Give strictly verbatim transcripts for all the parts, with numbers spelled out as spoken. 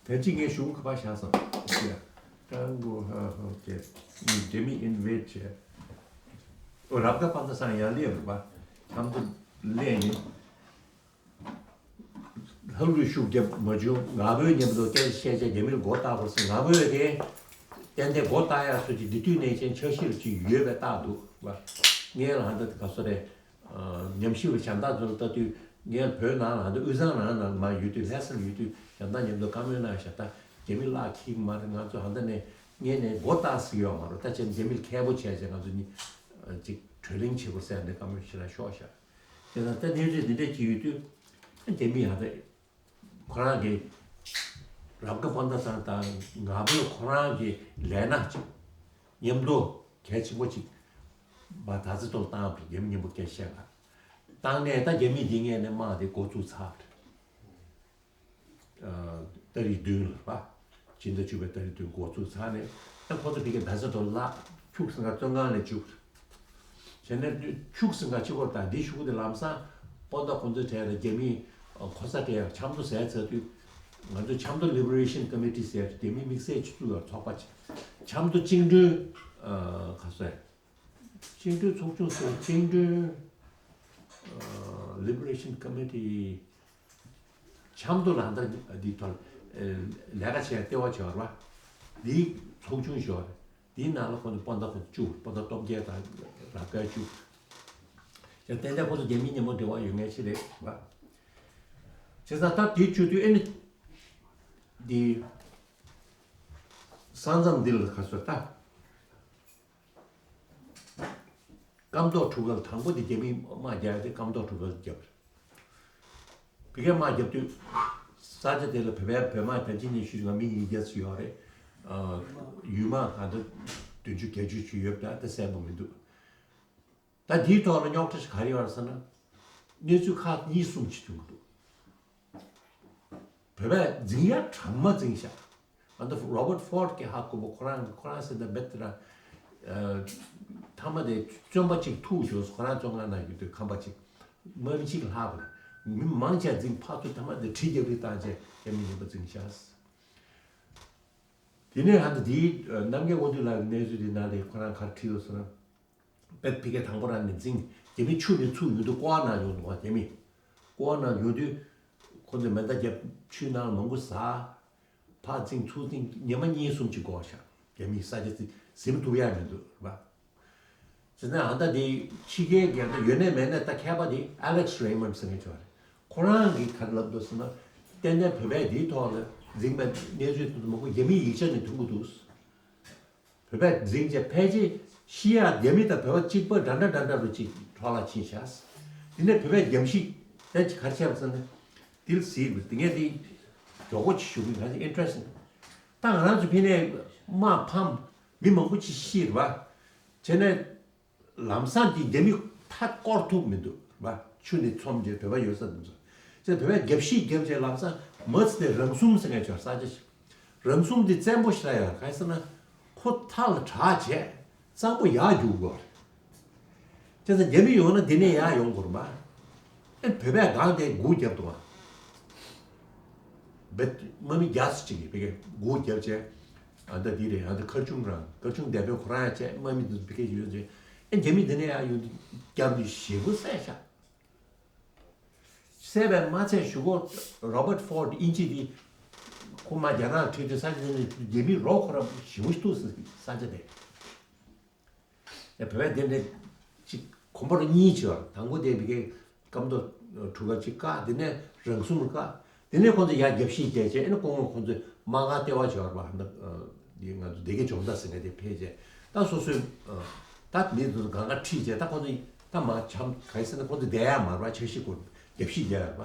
ད་ཅི་ངས་གཞུང་ག་པར་བཞག་སོང་། ཀྲང་གོ་ཧ་ཧོ་ཀེ་འདྲེ་མི་ཨིན་ཝེད་བྱས། ཨོ་རབ་དགའ་དཔལ་མཛངས་ཡང་སླེབས་རེད་པ། ཁྱམ་དུ་སླེབས་ནས། ཧ་ལུ་ཤུགས་རྒྱབ་མ་བྱུང་། ང་བོས་མཉམ་དུ་སྐད་ཆ་བཤད་བྱས་རྒྱ་མིར་མགོ་བཏགས་པར་སོང་། ང་བོས་དེ་ཏན་ཏན་མགོ་བཏགས་ཡག་སོ་ཅིག་འདི་དུས་ནས་ཅན་འཆར་གཞིར་ཅིག་ཡོད་པའི་རྟགས་འདུག་པ། ངས་ལ་ཧ་འདི་ག་སོ་རེད། ཉམས་ཞིབ་གཞན་དག་ཚོ་ལ་ལྟ་དུས་ངས་བོད་ནང་ལ་ཧ་འདི་དབུས་གཙང་ནང་ལ་མ་ཡོད་དུས་ལྷ་སར་ཡོད་དུས་གཞན་དག་མཉམ་དུ་བཀའ་མོལ་གནང་བཞག་ད་རྒྱ་མི་བརླག་ཁྱིག་མ་རེད། ང་ཚོ་ཧ་འདི་ནས་ངས་ནས་མགོ་བཏགས་ཟིག་ཡོད་མ་རེད། ད་ཅན་རྒྱ་མིར་མཁས་པོ་བྱས་བྱས་ང་ཚོ་གཉིས་ཅིག་གྲོས་གླེང་བྱེད་དགོས་ཟེར་ནས་བཀའ་མོལ་ཞེ་དྲག་ཤོར་བཞག་དེ་ན་ད་གནས་ཚུལ་འདི་འདྲས་ཅིག་ཡོད་དུས་རྒྱ་མི་ཡང་ད་ཁོ་རང་གི་རབ་དགའ་དཔལ་མཛངས་དང་ང་བོས་ཁོ་རང་གི་ལས་སྣ་ཅིག་མཉམ་དུ་གལ་ཆེན་པོ་ཅིག་མ་ད་ཚེ་ཐོག་བཏང་བ་རྒྱ་མི་མཉམ་པོ་སྐད་བཤད་པ་བཏང་ནས་ད་རྒྱ་མི་འདི་ངས་ནས་དམག་དེ་འགོ་བཙུགས་ཚར། ཏ་རིག་བདུན་ལ་པ། སྤྱི་ཟླ་བཅུ་པའི་ཏ་རིག་བདུན་འགོ་བཙུགས་ཚར་ནས་ད་ཁོ་ཚོ་ཕ་གི་ད་ཆ་ཐོག་ལ་ཁྱུག་སེང་ག་བཙོན་ཁང་ལ་བཅུག་བྱས་ནས་ཁྱུག་སེང་ག་ཕྱི་སྐོར་དང་འདི་ཤུགས་དེ་ལམ་སང་པོ་ཏ་ཁོ་ཚོའི་གྲས་ལ་རྒྱ་མིའི་ཁོ་ས་གྲས་ཆབ་མདོ་ཟས་ཚར་དུས་ང་ཚོ་ཆབ་མདོ་Liberation Committee ཟེར་རྒྱ་མི་དམིགས་བསལ་སྤྱི་ཚོགས་ལ་ཚོགས་པ་ཆེ་ཆབ་མདོ་བཅིངས་འགྲོལ་ག་ས་བཅིངས་འགྲོལ་ཚོགས་ཆུང་ཟེར་བཅིངས་འགྲོལ་Liberation Committee ཆབ་མདོ་ལ་ཧ་ད་འདི་ཐོག་ལས་ཀ་བྱས་ལྟེ་བ་བྱས་པ་རེད་བ། འདིའི་ཚོགས་ཆུང་ཞིག་ཡོད་རེད། འདིའི་ནང་ལ་ཁོང་ཚོ་སྤོན་ཟླ་ཁོང་ཚོ་བཅུ་སྤོན་ཟླ་སྟོབས་རྒྱལ་དང་རབ་དགའ་བཅུ། ཡང་ཏན་ཏན་ཁོང་ཚོ་རྒྱ་མིའི་མཉམ་པོ་འབྲེལ་བ་ཡོད་མཁན་ཞིག་རེད་བ། བྱས་ཙང་ད་དེ་བཅུ་དུས་ཨེ་ནི་འདི་ས་མཚམས་འདི་ལ་ག་ཚོད་ད། སྐམ་ཐོག་གྲུ་ཁ་དང་པོ་དེ་རྒྱ་མིས་དམག་རྒྱག་དེ་སྐམ་ཐོག་གྲུ་ཁ་རྒྱབ་རེད། བི་ཀའི་དམག་རྒྱབ་དུས་ས་ཆ་དེ་ལ་བོད་པའི་བོད་དམག་ད་ཅི་ནས་ཞུས་ང་མི་ཉིས་བརྒྱ་ཙམ་ཡོད་རེད། ཡུལ་དམག་ག་འདྲ་བདུན་ཅུ་བརྒྱད་ཅུ་ཅིག་ཡོད་པ་ད་གསལ་པོ་མི་འདུག་ད་འདིའི་ཐོག་ལ་རྙོག་དྲ་ཞིག་ག་རེ་ཡོད་རེད་ཟེར་ན། གནས་ཚུལ་ཁག་གཉིས་གསུམ་ཅིག་བྱུང་གི་འདུག་བོད་པས་འཛིང་ཡ་གྲངས་མ་འཛིང་ཤག་ཨ་ནི་Robert Ford གི་ཧ་གོ་བོ་ཁོ་རང་ཁོ་རང་ཟེར་ན་བེད་དེ་ར། ཐ་མ་དེ་བཙོན་པ་གཅིག་ཐུག་བྱུང་ཁོ་རང་བཙོན་ཁང་ནང་ཡོད་དུས་ཁང་པ་གཅིག་དམག་མི་གཅིག་ལྷག་པ་རེད། མི་མང་ཆེ་འཛིང་ཕར་ཚུར་ཐ་མ་དེ་གྲི་རྒྱག་རེས་བཏང་རྗེས་རྒྱ་མི་ཉིན་པ་འཛིང་ཤག་དེ་ནས་ཧ་ད་དེའི་རྣམ་རྒྱལ་དབང་འདུས་ལགས་ཀྱི་གནས་ཚུལ་དེ་ནང་ལས་ཁོ་རང་ག་རེ་བྲིས་ཡོད་ཟེར་ན། བེད་ཕི་ཀའི་དང་པོ་རང་ནས་འཛིང་རྒྱ་མི་ཆུ་ནས་ཚུར་ཡོང་དུས་ཀོ་བ་ནང་ཡོང་འདུག་བ་རྒྱ་མི། ཀོ་བ་ནང་ཡོང་དུས་ཁོ་ཚོས་མེ་མདའ་བརྒྱབ་ཆུའི་ནང་ལ་མང་པོ་ཟ། ཕར་འཛིང་ཚུར་འཛིང་ཉི་མ་གཉིས་གསུམ་ཅིག་འགོར་ཤག་རྒྱ་མིའི་ས་ཆ་ཚིག་ཟིན་ཐུབ་ཡ་མི་འདུག་རེད་པ། བྱས་ན་ཨ་ད་དེ་ཕྱི་རྒྱལ་རྒྱལ་ཁབ་ཡོད་ནས་མེད་ནས་ད་མཁས་པ་དེ་Alex Raymond ཟེར་མཁན་ཅིག་ཡོད་རེད། ཁོ་རང་གིས་ག་རེ་ལབ་འདུག་ཟེར་ན། ཏན་ཏན་བོད་པས་འདིའི་ཐོག་ལ་འཛིང་པའི་གནས་ཚུལ་དེ་ཚོ་མང་པོ་རྒྱ་མིའི་ཡིག་ཆ་ནས་ཐོན་གྱི་འདུག་བོད་པས་འཛིང་བྱས་ཕལ་ཆེར་ཤི་ཡ་རྒྱ་མི་དང་བོད་པ་གཅིག་པ་འདྲ་འདྲ་འདྲ་འདྲ་རུ་གཅིག་འཕྲོ་བརླག་ཕྱིན་ཤག་དེ་ནས་བོད་པས་རྒྱབ་ཤིག་དེ་ག་རེ་བྱས་པ་ཟེར་ན། དེ་ལ་ཟེར་དགོས་དེ་ངས་དེ་མགྱོགས་པོ་ཅིག་ཞུ་གི་ང་ཚོ་ཨིན་ཊི་རེ་སི་ཊི་ད་ང་རང་ཚོ་ཕ་ནས་དམག་ཕམ་མི་མང་པོ་ཅིག་ཤི་རེད་བ། བྱས་ནས་ལམ་སང་དེ་རྒྱ་མི་མཐའ་བསྐོར་ཐུབ་མི་འདུག་བ། ཆུ་ནས་མཚོན་བྱས་བོད་པ་ཡོད་ས་དེ་ཚོ་བྱས་བོད་པས་རྒྱབ་ཤིག་རྒྱབ་བྱས་ལམ་སང་མ་ཚི་དེ་རང་སུམ་ཟེར་མཁན་ཅིག་ས་ཆ་ཞིག་རང་སུམ་དེ་བཙན་པོ་ཞེ་དྲག་ཡོད་ག་རེ་ཟེར་ན། ཁོ་མཐའ་ལ་དྲག་བྱས་གཙང་པོ་ཡར་རྒྱུག་དགོས་རེད། བྱས་ཙང་རྒྱ་མི་ཡོང་ན་འདི་ནས་ཡར་ཡོང་དགོས་རེད་མ། ཨེ་བོད་པས་སྒང་དེ་སྒུག་རྒྱབ་འདུག་བ། བེད་དམག་མི་བརྒྱ་ཙམ་ཅིག་གིས་བེད་སྒུག་རྒྱབ་བྱས། ཨ་ད་འདི་རེད་ཨ་ད་ཁར་ཆུང་རང་ཁར་ཆུང་སྡེ་དཔོན་ཁོ་རང་ཡང་བྱས་དམག་མི་འདི་ཚོ་བེད་ཡོད་བྱས། ཨེ་རྒྱ་མི་འདི་ནས་ཡར་ཡོང་དུས་རྒྱབ་དུས་ཞེ་པོ་བསད་ཤག་བསད་པས་མ་ཚད་གཞུག་གུ་Robert Ford དབྱིན་ཇི་དེ་ཁོ་མ་རྒྱ་ནག་ཁྲིད་དུས་ས་ཆ་དེ་ནས་རྒྱ་མི་རོགས་ཁོ་ར་ཞེ་པོ་ཐུག་ས་ས་ཆ་དེ། ཡ་བོད་པས་དེ་འདྲ་ཅིག་གོམ་པ་རུ་གཉིས་བྱས་པ་དང་པོ་དེ་བི་ཀའི་སྐམ་ཐོག་གྲུ་ཁ་ཅིག་བཀག་དེ་ནས་རང་སྲུང་བཀག་དེ་ནས་ཁོང་ཚོ་ཡར་རྒྱབ་ཤིག་བྱས་བྱས་ཨེ་ནི་ཀོང་མོ་ཁོང་ཚོས་དམག་སྒར་ལྟེ་བ་བྱས་པ་འདི་ང་ཚོ་སྡེ་དགེ་ཇོ་མདའ་ཟེར་མཁན་དེ་ཕེབས་བྱས་ད་སོ་སོའི་ད་མི་ཚོ་གང་ག་ཁྲིད་བྱས་ད་ཁོང་ཚོ་ད་མ་འཆམ་ག་ཟེར་ན་ཁོང་ཚོ་བསྡད་ཡ་མ་རེད་པ། འཆར་གཞི་སྐོར་རྒྱབ་ཤིག་རྒྱག་ཡ་རེད་པ།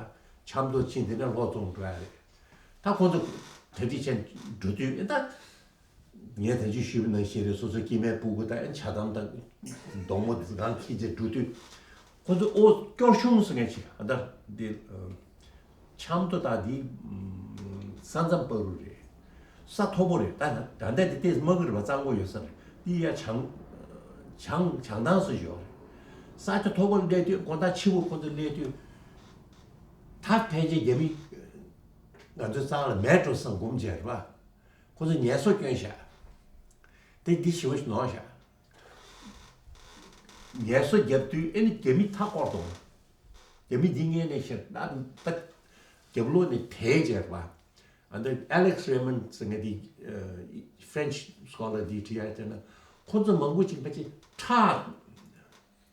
འཆམ་ཐོག་ཕྱིན་དེ་ནས་ལྷོ་རྫོང་འགྲོ་ཡ་རེད། ད་ཁོང་ཚོ་གྲ་སྒྲིག་བྱས་འགྲོ་དུས་ཨེ་ད། ངས་ད་ཅི་ཞུས་པ་ནང་བཞིན་རེད། སོ་སོའི་སྐྱེས་མའི་སྤུ་གུ་དང་ཇ་དམ་དང་སྡོང་མོ་སྒང་འཁྱེར་བྱས་འགྲོ་དུས། ཁོ་ཚོ་ཨོ་སྐྱོར་གཞུང་ཟེར་མཁན་ཅིག་ཨ་ད་འདི་ཆབ་མདོ་དང་འདི་ས་མཚམས་བར་དུ་རེད། ས་མཐོ་པོ་རེད། ད་ད་ལྟ་འདི་ཏོག་ཙམ་དམག་གི་རེད་པ། གཙང་པོ་ཡོད་ས་རེད། འདི་ཡ་བྱང་བྱང་བྱང་ཐང་སུ་ཡོད་རེད། ས་ཆ་མཐོ་པོར་སླེབས་དུས་དགོང་དག་ཕྱི་པོ་ཁོ་ཚོ་སླེབས་དུས། ད་ཕལ་ཆེར་རྒྱ་མི། ང་ཚོའི་རྩ་བ་ལ་མེད་འགྲོ་བསམ་སྒོམ་བྱས་རེད་པ། ཁོ་ཚོ་ངལ་གསོ་སྐྱོན་བཞག་དེ་འདི་ཞེ་པོ་ཞིག་ནོར་བཞག་ངལ་གསོ་བརྒྱབ་དུས་ཨེ་ནི་རྒྱ་མི་མཐའ་བསྐོར་འདུག་རྒྱ་མི་འདི་ངན་ནས་ཤར་ད་ད་རྒྱབ་ལོགས་ནས་དེད་བྱས་རེད་པ། ཨ་འདི་Alex Raymond ཟེར་མཁན་འདི་French scholar འདི་བྲིས་ཡ་བྱས་ན་ཁོ་ཚོ་མང་པོ་ཅིག་ཕལ་ཆེར་ཁྲག་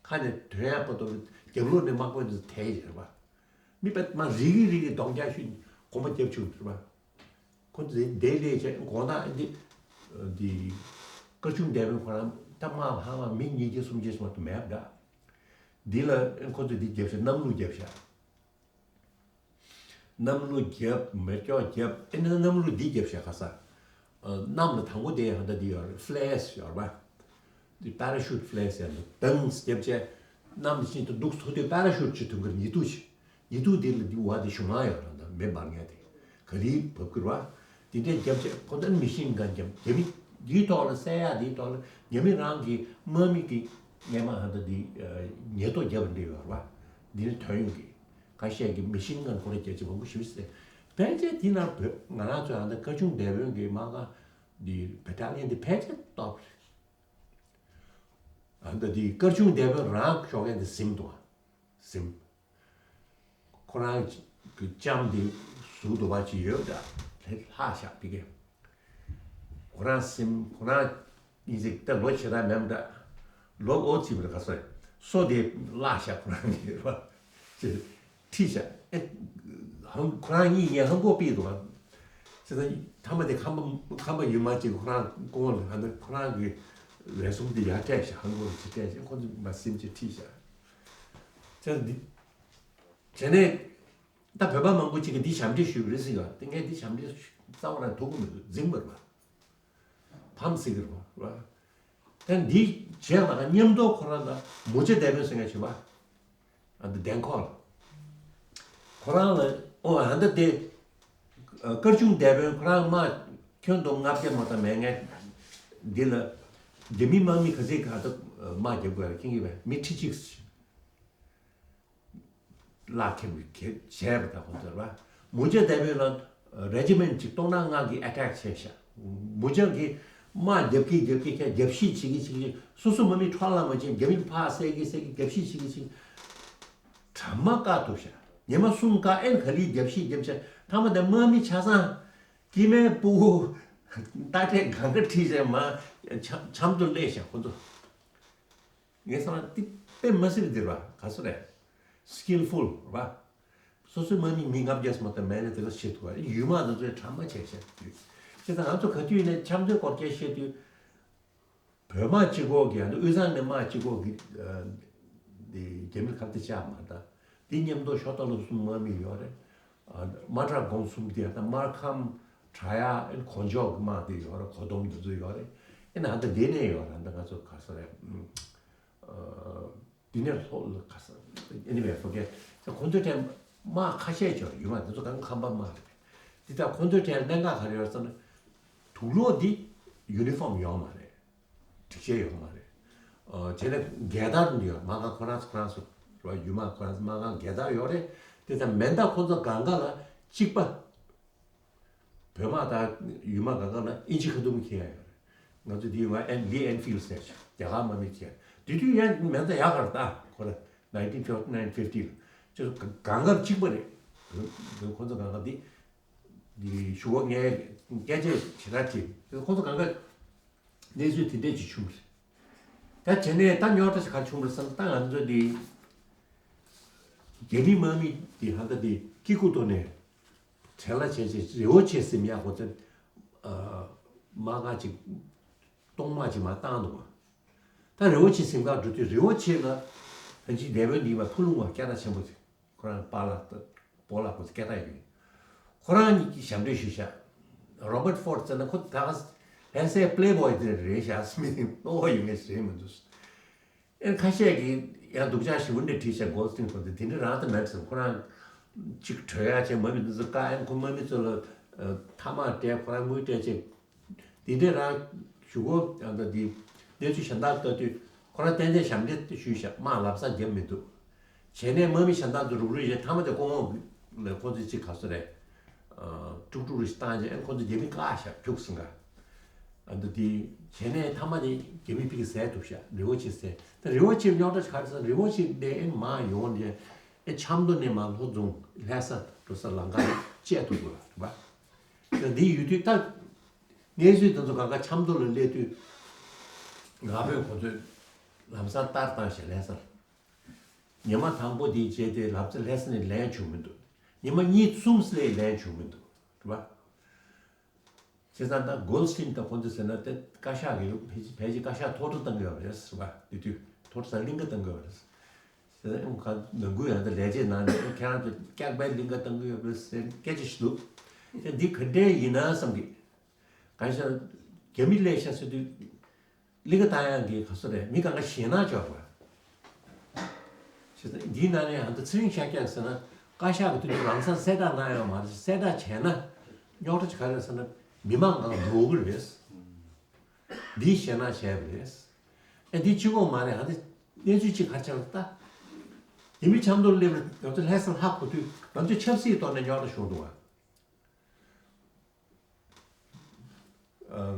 ཁ་ནས་ཐོན་ཡ་བར་དུ་རྒྱབ་ལོགས་ནས་དམག་དཔོན་དེ་ཚོ་དེད་བྱས་རེད་པ། མི་པད་མ་རིག་གི་རིག་གི་གདོང་རྒྱག་ཤུལ་གོམ་པ་རྒྱབ་བཅུག་རེད་པ། ཁོ་ཚོ་དེ་ལས་བྱས་དགོང་དག་འདི་འདི་སྐར་ཆུང་འདས་པོའི་ཁོ་རང་ད་མ་ཧ་མ་མི་ཉིས་བརྒྱ་སུམ་བརྒྱ་ཞིག་མ་གཏོགས་མེད་པ་འདྲ། འདི་ལ་ཁོ་ཚོས་འདི་རྒྱབ་ཤག་གནམ་ལུག་རྒྱབ་ཤག་གནམ་ལུག་རྒྱབ་མེ་སྒྱོགས་རྒྱབ་ཨེ་ན་གནམ་ལུག་འདི་རྒྱབ་ཤག་ཁ་ས། གནམ་ལ་དང་པོ་དེ་ཧ་ད་འདི་ཡོད་རེད། Flares ཡོད་རེད་པ། འདི་Parachute Flares ཡང་འདུག་དང་རྒྱབ་བྱས་གནམ་ཤིན་ཏུ་སྡུག་ཚོ་དུས་Parachute ཅིག་ཐོན་གི་རེད། ཉི་གདུགས་ཤིག་ཉི་གདུགས་འདི་ལ་འདི་བ་དེ་གཞུང་མ་ཡོད་རེད། ད་མེ་འབར་མཁན་དེ་ག་ལེར་བབས་གི་རེད་པ། དེ་འདྲའི་རྒྱབ་བྱས་ཁོ་ཚོ་མེ་ཤིན་གན་རྒྱབ་རྒྱ་མི་འདིའི་ཐོག་ལ་གསལ་ཡག་འདིའི་ཐོག་ལ་རྒྱ་མི་རང་གི་དམག་མི་གི་ངས་མ་ཧ་ད་འདི་ཉེན་རྟོག་རྒྱབ་འདྲ་ཡོད་རེད་པ། འདི་ནི་ཐོན་ཡོང་གི་ཁ་ཤས་ཀྱི་མེ་ཤིན་གན་ཁོ་རང་རྒྱབ་བྱས་མང་པོ་ཞིག་ཟེར། ཕལ་ཆེར་དེ་ནང་བོད་ང་རང་ཚོ་ཨ་ད་སྐར་ཆུང་འདས་པོའི་གི་དམག་སྒར་འདི་བེ་ཊ་ལི་ཡན་འདི་ཕལ་ཆེར་སྟོབས་རེད། ཨ་ད་འདི་སྐར་ཆུང་འདས་པོའི་རང་ཤོག་མཁན་འདི་ཟིམ་འདུག་ཨ། ཟིམ། ཁོ་རང་གི་ལྕམ་འདི་ཟུག་འདུག་པ་ཅིག་ཡོད་འདྲ། ལྷག་ཤག་དེ་གས། ཁོ་རང་སེམས་ཁོ་རང་ཡིན་ཟིག་ད་ལོ་ཆེ་ར་མེད་འདྲ། ལོ་འོ་ཚིག་པར་ག་སོ། སོ་དེ་བརླག་ཤག་ཁོ་རང་གི་རེད་པ། ཅེས་ཁྲིད་ཤག་ཨེ། ཧང་ཁོ་རང་གཉིས་ངས་ཧང་གོ་པི་འདུག་ཨ། ཅེས་ད་ཐ་མ་དེ་ཁམས་པ་ཁམས་པ་ཡུལ་མ་ཅིག་ཁོ་རང་ཀོང་ལ་ཧ་ན་ཁོ་རང་གི་རས་ཟུང་དེ་ཡར་སྤྲད་ཤག་ཧང་གོ་ལ་ཅིག་སྤྲད་ཤག་ཁོ་ཚོ་མ་སེམས་ཅིག་ཁྲིད་ཤག་ཅེས་འདི། བྱས་ནས། ད་བོད་པ་མང་པོ་ཅིག་གིས་འདི་ཞབས་འདྲེན་ཞུས་པ་རེད་ཟེར་གི་ཡོད། དེ་ངས་འདི་ཞབས་འདྲེན་རྩ་བ་རང་ཐུག་གི་མི་འདུག་འཛིང་བར་བ། ཕམ་ཟེར་གི་རེད་བ། ད་འདི་བྱས་པ་དང་མཉམ་དུ་ཁོ་རང་ད་མུ་ཇ་དེ་བོན་ཟེར་མཁན་བྱེད་པ། ཨ་འདི་བདེན་ཁོག་ལ། ཁོ་རང་ལ་ཨོ་ཨ་འདི་དེ། སྐར་ཆུང་དེ་བོན་ཁོ་རང་དམག་ཁྱོན་བསྡོམས་ལྔ་བརྒྱ་མ་གཏོགས་མེད་མཁན། འདི་ལ། རྒྱ་མི་དམག་མི་ག་ཚད་ག་ད་དམག་རྒྱབ་དགོས་ལ་མཁྱེན་གི་བས་མི་ཁྲི་གཅིག་བརླག་ཁེབས་ཁེབས་བྱས་པ་དང་ཁོང་ཚོར་བ། མུ་ཇ་དེ་བོན་ལ་རེ་ཇི་མེན་ཊི་གཅིག་སྟོང་ཕྲག་ལྔ་གི་ཨེ་ཊེག་བྱས་ཤག་མུ་ཇ་གི་དམག་རྒྱབ་ཀྱི་རྒྱབ་ཀྱི་ཁྱེད་རྒྱབ་བཤིག་བྱེད་ཀྱི་བྱེད་ཀྱི་སོ་སོ་མ་མི་འཕྲོ་བརླག་མ་བྱེད་རྒྱ་མི་ཕར་བསད་ཀྱི་བསད་ཀྱི་རྒྱབ་བཤིག་བྱེད་ཀྱི་བྱེད་ཀྱི་གྲ་མ་བཀག་ཐུབ་ཤག་ཉི་མ་གསུམ་བཀག་ཨེན་ག་ལི་རྒྱབ་བཤིག་རྒྱབ་བྱས་ཐ་མ་དེ་དམག་མི་ཆ་ཚང་སྐྱེ་དམན་སྤུ་གུ་རྟ་དྲེལ་གང་ག་ཁྲིད་བྱས་མ་ཆམ་ཆམ་དུ་སླེབས་ཤག་ཁོ་ཚོ། ངས་བསམ་ན་འདི་དཔེ་མ་སྲིད་པ་འདིར་བ་ག་ཚོད་རེད། སི་ཀིལ་ཕུལ་རེད་བ། སོ་སོའི་དམག་མི་མི་ལྔ་བརྒྱ་ཙམ་མ་གཏོགས་མེད་ནས་དེ་ལ་བྱེད་ཐུབ་པ་ཡུལ་དམག་དེ་ཚོའི་གྲ་མ་བྱས་བྱས་དུས། བྱས་ཙང་ང་ཚོ་ག་དུས་ནས་འཆམ་མཐུན་སྐོར་སྐད་བཤད་དུས། བོད་དམག་གཅིག་པོ་གིས་ཡང་ན་དབུས་གཙང་ནས་དམག་གཅིག་པོ་གིས་འདི་རྒྱ་མིར་ཁ་གཏད་བཅག་མ་ད། འདི་མཉམ་དུ་ཤོ་ཏ་ལོ་གསུམ་དམག་མི་ཡོད་རེད། ཨ་དམའ་བྲག་སྒོམ་གསུམ་དེ་ཡང་ད་དམར་ཁམས་བྲག་གཡག་ཨེ་གོ་འཇོ་གི་དམག་དེ་ཡོད་རེད། གོ་དོམ་དེ་ཚོ་ཡོད་རེད། ཨེ་ན་ད་འདི་ནས་ཡོད་རེད། ད་ང་ཚོ་ག་ས་རེད། ཨ་འདི་ནས་ལྷོ་ལ་ག་ས་anyway forget ད་ཁོང་ཚོའི་གྲས་དམག་ཁ་ཤས་ཅིག་ཡོད་རེད། ཡུལ་དམག་དེ་ཚོ་གང་ཁམས་པ་དམག་རེད། འདི་ད་ཁོང་ཚོའི་གྲས་གནད་འགག་ག་རེ་ཡོད་ཟེར་ན། དུག་ལོག་འདི་ཡུ་ནི་ཕོམ་ཡོད་མ་རེད། སྒྲིག་ཆས་ཡོད་མ་རེད། ཨ་བྱས་ན་རྒྱལ་དར་འདི་ཡོད་མ་ག་ཁོ་རང་ཚོ་ཁོ་རང་ཚོ་རེད་བ། ཡུལ་དམག་ཁོ་རང་ཚོ་མ་ག་རྒྱལ་དར་ཡོད་རེད། དེ་ཙམ་མིན་ད་ཁོ་ཚོ་གང་ག་ལ་གཅིག་པ། བོད་དམག་དང་ཡུལ་དམག་གང་ག་ལ་ཨིན་ཇི་ཁ་ཐུམ་འཁྱེར་ཡ་ཡོད་རེད། ང་ཚོ་འདི་ཡོད་ཨེན་ལི་ཨེན་ཕིལ་ཟེར་ཞིག་རྒྱ་གར་དམག་མི་འཁྱེར་དེ་དུས་ཡང་མིན་ད་ཡག་ག་རེད། ད་ཁོ་ར་nineteen forty nine fifty ལ་ཁོ་ཚོ་གང་ག་གཅིག་པ་རེད། བོད་ཁོ་ཚོ་གང་ག་འདི་འདི་ཞུ་བ་ངས་སྐད་ཆ་ཞེ་དྲག་དྲིས། ཁོ་ཚོ་གང་ག་གནས་ཚུལ་དེ་འདྲས་ཅིག་བྱུང་རེད། ད་བྱས་ནས་ད་རྙོག་དྲ་ཞིག་ག་རེ་བྱུང་རེད་ཟེར་ན། ད་ང་ཚོ་འདི་རྒྱ་མི་དམག་མི་འདི་ཧ་ད་འདི་སྐྱེ་རྒུ་ཐོག་ནས་བྲེལ་བ་བྱས་བྱས་རི་བོ་ཆེ་ཟིན་ཡག་གོ་ཚེ་དམག་སྒར་ཅིག་གཏོང་མ་ཅིག་མ་བཏང་འདུག་ག་ད་རི་བོ་ཆེ་ཟིན་ག་འགྲོ་དུས་རི་བོ་ཆེ་ལ་ཕན་ཆད་འདས་པོའི་འདི་བ་ཕུ་ལུང་བ་སྐད་གྲགས་ཆེན་པོ་ཅིག་ཁོ་རང་པཱ་ལགས་པོ་ལགས་པོ་སྐད་གྲགས་ཡོད། ཁོ་རང་གཉིས་ཀྱིས་ཞབས་འདྲེན་ཞུས་ཤག་རོ་བར་ཕོར་ཌི་ཟེར་ན་ཁོ་ད་ལྷ་སའི་པི་ལེ་བོའི་དེ་རེད་ཤག་སྨི་ཏིང་ལོ་ཡོད་ངེས་རེད་མི་འདུག་ཨེ་ཁ་ཤས་ཀྱིས་ཡང་སྡུག་ཅག་ཞེ་པོ་འདྲ་བྲིས་ཤག་གོལ་སྟིན་ཁོ་ཚོ་དེ་འདྲ་རང་ད་མེད་ཟེར། ཁོ་རང་གཅིག་བྲོས་ཡག་བྱས་མ་མི་འདི་ཚོ་བཀག་ཨེ་ཁོ་མ་མི་ཚོ་ལ་ཐ་མག་སྤྲད། ཁོ་རང་དངུལ་སྤྲད་བྱས། དེ་འདྲས་རང་ཞུ་གོ་ཡང་ད་དེ་གནས་ཚུལ་གཞན་དག་ལྟ་དུས་ཁོ་རང་ཏན་ཏན་ཞབས་འདྲེན་ཞུས་ཤག་དམག་ལམ་སང་བརྒྱབ་མི་འདུག་བྱས་ནས་དམག་མི་གཞན་དག་ཚོ་རུག་རུག་བྱས་མཐའ་མ་དེ་ཀོང་ལ་ཁོ་ཚོས་ཅིག་ག་ཚོད་རེད། ཨ་དཀྲུག་དཀྲུག་རེ་ཞིག་བཏང་རྗེས་ཨེ་ཁོ་ཚོ་རྒྱ་མི་བཀག་བཞག་རྒྱུགས་སོང་ག་ཨ་འདི་དེ་བྱས་ནས་མཐའ་མ་དེ་རྒྱ་མི་ཕ་གིར་བསད་ཐུབ་བཞག་རི་བོ་ཆེ་བསད། ད་རི་བོ་ཆེ་རྙོག་དྲ་ག་རེ་ཟེར་ན་རི་བོ་ཆེ་ནས་ཨེ་མར་ཡོང་རྗེས་ཨེ་ཆབ་མདོ་ནས་མར་ལྷོ་རྫོང་ལྷ་ས་འགྲོ་ས་ལམ་ཁ་བཅད་ཐུབ་དགོས་རེད་པ། ད་འདི་ཡོད་དུས་ད་གནས་ཚུལ་དེ་ཚོ་གང་ག་ཆབ་མདོ་ལ་སླེབས་དུས་ང་ཕོད་ཁོ་ཚོས་ལམ་སང་ལྟར་བཏང་ཞིང་ལྷ་ས་ལ། ཉི་མ་དང་པོ་དེའི་རྗེས་དེ་ལབ་ཙེ་ལྷ་ས་ནས་ལེན་བྱུང་མི་འདུག་ཉི་མ་གཉིས་གསུམ་སླེབས་ལེན་བྱུང་མི་འདུག་རེད་པ། བྱས་ཙང་ད་གོལ་སྟིན་དང་ཁོང་ཚོ་ཟེར་ན་དེ་བཀའ་ཤག་གི་ཕལ་ཆེར་ཕལ་ཆེར་བཀའ་ཤག་ཐོག་ཁྲོ་བཏང་གི་ཡོད་རེད་ཟེར་བ་དེ་དུས་ཐོག་ཁྲོ་ཟ་གླིང་ག་བཏང་གི་ཡོད་རེད། ཟེར་ཨང་ག་ནང་ཁུལ་ཡང་ད་ལས་བྱེད་ནང་ནས་ཁྱེད་རང་ཚོ་སྐྱག་པའི་གླིང་ག་བཏང་གི་ཡོད་རེད་ཟེར་སྐད་ཆ་ཞིག་འདུག་དེ་འདི་ག་འདྲས་ཡིན་ན་བསམ་གི་གང་ཤར་རྒྱ་མི་ལས་ཤ་ཟེར་དུས། གླིང་ག་བཏང་ཡག་གི་ག་ཚོད་རེད། མི་གང་ག་ཞེད་སྣང་ཆགས་པ། ཞེ་ས་འདིའི་ནང་ནས་ཧ་ད་ཚེ་རིང་ཤཱཀྱ་ཟེར་ན་བཀའ་ཤག་གི་དུས་དུས་རང་སང་གསལ་བསྒྲགས་གནང་ཡོད་མ་རེད། གསལ་བསྒྲགས་བྱས་ན་རྙོག་དྲ་ཅིག་ག་རེ་ཟེར་ན་མི་མང་གང་འགྲོ་གི་རེད། འདིའི་ཞེད་སྣང་བྱས་པ་རེད། ཨ་འདི་གཅིག་པོ་མ་རེད། ཧ་ད་གནས་ཚུལ་གཅིག་ག་རེ་ཆགས་ལ་ལྟ། ཡིན་མི་ཆབ་མདོར་སླེབས་ང་ཚོ་ལྷ་སར་ཧ་གོ་དུས་ང་ཚོ་ཆབ་སྲིད་ཐོག་ནས་རྙོག་དྲ་བྱུང་འདུག་བ།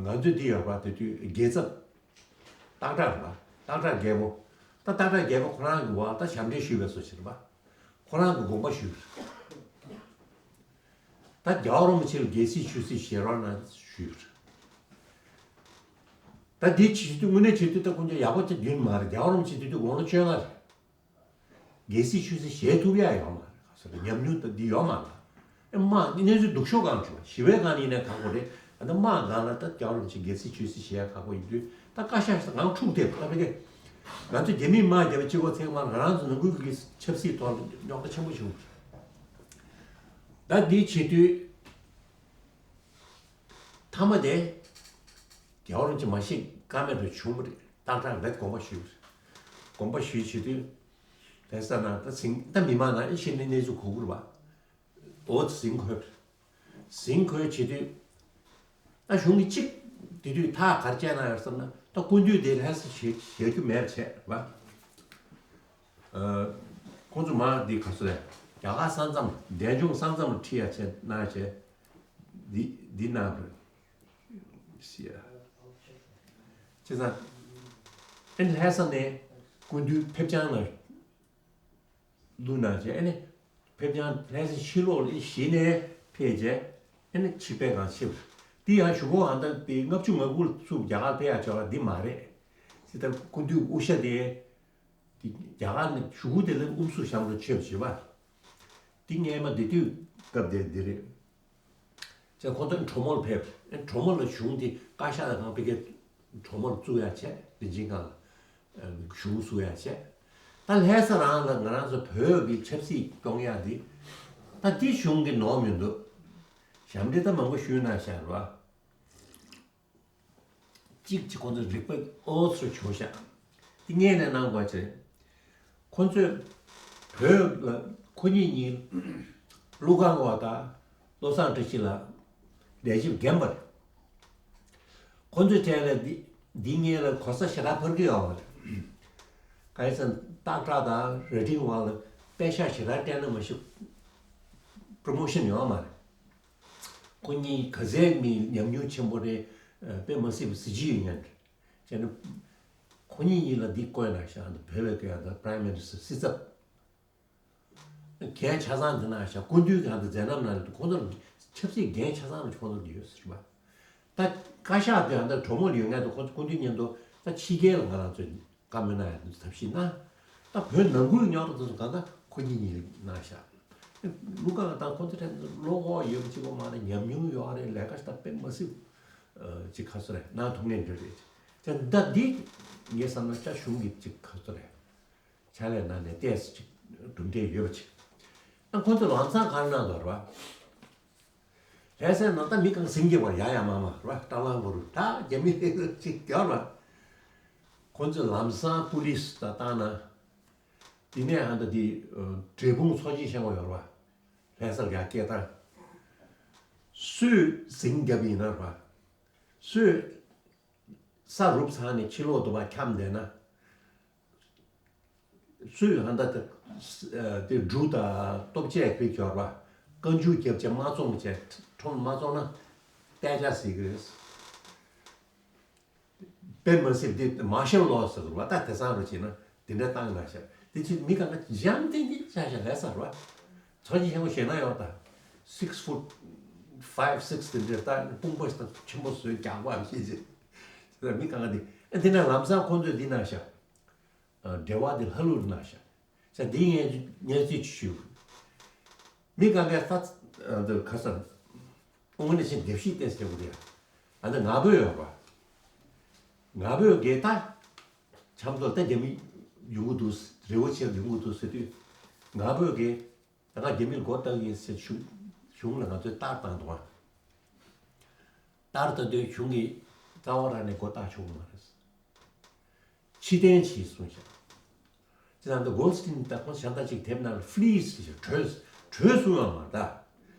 ང་ཚོས་འདི་ཡོད་པ་དེ་དུས་རྒྱལ་ཚབ། སྟག་བྲག་རེད་པ། སྟག་བྲག་རྒྱལ་པོ། ད་སྟག་བྲག་རྒྱལ་པོ་ཁོ་རང་གི་བ་ད་ཞབས་འདྲེན་ཞུས་པའི་བཟོ་ཞིག་རེད་པ། ཁོ་རང་གི་དགོངས་པ་ཞུས། ད་རྒྱལ་བ་རིན་པོ་ཆེ་ལ་རྒྱལ་སྲིད་ཆོས་སྲིད་བཞེས་རོགས་གནང་ཞུས། ད་འདི་བྱེད་དུས་དངོས་གནས་བྱེད་དུས་ད་ཁོང་ཚོ་ཡག་པོ་ཅིག་རྒྱུན་མ་རེད། རྒྱལ་བ་རིན་པོ་ཆེ་དེ་དུས་དགུང་ལོ་བཅོ་ལྔ་རེད། རྒྱལ་སྲིད་ཆོས་སྲིད་བཞེས་ཐུབ་ཡ་ཡོད་མ་རེད། ཉམས་མྱོང་ད་འདི་ཡོད་མ་རེད། ཨེ་དམག་གནས་ཚུལ་སྡུག་ཤོས་གང་བྱུང་ཞི་བའི་སྒང་ཡིན་ན་ཁག་པོ་རེད། ཨ་ད་དམག་སྒང་ལ་ད་རྒྱལ་བ་རིན་པོ་ཆེ་རྒྱལ་སྲིད་ཆོས་སྲིད་བཞེས་ཡ་ཁག་པོ་ཡིན་དུས་ད་བཀའ་ཤག་ངང་འཁྲུག་དེ་ད་ཕ་གི་ང་ཚོ་རྒྱ་མིས་དམག་བརྒྱབ་པ་གཅིག་པོ་ཚེག་མ་ང་རང་ཚོ་ནང་ཁུལ་གྱི་ཆབ་སྲིད་ཐོག་ལ་རྙོག་དྲ་ཆེན་པོ་བྱུང་། ད་འདི་བྱེད་དུས། མཐའ་མ་དེ། རྒྱལ་བ་རིན་པོ་ཆེ་མ་གཤེགས་ཀ་མེད་དུ་བྱུང་བ་རེད། སྟག་བྲག་རེད་དགོངས་པ་ཞུས། དགོངས་པ་ཞུས་བྱེད་དུས། ལྷ་ས་ན་ད་ཟིང་ད་མི་མང་ན་ཨེ་ཤེས་ནས་གནས་ཚུལ་གོ་གི་རེད་པ། འོ་ཟིང་འཁོད། ཟིང་འཁོད་བྱེད་དུས། ད་གཞུང་གི་གཅིག་དེ་དུས་ཐག་གར་བཅད་ན་ཡོད་བསམ་ན་ད་སྐུ་མདུན་དེ་ལྷ་ས་བྱེད་བྱེད་རྒྱུ་མེད་པ་བྱས་རེད་པ། ཁོང་ཚོ་མ་འདི་ག་ཚོད་རེད། རྒྱ་གར་ས་མཚམས་འབྲས་ལྗོངས་ས་མཚམས་ལ་ཁྲིད་ཡ་བྱས་གནང་བྱས། འདི་འདི་གནང་དགོས། ཤི་ཡ། བྱས་ཙང་། ཨེ་ལྷ་ས་ནས་སྐུ་མདུན་ཕེབས་བྱང་ལ་བླུགས་གནང་བྱས་ཨེ་ནི། ཕེབས་བྱང་ལྷ་ས་ཕྱི་ལོགས་ལ་གཞི་ནས་ཕེབས་བྱས་ཨེ་ནི་ཆིག་སྟོང་དང་ཕྱེད། འདི་ཡང་གཞུག་གུ་ཨ་མདའ་དེ་ལྔ་བཅུ་ང་དགུ་ལ་ཚུགས་རྒྱ་གར་ཕེབས་ཡ་བྱ་བ་འདི་མ་རེད། ཅི་ལྟར་སྐུ་མདུན་དབུ་ཞྭ་དེ། དེ་རྒྱ་གར་ནས་གཞུག་གུ་དེ་ལ་དབུ་སུ་ཞབས་ལ་ཆོད་བྱེད་པ། དེ་སྔས་མ་དེ་དུས་སྐབས་དེ་འདི་རེད། ཅེས་ཁོ་ཚོ་གྲོ་མོར་ཕེབས། གྲོ་མོ་ལ་གཞུང་དེ་བཀའ་ཤག་དང་གང་ཕ་གིའི་གྲོ་མོར་བཙུགས་ཡ་བྱས་རིན་ཆེན་ཁང་ལ་གཞུང་བཙུགས་ཡ་བྱས། ད་ལྷ་ས་རང་ལ་ང་རང་ཚོ་བོད་ཀྱི་ཆབ་སྲིད་སྐྱོང་ཡ་འདི་ད་འདི་གཞུང་གི་ནོར་མི་འདུག་ཞབས་འདྲེན་ད་མང་པོ་ཞུས་གནང་བཞག་རེད་བ། གཅིག་གཅིག་ཁོང་ཚོ་རིག་པ་ཨོ་ཚོ་བྱུང་ཤག་འདི་སྔས་ནས་གནང་དགོས་ཆེ། ཁོང་ཚོས་བོད་ལ་ཁོ་གཉིས་གཉིས་ཀླུ་ཁང་བ་དང་བློ་བཟང་བཀྲ་ཤིས་ལགས་ལས་བྱེད་རྒན་པ་རེད། ཁོང་ཚོས་དྲན་ལ་འདི་འདི་སྔས་ལ་གོ་ས་ཞེ་དྲག་འཕར་གྱི་ཡོད་པ་རེད། གང་ཡིན་ཟེར་ན་སྟག་བྲག་དང་རྭ་སྒྲེང་བ་ལ་པད་ཤག་ཞེ་དྲག་སྤྲད་ན་མ་གཞི་པྲོ་མོ་ཤན་ཡོད་མ་རེད། ཁོ་གཉིས་ག་ཚད་མི་ཉམས་མྱོང་ཆེན་པོ་རེད། དཔེ་མ་སྲིད་པ་གཟི་བརྗིད་ཡོད་མཁན་རེད། བྱས་ན། ཁོ་གཉིས་གཉིས་ལ་འདི་བསྐོས་གནང་ཤག་འདི་བོད་པའི་སྐད་ཡག་ད་Prime Minister སྲིད་ཚབ། འགན་ཆ་ཚང་འདི་གནང་ཤག་སྐུ་མདུན་གྱི་འདི་མཛད་རྣམ་གནང་ནས་ཁོང་ཚོར་ཆབ་སྲིད་འགན་ཆ་ཚང་རུ་ཁོང་ཚོར་ཡོད་ཟེར་བ། ད་བཀའ་ཤག་དེ་ད་གྲོ་མོ་ལ་ཡོད་མཁན་དུ་ཁོང་ཚོ་སྐུ་མདུན་མཉམ་དུ་ད་ཕྱི་རྒྱལ་ལ་ང་རང་ཚོས། བཀའ་མོལ་གནང་ཡ་དེ་ཚོ་ཐབས་ཤེས་གནང་། ད་བོད་ནང་ཁུལ་རྙོག་དྲ་དེ་ཚོ་གང་ལྟར་ཁོ་གཉིས་གཉིས་ལ་གནང་ཤག་ཀླུ་ཁང་དང་ཁོ་ཚོ་ཐད་བློ་ཁོག་ཡོད་པ་གཅིག་པོ་མ་རེད། ཉམས་མྱོང་ཡོད་རེད། ལས་ཀ་ཞིག་ད་དཔེ་མ་སྲིད་ཅིག་ཁ་སོ་རེད། གནང་ཐུབ་མཁན་འདྲ་རེད། ཅེས་ད་འདི་ངས་བསམ་ན་ཅ་གཞུང་གི་ཅིག་ཁ་སོ་རེད། ཕྱག་ལས་གནང་ནས་ཏོག་ཙམ་ཅིག་གྲུབ་འབྲས་ཡོད་པ་ཅིག་ཨ་ཁོ་ཚོ་ལམ་སང་ག་རེ་གནང་འདུག་རེད་བ། ལྷ་སའི་ནང་ད་མི་གང་ཟིང་རྒྱབ་པར་ཡ་ཡ་མ་མ་ར་སྐྲ་ལང་བོ་རུ་ད་རྒྱ་མི་ཅིག་རྒྱབ་ར། ཁོ་ཚོས་ལམ་སང་པུ་ལིས་ད་བཏང་ན། དེ་ནས་ཨ་ད་དེ་འབྲས་སྤུངས་ཚོགས་ཆེན་བཞེངས་པ་ཡོད་ར། ལྷ་སར་ཡ་སྐད་བཏང་། སུས་ཟིང་རྒྱབ་ཡིན་ན་ར། སུས། ས་རུབ་ཚར་ནས་ཕྱི་ལོགས་དུ་བ་འཁྱམས་བསྡད་ན། སུས་ཧ་ད་དེ་དེ་འབྲུ་དང་ལྟོ་ཆས་ཕིག་ཡོད་ར། རྐང་མཇུག་རྒྱབ་བྱས་མ་བཙོང་བྱས་ཁྲོམ་མ་བཙོང་ན་གཏན་འཇགས་ཟེར་གི་རེད། དཔེ་མ་སྲིད་འདི་མར་ཤལ་ལོ་ཟེར་བ་ད་དེང་སང་རུ་བྱས་ན་དེ་འདྲ་བཏང་ང་ཤག་དེ་ཚོས་མི་གང་ག་འཇམ་ཐིང་ཐིང་ཆགས་ཤག་ལས་ས་རུ་བ། ཚོ་གི་ཞེ་པོ་ཞེ་ན་ཡོད་ད། six foot five six དེ་འདྲ་ད་དཔུང་པ་ཞིག་ད་ཆེན་པོ་བཟོས་རྒྱག་པ་ཞིག་བྱས། མི་གང་ག་དེ་ཨ་དེ་ན་ལམ་སང་ཁོང་ཚོས་འདི་ན་ཤག་འབྲེལ་བ་དེ་ལྷ་ལུར་ན་ཤག་ས་འདི་ངས་ངས་རྩིས་ཞུ། མི་གང་ག་ད་འདི་ཁ་སང་། དངོས་གནས་ཤིང་བདེ་སྐྱིད་བསྟན་ཟེར་བ་རེད། ཨ་ནི་ང་ཕོད་ཡོད་པ། ང་ཕོད་དགེ་ད། ཆམ་ཚོད་ལྟ་རྒྱ་མི་ཡོང་གི་འདུག་རི་བོ་ཆེར་ཡོང་གི་འདུག་ཟེར་དུས། ང་ཕོད་དགེ། ད་ང་རྒྱ་མིར་སྒོ་བཏགས་ཡིན་ཟེར་གཞུང་གཞུང་ལ་ང་ཚོས་ལྟར་བཏང་འདུག་ཨ། ལྟར་ལྟ་དུས་གཞུང་གིས་རྩ་བ་རང་ནས་སྒོ་བཏགས་ཆོག་གི་མ་རེད། ཕྱིར་འཐེན་བྱས་གསུངས་ཤག་ཅི་ལྟར་འདི་Goldstein་དང་ཁོང་ཤ་སྟག་ཅིག་དེབ་ནང་ལ་flees་ཞེས་བྲོས་བྲོས་གསུང་ཡང་མ་གདའ།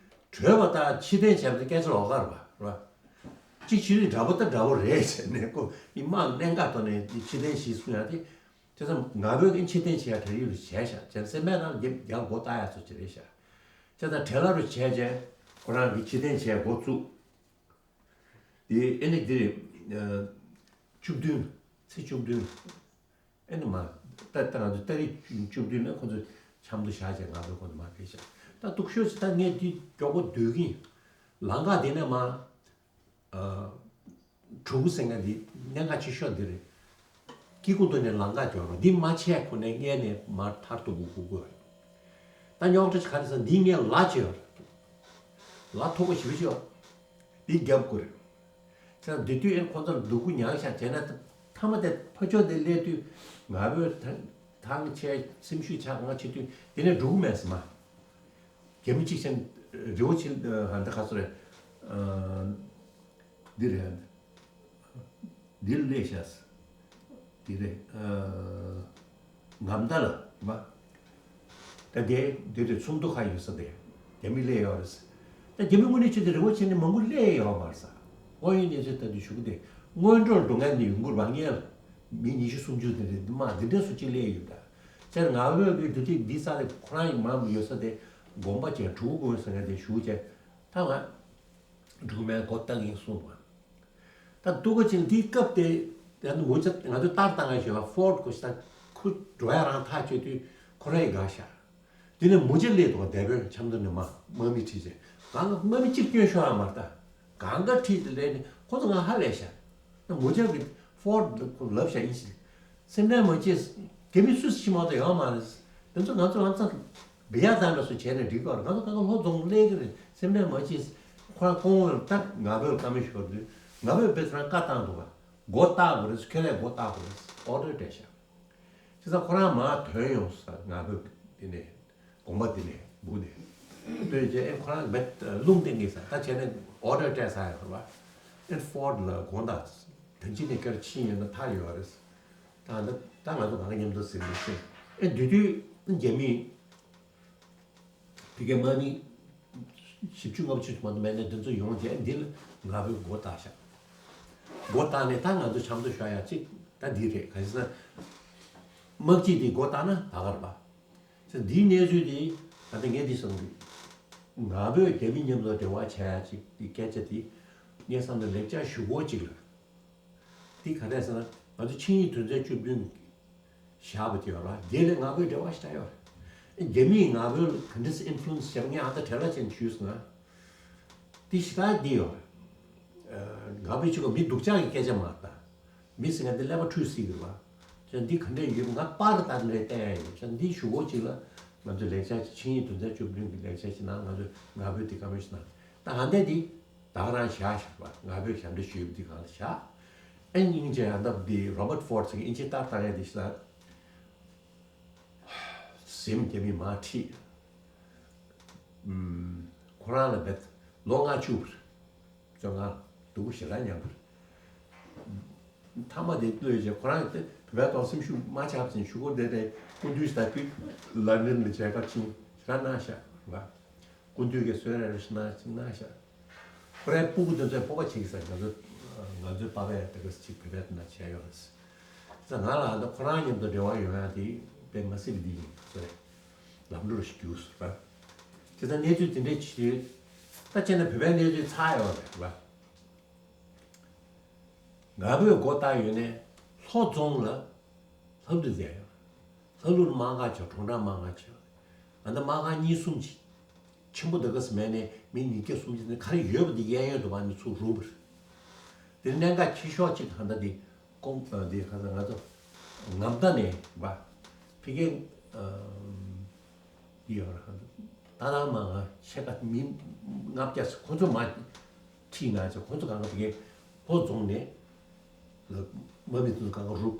བྲོས་པ་དང་ཕྱིར་འཐེན་བྱས་པ་དེ་སྐད་ཆ་ལོགས་ཀ་རེད་པ། རེད་པ། གཅིག་ཕྱི་རིགས་འདྲ་པོ་དང་འདྲ་པོ་རེད་ཟེར་ནས་ཁོ་ཡི་དམག་གནད་འགག་ཐོག་ནས་ཕྱིར་འཐེན་ཞེས་གསུང་ཡང་དེ། བྱས་ཙང་ང་ཕོད་ཀྱིས་ཕྱིར་འཐེན་བྱས་ཡ་གྲ་ཡུལ་རུ་བྱས་ཤག་བྱས་ཙང་སེམས་པའི་ནང་ལ་རྒྱ་རྒྱ་མགོ་བཏགས་ཡ་ཚོ་ཅི་རེད་ཤག་བྱས་ཙང་བྲེལ་བ་རུ་བྱས་རྗེས་ཁོ་རང་གིས་ཕྱིར་འཐེན་བྱས་འགོ་བཙུགས། དེ་ཨེ་ནི་དེ་རེད། ཨ། བཅུ་བདུན། ཚེས་བཅུ་བདུན། ཨེ་ནི་མ། ད་ད་ང་ཚོ་ཏ་རིག་བཅུ་བཅུ་བདུན་ལ་ཁོ་ཚོ་ཆབ་མདོ་བཞག་བྱས་ང་ཚོ་ཁོ་ཚོ་མ་ཕེབས་ཤག་ད་སྡུག་ཤོས་ཤིག་ད་ངས་འདི་མགྱོགས་པོ་སྡོད་ཀྱིན། ལམ་ཁ་དེ་ནས་མ། ཨ། གྲུ་གུ་ཟེར་མཁན་འདི་གནད་འགག་ཆེ་ཤོས་འདི་རེད། སྐྱེ་རྒུ་མདོ་ནས་ལམ་ཁ་སྐྱོར་རོགས་འདི་མ་ཆད་ཁོ་ནས་སྔས་ནས་མར་ཐར་ཐུབ་དགོས་དགོས་དགོས། ད་རྙོག་དྲ་ཆེ་ག་རེ་ཟེར་འདི་ངས་ལ་བྱེད་ཡོད་རེད། ལ་མཐོ་པོ་ཞེ་པོ་ཅིག་ཡོད། འདི་རྒྱབ་དགོས་རེད། ཁྱེད་རང་འདི་དུས་ཨེ་ཁོ་ཚོར་སྡུག་གུ་མྱངས་ཤག་བྱས་ན་མཐའ་མ་དེ་ཕ་ཕྱོགས་དེ་སླེབས་དུས་ང་བོས་ཐང་ཐང་ཆད་སེམས་ཤུགས་ཆག་ང་བྱེད་དུས་དེ་ནས་འགྲོ་གི་མེད་ཟེར་མ། རྒྱ་མི་གཅིག་ཅན་རི་བོ་ཆེ་ཧ་འདི་ག་ཚོད་རེད། འདི་རེད། འདིར་སླེབས་ཤག་འདི་རེད། ངམ་ད་ལ་མ། ད་དེ་དེ་དུས་ཚོགས་འདུ་ཁག་ཡོད་ས་དེ་རྒྱ་མི་སླེབས་ཡོད་རེད། ད་རྒྱ་མི་དངོས་གནས་ཆེད་དུ་རི་བོ་ཆེ་ནས་མང་པོ་སླེབས་ཡོད་མ་རེད་ས། དངོས་ཡོད་གནས་ཚུལ་ལྟ་དུས་ཞུ་གི་དེ་སྔོན་འགྲོར་འགྲོ་མཁན་ནི་ཡོང་གི་རེད་པ། ངས་མི་ཉི་ཤུ་སུམ་ཅུ་དེ་རེད་འདི་མ་འདི་འདྲ་སུ་གཅིག་སླེབས་ཡོད་ད། ཅེར་ང་བོད་ཀྱི་དུས་ཚིགས་འདི་ས་རེད་ཁོ་རང་ཡི་མ་མི་ཡོད་ས་དེ་དགོན་པ་ཅན་གྲུ་གུ་ས་ངས་དེ་ཞུ་བྱས་ད་ང་འགྲོ་མེད་གོ་བརྟག་ཡིན་གསུངས་པ། ད་སྡུག་ག་ཅིག་འདིའི་སྐབས་དེ་ཡང་ན་ངོ་ཅག་ང་ཚོས་ལྟར་བཏང་ཡ་ཞོལ་ལ་ཧྥོར་ཌ་གོ་ཤི་ད་ཁུ་འགྲོ་ཡ་རང་ཐག་ཆོད་དུས་ཁོ་རང་ཡི་དགའ་ཤག་དེ་ནས་མུ་ཇ་སླེབས་འདུག་བ་འདས་པོའི་འཆམ་དུ་ནས་མ་དམག་མི་ཁྲིད་ཅེས་གང་ག་དམག་མི་གཅིག་སྐྱོན་ཤོར་ཡ་མ་རེད་ད། གང་ག་ཁྲིད་དེ་སླེབས་ནས་ཁོ་ཚོ་ང་ཧ་ལས་ཤག་ད་མུ་ཇ་གི་ཧྥོར་ཌ་ཁོ་ལབ་ཤག་ཡིན་ཞིག་སེམས་ཁྲལ་མ་བྱེད། རྒྱ་མི་སུ་ཞིག་མ་གཏོགས་ཡོད་མ་རེད། དེ་ཚོ་ང་ཚོ་ལམ་སང་བི་ཡ་དང་འདྲ་སུ་བྱས་ནས་འགྲིག་གི་རེད། ང་ཚོ་གང་ག་ལྷོ་རྫོང་སླེབས་ཀྱི་རེད། སེམས་ཁྲལ་མ་བྱེད། ཁོ་རང་ཁོང་ལ་ད་ང་བོས་བཀའ་མོལ་ཞུ་བ་དུས་ང་བོས་དཔེ་ཚོ་རང་བཀའ་བཏང་འདུག་ག་སྒོ་བཏགས་དགོས་རེད། ཁྱོད་ལས་སྒོ་བཏགས་དགོས་རེད། ཨོ་ཌར་སྤྲད་ཤག་བྱས་ཙང་ཁོ་རང་མར་ཐོན་ཡོང་ས། ང་བོས་འདི་ནས་དགོན་པ་འདི་ནས་སྦུག་ནས་ཐོན་རྗེས་ཨེ་ཁོ་རང་བེད་རླུང་བསྟན་གྱི་ས་ད་བྱས་ནས་ཨོ་ཌར་སྤྲད་ས་ཡོད་རེད་པ། ཨེ་ཧྥོར་ཌ་ལ་དགོངས་དག་ད་ཅི་ནས་སྐྱར་ཕྱིན་ཡོད་ན་ཐར་ཡོད་རེད། ད་ད་ད་ང་ཚོ་གང་ག་མཉམ་དུ་ཟིན་མི་ཤེས། ཨེ་དེ་དུས་རྒྱ་མི་ཕ་གི་དམག་མི་བཞི་བཅུ་ལྔ་བཅུ་མ་གཏོགས་མེད་ནས་འདི་ཚོ་ཡོང་རྗེས་འདི་ལ་ང་བོས་སྒོ་བཏགས་ཤག་སྒོ་བཏགས་ནས་ད་ང་ཚོ་འཆམ་མདོ་ཤོར་ཡ་གཅིག་ད་འདི་རེད། ག་ཟེར་ན་དམག་སྤྱི་འདི་སྒོ་བཏགས་ན་ད་ག་རེད་པ། ཟེར་འདིའི་གནས་ཚུལ་འདི་ད་ལྟ་ངས་འདི་གསུངས་འདུག་ང་བོས་རྒྱ་མི་མཉམ་དུ་འབྲེལ་བ་བྱས་ཡ་གཅིག་འདི་སྐད་ཆ་འདི་ངས་བསམ་ན་ལེགས་ཆ་ཞུ་སྒོ་གཅིག་ལ། འདི་ག་རེ་ཟེར་ན་ང་ཚོ་ཆིངས་ཡིག་དོན་ཚན་བཅུ་བདུན་བཞག་པ་དེ་ཡོད་ར། དེ་ལས་ང་བོའི་འབྲེལ་བ་ཞིག་ད་ཡོད་རེད། རྒྱ་མིས་ང་བོའི་ག་འདྲས་ཨིན་ཕུ་ལུ་ཨེན་སི་བྱས་པ་ངས་ཨ་ད་བྲེལ་བ་ཅན་ཞུས་སོང་ང་། འདི་ཞིག་ད་འདི་ཡོད་རེད། ང་བོའི་ཆུ་ག་མི་སྡུག་ཅག་གི་སྐད་ཆ་མ་རེད་ད། མི་ཟེར་མཁན་དེ་ཀླད་པ་འཁྲུལ་སྲིད་ཀྱི་རེད་བ། ཅང་འདི་ག་འདྲས་ཡོད་ང་པར་ད་འདྲས་བསྟན་ཡ་ཡོད། ཅང་འདི་ཞུ་སྒོ་གཅིག་ལ་ང་ཚོ་ལེགས་ཆ་ཆིངས་ཡིག་དོན་ཚན་བཅུ་བདུན་གྱི་ལེགས་ཆ་ཞིག་ན་ང་ཚོ་ང་བོའི་འདི་བཀའ་མོལ་ཞིག་ན་ད་ང་འདས་འདི་ད་ག་རང་བཞག་བཞག་པ་ང་བོས་ཞབས་འདྲེན་ཞུས་པ་འདི་གང་ལ་བཞག་ཨེ་སྙིང་རྗེ་ཡང་འདབ་འདི་རོ་བར་ཧྥོར་ཌ་ཟེར་མཁན་ཨིན་ཇི་ལྟར་བཏང་ཡ་འདི་ཞིག་ལ་སེམས་རྒྱ་མི་མ་ཁྲིད། ཁོ་རང་ལ་བེད་ལོ་ལྔ་བཅུ་བར། བཅོ་ལྔ། སྡུག་པོ་ཞེ་དྲག་མྱངས་པར། མཐའ་མ་དེ་བློས་བྱས་ཁོ་རང་དེ་བོད་པའི་ཐོག་སེམས་ཤུགས་མ་ཆག་ཅིང་ཞུ་སྒོ་དེ་རེད། སྐུ་མདུན་ཞིག་ད་ལོན་ཌོན་ལ་མཇལ་ཁ་ཕྱིན་ཞེ་དྲག་གནང་ཤག་ང་། སྐུ་མདུན་གྱི་གསོལ་རས་རེ་ཞིག་གནང་ཞིག་གནང་ཤག་ཁོ་རའི་སྤུ་གུ་དེ་ཚོས་སྤོབས་པ་བྱེད་ཀྱི་ས་ང་ཚོ་ང་ཚོའི་པ་ཕས་དེ་ག་ཅིག་བོད་པའི་ནང་བྱས་ཡོད་རེད། ས་ང་ལ་ད་ཁོ་རང་མཉམ་དུ་འབྲེལ་བ་ཡོང་ཡ་དེ་དཔེ་མ་སྲིད་པ་འདི་ཡིན་ཟེར། ལམ་འགྲོ་ཞིག་རྒྱུགས་ཟེར། དེ་ལྟར་གནས་ཚུལ་དེ་འདྲའི་ཕྱིར། ད་བྱས་ན་བོད་པའི་གནས་ཚུལ་ཚར་ཡོད་རེད་བ། ང་ཕོད་མགོ་བཏགས་ཡོད་ནས་ལྷོ་རྫོང་ལ་ལྷ་ཀླུ་མཛད་ཡོད། ལྷ་ཀླུ་དམག་སྒར་བྱས། གྲོང་རྡལ་དམག་སྒར་བྱས། ཨ་ནི་དམག་སྒར་གཉིས་གསུམ་ཅིག་ཆེན་པོ་འདི་ག་སེ་མེད་ནས་མི་ཉིས་བརྒྱ་སུམ་བརྒྱ་ནི་ག་རེ་ཡོད་པ་དེ་གཡས་གཡོན་དུ་བ་ནི་ཚུར་རུབ་པ་རེད། དེ་གནད་འགག་ཆེ་ཤོས་གཅིག་ཧ་ད་དེ་ཀོང་དེ་ག་ས་ང་ཚོ་ངམ་ད་ནས་བ་ཕི་གེ་ཡོད་ར་ཧ་ད་ད་དང་མ་ང་ཆེ་ཀ་མི་ལྔ་བརྒྱ་ཁོ་ཚོ་མ་ཁྲིད་ན་ཆ་ཁོ་ཚོ་གང་ག་ཕི་གེ་ལྷོ་རྫོང་ནས་དམག་མི་ཚོ་གང་ག་རུབ།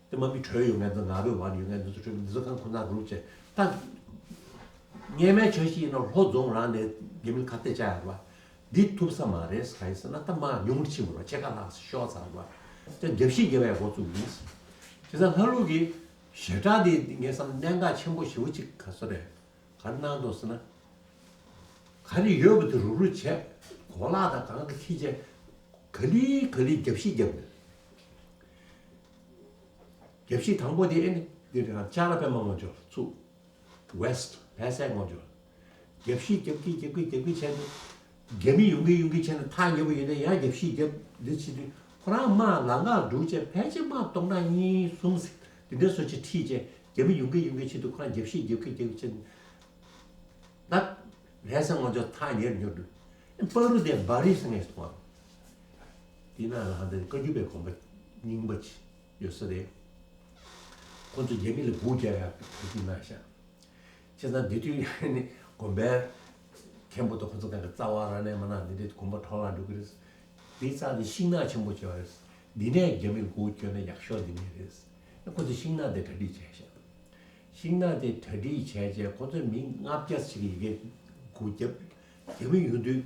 དེ་མ་མི་བྲོས་ཡོད་མཁན་ཚོ་ང་རོས་བ་ནས་ཡོད་མཁན་ཚོ་བྲོས་འདི་ཚོ་གང་ཁོ་ན་རུབ་བྱས་ད། སྔས་མའི་ཆ་ཞིག་ཡིན་ན་ལྷོ་རྫོང་རང་ནས་རྒྱ་མི་ཁ་གཏད་བཅག་ཡོད་པ། འདི་ཐུབ་ས་མ་རེད་གང་ཡིན་ཟེར་ན་ད་མ་ཉུང་ཕྱིན་པ་རེད། ཕྱེད་ཀ་ལྷག་ཤོག་ཚར་བ། དེ་རྒྱབ་བཤིག་རྒྱབ་པའི་འགོ་བཙུགས་ཡིན། དེ་ཚ་ལྷ་ལུག་གི་ཞེ་དྲག་དེ་ངས་བསམ་གནད་འགག་ཆེན་པོ་ཞེ་པོ་ཅིག་ག་ཚོད་རེད། ག་རེ་གནང་འདུག་ཟེར་ན། ག་རེ་ཡོད་པ་དེ་རུབ་རུབ་བྱས། གོ་ལག་དང་གང་ག་ཁྱེར་བྱས། ག་ལེ་ག་ལེ་རྒྱབ་བཤིག་རྒྱབ་ནས། རྒྱབ་བཤིག་དང་པོ་དེ་ཨེ་ནི་འདི་རེད། ཅཱ་ལ་པད་མ་ངོ་ཅོག་ཚུགས། West ལྷ་སའི་ངོ་ཅོག་རྒྱབ་བཤིག་རྒྱབ་ཀྱི་རྒྱབ་ཀྱི་རྒྱབ་ཀྱི་བྱས་ནས། རྒྱ་མི་ཡོང་གི་ཡོང་གི་བྱས་ནས་ཐག་ཉེ་པོ་ཡོད་ན་ཡང་རྒྱབ་བཤིག་རྒྱབ་འདི་བྱེད་དུས་ཁོ་རང་དམག་ལམ་ཁ་འགྲོ་བྱས་ཕལ་ཆེར་དམག་སྟོང་ཕྲག་གཉིས་གསུམ་ཟིག་འདི་འདྲ་སོ་ཅིག་ཁྲིད་བྱས་རྒྱ་མི་ཡོང་གི་ཡོང་གི་ཆེད་དུ་ཁོ་རང་རྒྱབ་བཤིག་རྒྱབ་ཀྱི་རྒྱབ་ཀྱི་བྱས་ནས། ད་ལྷ་ས་ངོ་ཅོག་ཐག་ཉེར་ཉོ་འདུག་པ་རུ་དེ་སྦ་རི་ཟེར་ངེས་སུ་མ། དེ་ན་ལ་ཧ་འདི་བཀའ་བརྒྱུད་པའི་དགོན་པ་རྙིང་པ་ཅིག་ཡོད་ས་རེད། ཁོ་ཚོ་རྒྱ་མི་ལ་སྒུག་རྒྱག་ཡག་གི་གོ་སྒྲིག་གནང་ཤག་བྱས་ཙང་དེ་དུས་ནི་དགོན་པའི་མཁན་པོ་དང་ཁོ་ཚོ་གང་གི་རྩ་བ་ར་ནས་མ་ན་འདི་འདྲའི་དགོན་པ་འཕྲོ་བརླག་འགྲོ་གི་རེད། དེའི་རྩ་དེ་ཤིང་ནགས་ཆེན་པོ་བྱས་པ་རེད། འདི་ནས་རྒྱ་མི་ལ་སྒུག་བསྐྱོད་ན་ཡག་ཤོས་འདི་ནས་རེད། ཁོ་ཚོ་ཤིང་ནགས་དེ་གྲ་སྒྲིག་བྱས་ཤག་ཤིང་ནགས་དེ་གྲ་སྒྲིག་བྱས་རྗེས་ཁོ་ཚོས་མི་ལྔ་བརྒྱ་ཞིག་ཡི་གེ་སྒུག་རྒྱབ་རྒྱ་མི་ཡོང་དུས།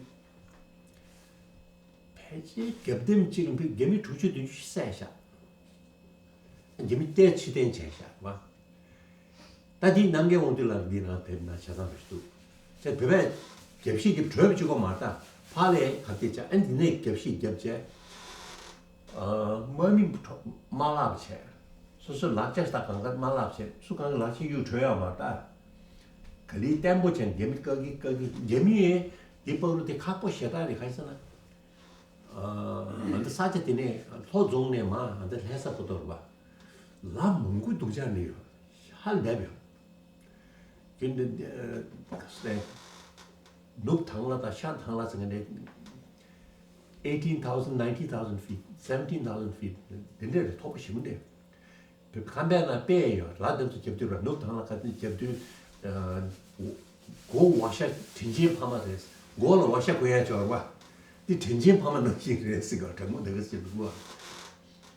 ཕལ་ཆེར་རྒྱབ་རྟེན་གཅིག་ལ་རྒྱ་མི་དྲུག་ཅུ་བདུན་ཅུ་བསད་ཤག་རྒྱ་མི་ཏོག་ཙམ་ཕྱིར་འཐེན་བྱས་ཤག་བ། ད་འདི་གནམ་གའི་དབང་འདུས་ལགས་འདི་ནང་དེབ་ནང་ཆ་ཚང་རེ་ཞིག་འདུག་དེ་བོད་པས་རྒྱབ་བཤིག་རྒྱབ་བྲོས་པ་གཅིག་པོ་མ་རེད་ད། ཕར་ལས་ག་དེ་བྱ་ཨ་འདི་ནས་རྒྱབ་བཤིག་རྒྱབ་བྱས། དམག་མི་དམར་ལག་བྱས། སོ་སོའི་ལག་ཆ་ཞིག་དང་གང་ག་དམར་ལག་བྱས། སུ་གང་གི་ལག་ཆ་གཡུག་བྲོས་ཡོད་མ་རེད་ད། ག་ལེར་བརྟན་པོ་བྱས་རྒྱ་མི་བཀག་གི་བཀག་གི་རྒྱ་མི་ཡིས་འདི་པ་རུ་དེ་ཁག་པོ་ཞེ་དྲག་རེད། ག་རེ་ཟེར་ན། ང་འདི་ས་ཆ་དེ་ནས་ལྷོ་རྫོང་ནས་མར་ང་འདི་ལྷ་ས་བར་དུ་རེད་པ། ལམ་མང་པོ་སྡུག་ཅག་ནས་ཡོད། ཧ་ལས་པ་ཡོད། དེ་འདི་ནུབ་ཐང་ལ་དང་ཤར་ཐང་ལ་ཟེར་མཁན་དེ་eighteen thousand, nineteen thousand feet, seventeen thousand feet དེ་འདྲ་རེད། མཐོ་པོ་ཞེ་པོ་འདྲ། བོད་ཁམས་པའི་ནང་དཔེ་ཡོད་ལ་དེ་ཚོ་རྒྱབ་དུས་ར་ནུབ་ཐང་ལ་ཁ་ཚིག་རྒྱབ་དུས། མགོ་བ་ཤ་དྲིན་ཆེན་ཕ་མ་རེད། མགོ་ལ་བ་ཤ་གོན་ཡ་ཅོར་བ། འདི་དྲིན་ཆེན་ཕ་མ་ནང་བཞིན་རེད་ཟེར་ག་དྲང་མོ་འདི་ག་ཟེར་འདུག་བ།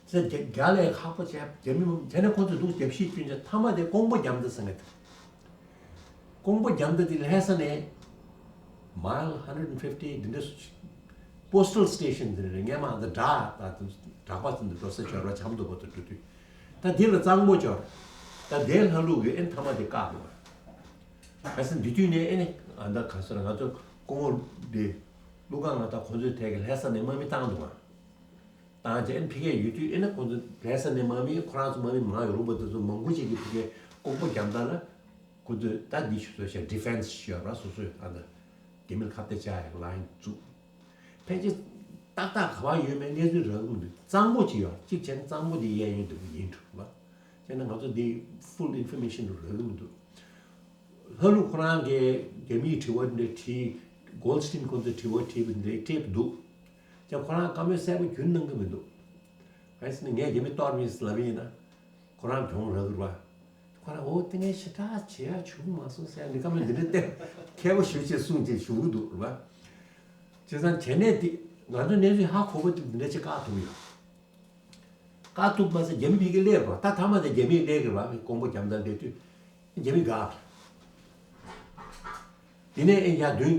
ཚེ་རྒྱ་རྒྱ་ལས་ཁག་པོ་བྱས་རྒྱ་མི་དེ་ནས་ཁོ་ཚོས་འདུག་རྒྱབ་བཤིག་བསྐྱོན་བྱས་མཐའ་མ་དེ་ཀོང་པོ་རྒྱ་མདའ་ཟེར་མཁན་དེ། ཀོང་པོ་རྒྱ་མདའ་དེ་ལྷ་ས་ནས་mile hundred and fifty དེ་འདྲ་སུ་ཅིག postal station དེ་རེད། སྔས་མ་ད་བྲག་ད་བྲག་པ་ཚོ་འདི་འགྲོ་ས་ཅོར་བ་ཆབ་མདོ་བར་དུ་འགྲོ་དུས། ད་དེ་ལ་གཙང་པོ་ཅོར། ད་དེ་ལྷ་ལུག་གི་ཨེ་མཐའ་མ་དེ་བཀག་འདུག་བ། ག་ས་འདི་དུས་ནས་ཨེ་ནི་ཨ་ད་ག་ས་ར་ང་ཚོ་ཀོང་པོ་འདི་ཀླུ་ཁང་ང་ད་ཁོ་ཚོའི་ཐད་ཀྱི་ལྷ་ས་ནས་དམག་མི་བཏང་འདུག་བ། བཏང་རྗེས་ཨེ་ནི་ཕ་གིར་ཡོད་དུས་ཨེ་ནི་ཁོ་ཚོ་ལྷ་ས་ནས་དམག་མི་ཁོ་རང་ཚོ་དམག་མི་མང་ཡོད་རུང་བ་དེ་ཚོ་མང་པོ་ཅིག་གིས་ཕ་གིར་ཀོང་པོ་རྒྱ་མདའ་ལ། ཁོ་ཚོས་ད་འདི་ཞུ་ཚོད་བྱས་defense ཞུ་ཡ་ར་སོ་སོས་ཨ་ད་རྒྱ་མིར་ཁ་གཏད་བཅག་ཡག་ལ་ཡིན་བཙུགས། ཕལ་ཆེར་ཏག་ཏག་ག་པར་ཡོད་མེད་གནས་ཚུལ་རག་གི་མི་འདུག་གཙང་པོ་ཅིག་ཡོད། གཅིག་བྱས་ན་གཙང་པོ་འདི་གཡས་གཡོན་འདི་ཡིན་འགྲོ་བ། བྱས་ན་ང་ཚོ་འདི་full information རག་གི་མི་འདུག་ལྷ་ལུག་ཁོ་རང་གིས་རྒྱ་མིའི་དྲི་བ་འདི་འདྲ་དྲིས། Goldstein ཁོ་ཚོས་དྲི་བ་དྲིས་པ་འདི་འདྲ་སྤྲད་འདུག་ཀྱང་ཁོ་རང་བཀའ་མོལ་གསལ་པོ་རྒྱུན་གནང་གི་མི་འདུག་གང་ཡིན་ཟེར་ན་ངས་རྒྱ་མི་གཏོར་མིན་ལབ་ཡིན་ན། ཁོ་རང་གྱོང་རག་གི་རེད་བ། ཁོ་རང་འོ་དེ་ངས་ཞེ་དྲག་བྱེད་ཡ་བྱུང་མ་སོང་ཟེར་ཡ་འདི་བཀའ་མོལ་འདི་འདྲ་བསྟན་མཁས་པོ་ཞེ་པོ་ཅིག་གསུངས་བྱས་བཞུགས་ཀྱི་འདུག་རེད་བ། བྱས་ཙང་བྱས་ནས་འདི་ང་ཚོ་གནས་ཚུལ་ཧ་གོ་བ་འདི་འདྲ་ཅིག་བཀག་ཐུབ་ཡོད། བཀག་ཐུབ་མ་ཟད་རྒྱ་མི་ཕ་གིར་སླེབས་རེད་བ། ད་མཐའ་མ་དེ་རྒྱ་མིས་སླེབས་ཀྱི་རེད་བ། ཀོང་པོ་རྒྱ་མདའ་སླེབས་དུས་རྒྱ་མི་དགའ། དེ་ནས་ཨེ་ཡར་མདུན་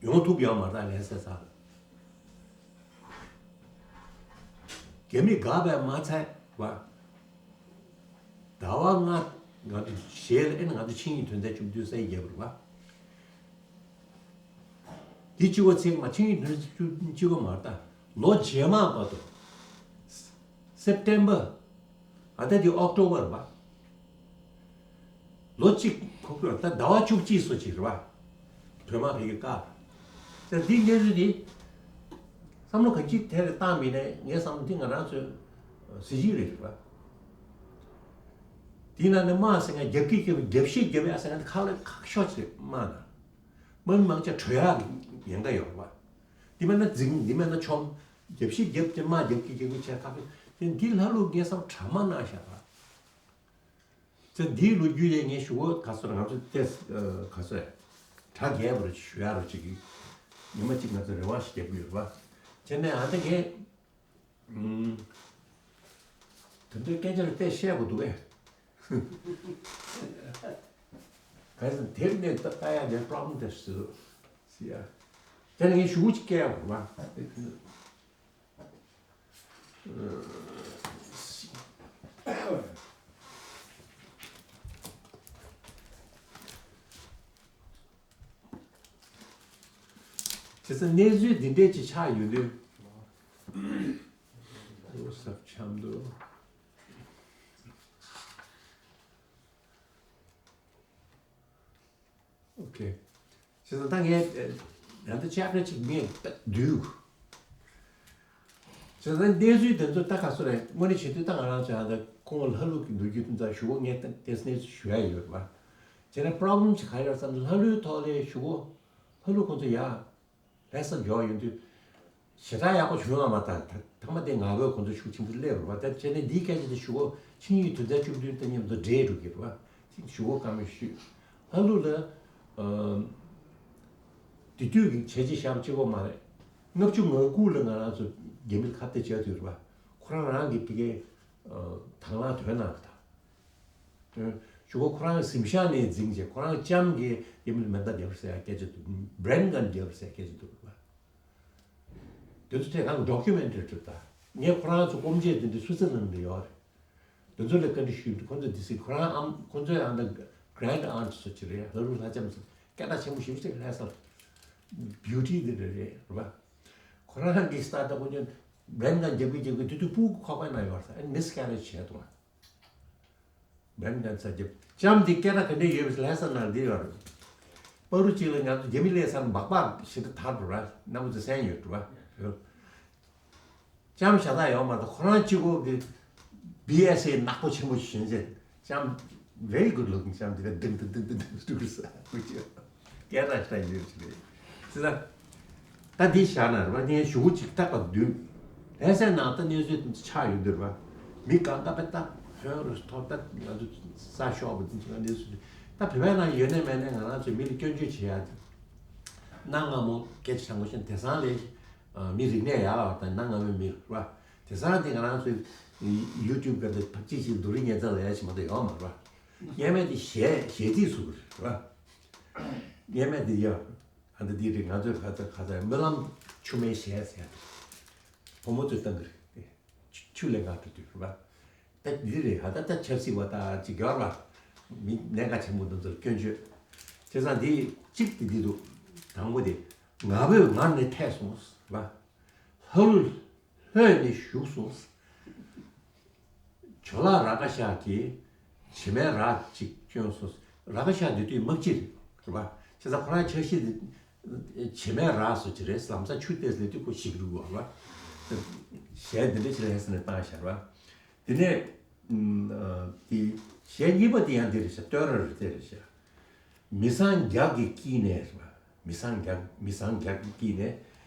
ཡོང་ཐུབ་ཡོད་མ་རེད། ད་ལན་སེ་ས་རྒྱ་མི་དགའ་བས་མ་ཚད་བ། ཟླ་བ་ལྔ་ང་ཚོ་རྗེས་ལ་ཨེ་ན་ང་ཚོ་ཆིངས་ཡིག་དོན་ཚན་བཅུ་བདུན་སའི་རྒྱབ་རེད་བ། འདི་གཅིག་པོ་ཚིག་མ་ཆིངས་ཡིག་དོན་ཚན་བཅུ་གཅིག་པོ་མ་རེད་ད། ལོ་རྗེས་མ་བར་དུ། September ཨ་ད་འདི་October རེད་བ། ལོ་གཅིག་ཁོ་ཁོས་ད་ཟླ་བ་བཅུ་གཅིག་སོ་གཅིག་རེད་བ། བོད་དམག་ཕ་གིར་བཀག་ད་འདི་གནས་ཚུལ་འདི་བསམ་བློ་གང་ཅི་དེ་རེ་བཏང་མིན་ནས་ངས་བསམ་བློ་འདི་ང་རང་ཚོའི་གཟི་བརྗིད་རེད་བ། དེའི་ནང་ནས་དམག་ཟེར་མཁན་རྒྱབ་ཀྱི་རྒྱབ་རྒྱབ་ཤིག་རྒྱབ་ཡ་ཟེར་མཁན་དེ་ཁག་ལས་ཁག་ཤོས་ཅིག་རེད། དམག་ནང་དམག་མི་མང་ཆེ་བྲོས་ཡག་ཉེན་ཁ་ཡོད་བ། འདི་མེད་ན་འཛིང་འདི་མེད་ན་ཆོམ། རྒྱབ་ཤིག་རྒྱབ་དེ་དམག་རྒྱབ་ཀྱི་རྒྱབ་ཀྱི་བྱས་ཁག་ཤོས་དེ་འདི་ལྷ་ལུག་ངས་བསམ་དྲ་མ་གནང་བཞག་བ། ཚེ་འདིའི་ལོ་རྒྱུས་ལས་ངས་ཞུ་གོ་ག་སོར་ང་ཚོ་ཏེས་ག་སོར་གྲ་རྒྱས་པར་ཞུ་ཡ་རུ་ཅིག་ཉི་མ་གཅིག་ང་ཚོ་རེ་བ་ཞིག་རྒྱབ་ཀྱི་ཡོད་རེད་བ། བྱས་ནས་ཨ་ད་ངས་དེ་འདྲའི་སྐད་ཆ་རུ་ཏེས་བཤད་དགོས་འདུག་གས། ག་ཚོད་དེབ་ནས་ལྟ་ཡ་དེ་པྲོབ་ལེམ་དེ་སུ་སི་ཡ། དེ་ནས་ངས་ཞུ་གོ་ཅིག་སྐད་ཡ་དགོས་བ། བྱས་ཙང་གནས་ཚུལ་འདི་འདྲས་ཅིག་ཆགས་ཡོད་དུས། ཨོ་ས་འཆམ་འདུག་ཨོ་ཁེ། བྱས་ཙང་ད་ངས་ཡང་ད་ཆབ་ར་ཅིག་ངས་ད་བསྡུས། བྱས་ཙང་གནས་ཚུལ་དེ་ཚོ་ད་ག་སོ་རེད། དངོས་གནས་བྱེད་དུས་ད་ང་རང་ཚོ་ཡང་ད་ཁོང་ལྷ་ལུག་གི་འདུལ་རྒྱུ་དེ་ཚོ་ཞུ་བོ་ངས་ད་ཏེས་གནས་ཚུལ་ཞུ་ཡ་ཡོད་རེད་བ། བྱས་ན་པྲོབ་ལེམ་ཅིག་ག་ཡོད་བསམ་ན་ལྷ་ལུག་ཐོག་ལས་ཞུ་བོ་ལྷ་ལུག་ཁོང་ཚོ་ཡ། ལྷ་ས་འབྱོར་ཡོང་དུས། ཞེ་དྲག་ཡག་པོ་བྱུང་ཡོད་མ་རེད། ད་ཐ་མ་དེ་ང་ཕོད་ཁོང་ཚོ་ཤུགས་ཆེན་པོ་སླེབས་རེད་བ། ད་བྱས་ནས་འདིའི་སྐད་ཆ་དེ་ཞུ་གོ་ཆིངས་ཡིག་དོན་ཚན་བཅུ་བདུན་དང་མཉམ་དུ་འབྲེལ་འགྲོ་གི་རེད་བ། ཅིག་ཞུ་གོ་བཀའ་མོལ་ཞུས། ལྷ་ལུག་ལ། ཨ། དེ་དུས་ཀྱི་བྱས་རྗེས་བཞག་པ་གཅིག་པོ་མ་རེད། ལྔ་བཅུ་ང་དགུ་ལ་ང་རང་ཚོ་རྒྱ་མིར་ཁ་གཏད་བྱས་དུས་རེད་བ། ཁོ་རང་རང་གི་ཕ་གིའི། ཨ། དང་བླངས་དོན་གནང་གི་ད། ཞུ་གོ་ཁོ་རང་གཟིམ་ཤག་ནས་འཛིང་བྱས་ཁོ་རང་ལྕམ་གྱིས་ཡ་མི་ལ་མེ་མདའ་བརྒྱབ་ཟེར་ཡ་སྐད་ཆ་འདུག་བྷི་རེན་གན་བརྒྱབ་ཟེར་ཡ་སྐད་ཆ་འདུག་བ། དེ་ཚོ་དེ་གང་ཌོ་ཀུ་མེན་ཊི་རི་བྲིས་ད། ངས་ཁོ་རང་ཚོ་སྐོམ་བྱས་དེ་འདྲ་སུད་སི་ལན་ལ་ཡོད་རེད། དེ་ཚོ་ལ་བཀའ་འདྲི་ཞུས་འདུག་ཁོ་ཚོ་དེ་སྲིད་ཁོ་རང་ཨམ་ཁོ་ཚོའི་ཨ་ད་གྷ་རེན་ཌི་ཨན་ཊི་སོ་ཅི་རེད། ལྷ་ལུག་ལྷ་ལྕམ་ཚོ་སྐད་གྲགས་ཆེན་པོ་ཞེ་པོ་ཅིག་ལྷ་ས་ལ་བྷིའུ་ཊི་དེ་འདྲ་རེད་རེད་བ། ཁོ་རང་གི་སྟ་ད་ཁོ་ཚོ་བྷི་རེན་གན་རྒྱབ་ཀྱི་རྒྱབ་ཀྱི་དེ་དུས་སྤུ་གུ་ཁོག་པའི་ནང་ཡོད་རེད་ས་ཨ་ནི་མི་སི་ཀེ་རེཇ་བྱས་འདུག་བ། བན་གན་ས་རྒྱབ། ལྕམ་འདི་སྐད་གྲགས་ག་འདྲ་ཡོད་པའི་ལྷ་ས་ནང་འདི་ཡོད་རེད། པ་རུ་གཅིག་ལ་ང་ཚོ་རྒྱ་མི་སླེབས་ས་ན་སྦག་སྦག་ཞེ་དྲག་དར་འགྲོ་ར་རྣམ་པ་ཚོ་གསན་ཡོད་འགྲོ་བ། ལྕམ་ཞྭ་ཐག་ཡོད་མ་གཏོགས་ཁོ་རང་གཅིག་པོ་གི་བི་ཨེས་ཨེ་ནག་པོ་ཆེན་པོ་ཞིག་བྱུང་རྗེས་ལྕམ་very good looking ལྕམ་འདི་ལ་ལྡིང་ལྡིང་ལྡིང་ལྡིང་ལྡིང་ལྡིང་ས་ཁུ་ཅི། སྐད་གྲགས་ཞེ་དྲག་ཡོད་ཅིག་རེད། ཙི་ད། ད་འདི་བཞག་ན་རེད་བ་ངས་ཞུ་གུ་ཅིག་ཏག་པ་བདུན། ལྷ་སའི་ནང་ད་གནས་ཚུལ་ཆགས་ཡོད་འདུག་རེད་བ། མི་གང་ག་པའི་ད་ཧོན་རུ་ཐོར་ད་ང་ཚོ་ས་ཤོག་པ་འདི་ཅིག་གནས་ཚུལ་ད་བོད་པའི་ནང་ཡོད་ནས་མེད་ནས་ང་རང་ཚོས་མི་ལ་སྐྱོན་བརྗོད་བྱེད་ཡ་དེ། གནའ་སྔ་མོ་སྐད་ཆ་དྲང་པོ་བཤད་ན་དེང་སང་ལས་མི་རིག་གནས་ཡག་བ་དང་གནའ་སྔ་མོའི་མི་རེད་བ། དེང་སང་དེ་ང་རང་ཚོའི་ཡུ་ཊུབ་ག་འདི་ཕ་ཅིག་ཅིག་རྡོ་རིང་ཉལ་ཚ་ལ་ཡ་ཞིག་མ་གཏོགས་ཡོད་མ་རེད་བ། ངས་མེད་དེ་གཞས་གཞས་ཚིག་བཟོ་གི་རེད་བ། ངས་མེད་དེ་ཡ། ཨ་ད་འདི་རེད་ང་ཚོའི་ཁ་ཚ་ཁ་ཚ་སྨོན་ལམ་ཆུ་མའི་གཞས་ཟེར་ཡ་དེ། བུ་མོ་ཚོས་བཏང་གི་རེད། ཆུ་ཆུ་ལས་ང་འགྲོ་དུས་རེད་བ། ད་འདི་རེད་ཧ་ད་ད་ཆབ་སྲིད་པ་ད་ཅིག་གྱོར་བ། མི་གནད་འགག་ཆེན་པོ་འདི་ཚོར་སྐྱོན་བརྗོད། བྱས་ཙང་འདི་གཅིག་དེ་འདི་འདུག་དང་པོ་དེ། ང་ཕོད་ངར་ནས་ཐད་སོང་བ། ལྷ་ལུ་ལྷོད་ནས་ཞུགས་སོང་། ཇོ་ལགས་ར་ཀ་ཤ་གིས་བྱེ་མའི་རྭ་གཅིག་བསྐྱོན་སོང་། ར་ཀ་ཤ་འདི་དུས་དམག་སྤྱི་རེད་བ། བྱས་ཙང་ཁོ་རང་འཆར་གཞི་འདི་བྱེ་མའི་རྭ་སོ་ཅི་རེད་ལམ་སང་ཆུ་ཏེས་ལས་དུས་ཁོ་ཞིག་རུ་བ་བ། གཞས་འདི་འདྲ་ཞིག་ལ་ཧེ་སི་ནས་བཏང་ཤར་བ། དེ་ནས་དེ་གཞས་གཉིས་པ་དེ་ཡང་འདི་རེད་ཤག་བསྟོད་ར་རེད་དེ་རེད་ཤག་མི་བཟང་རྒྱགས་ཀྱི་དཀྱིལ་ནས་རེད་བ། མི་བཟང་རྒྱགས་མི་བཟང་རྒྱགས་ཀྱི་དཀྱིལ་ནས།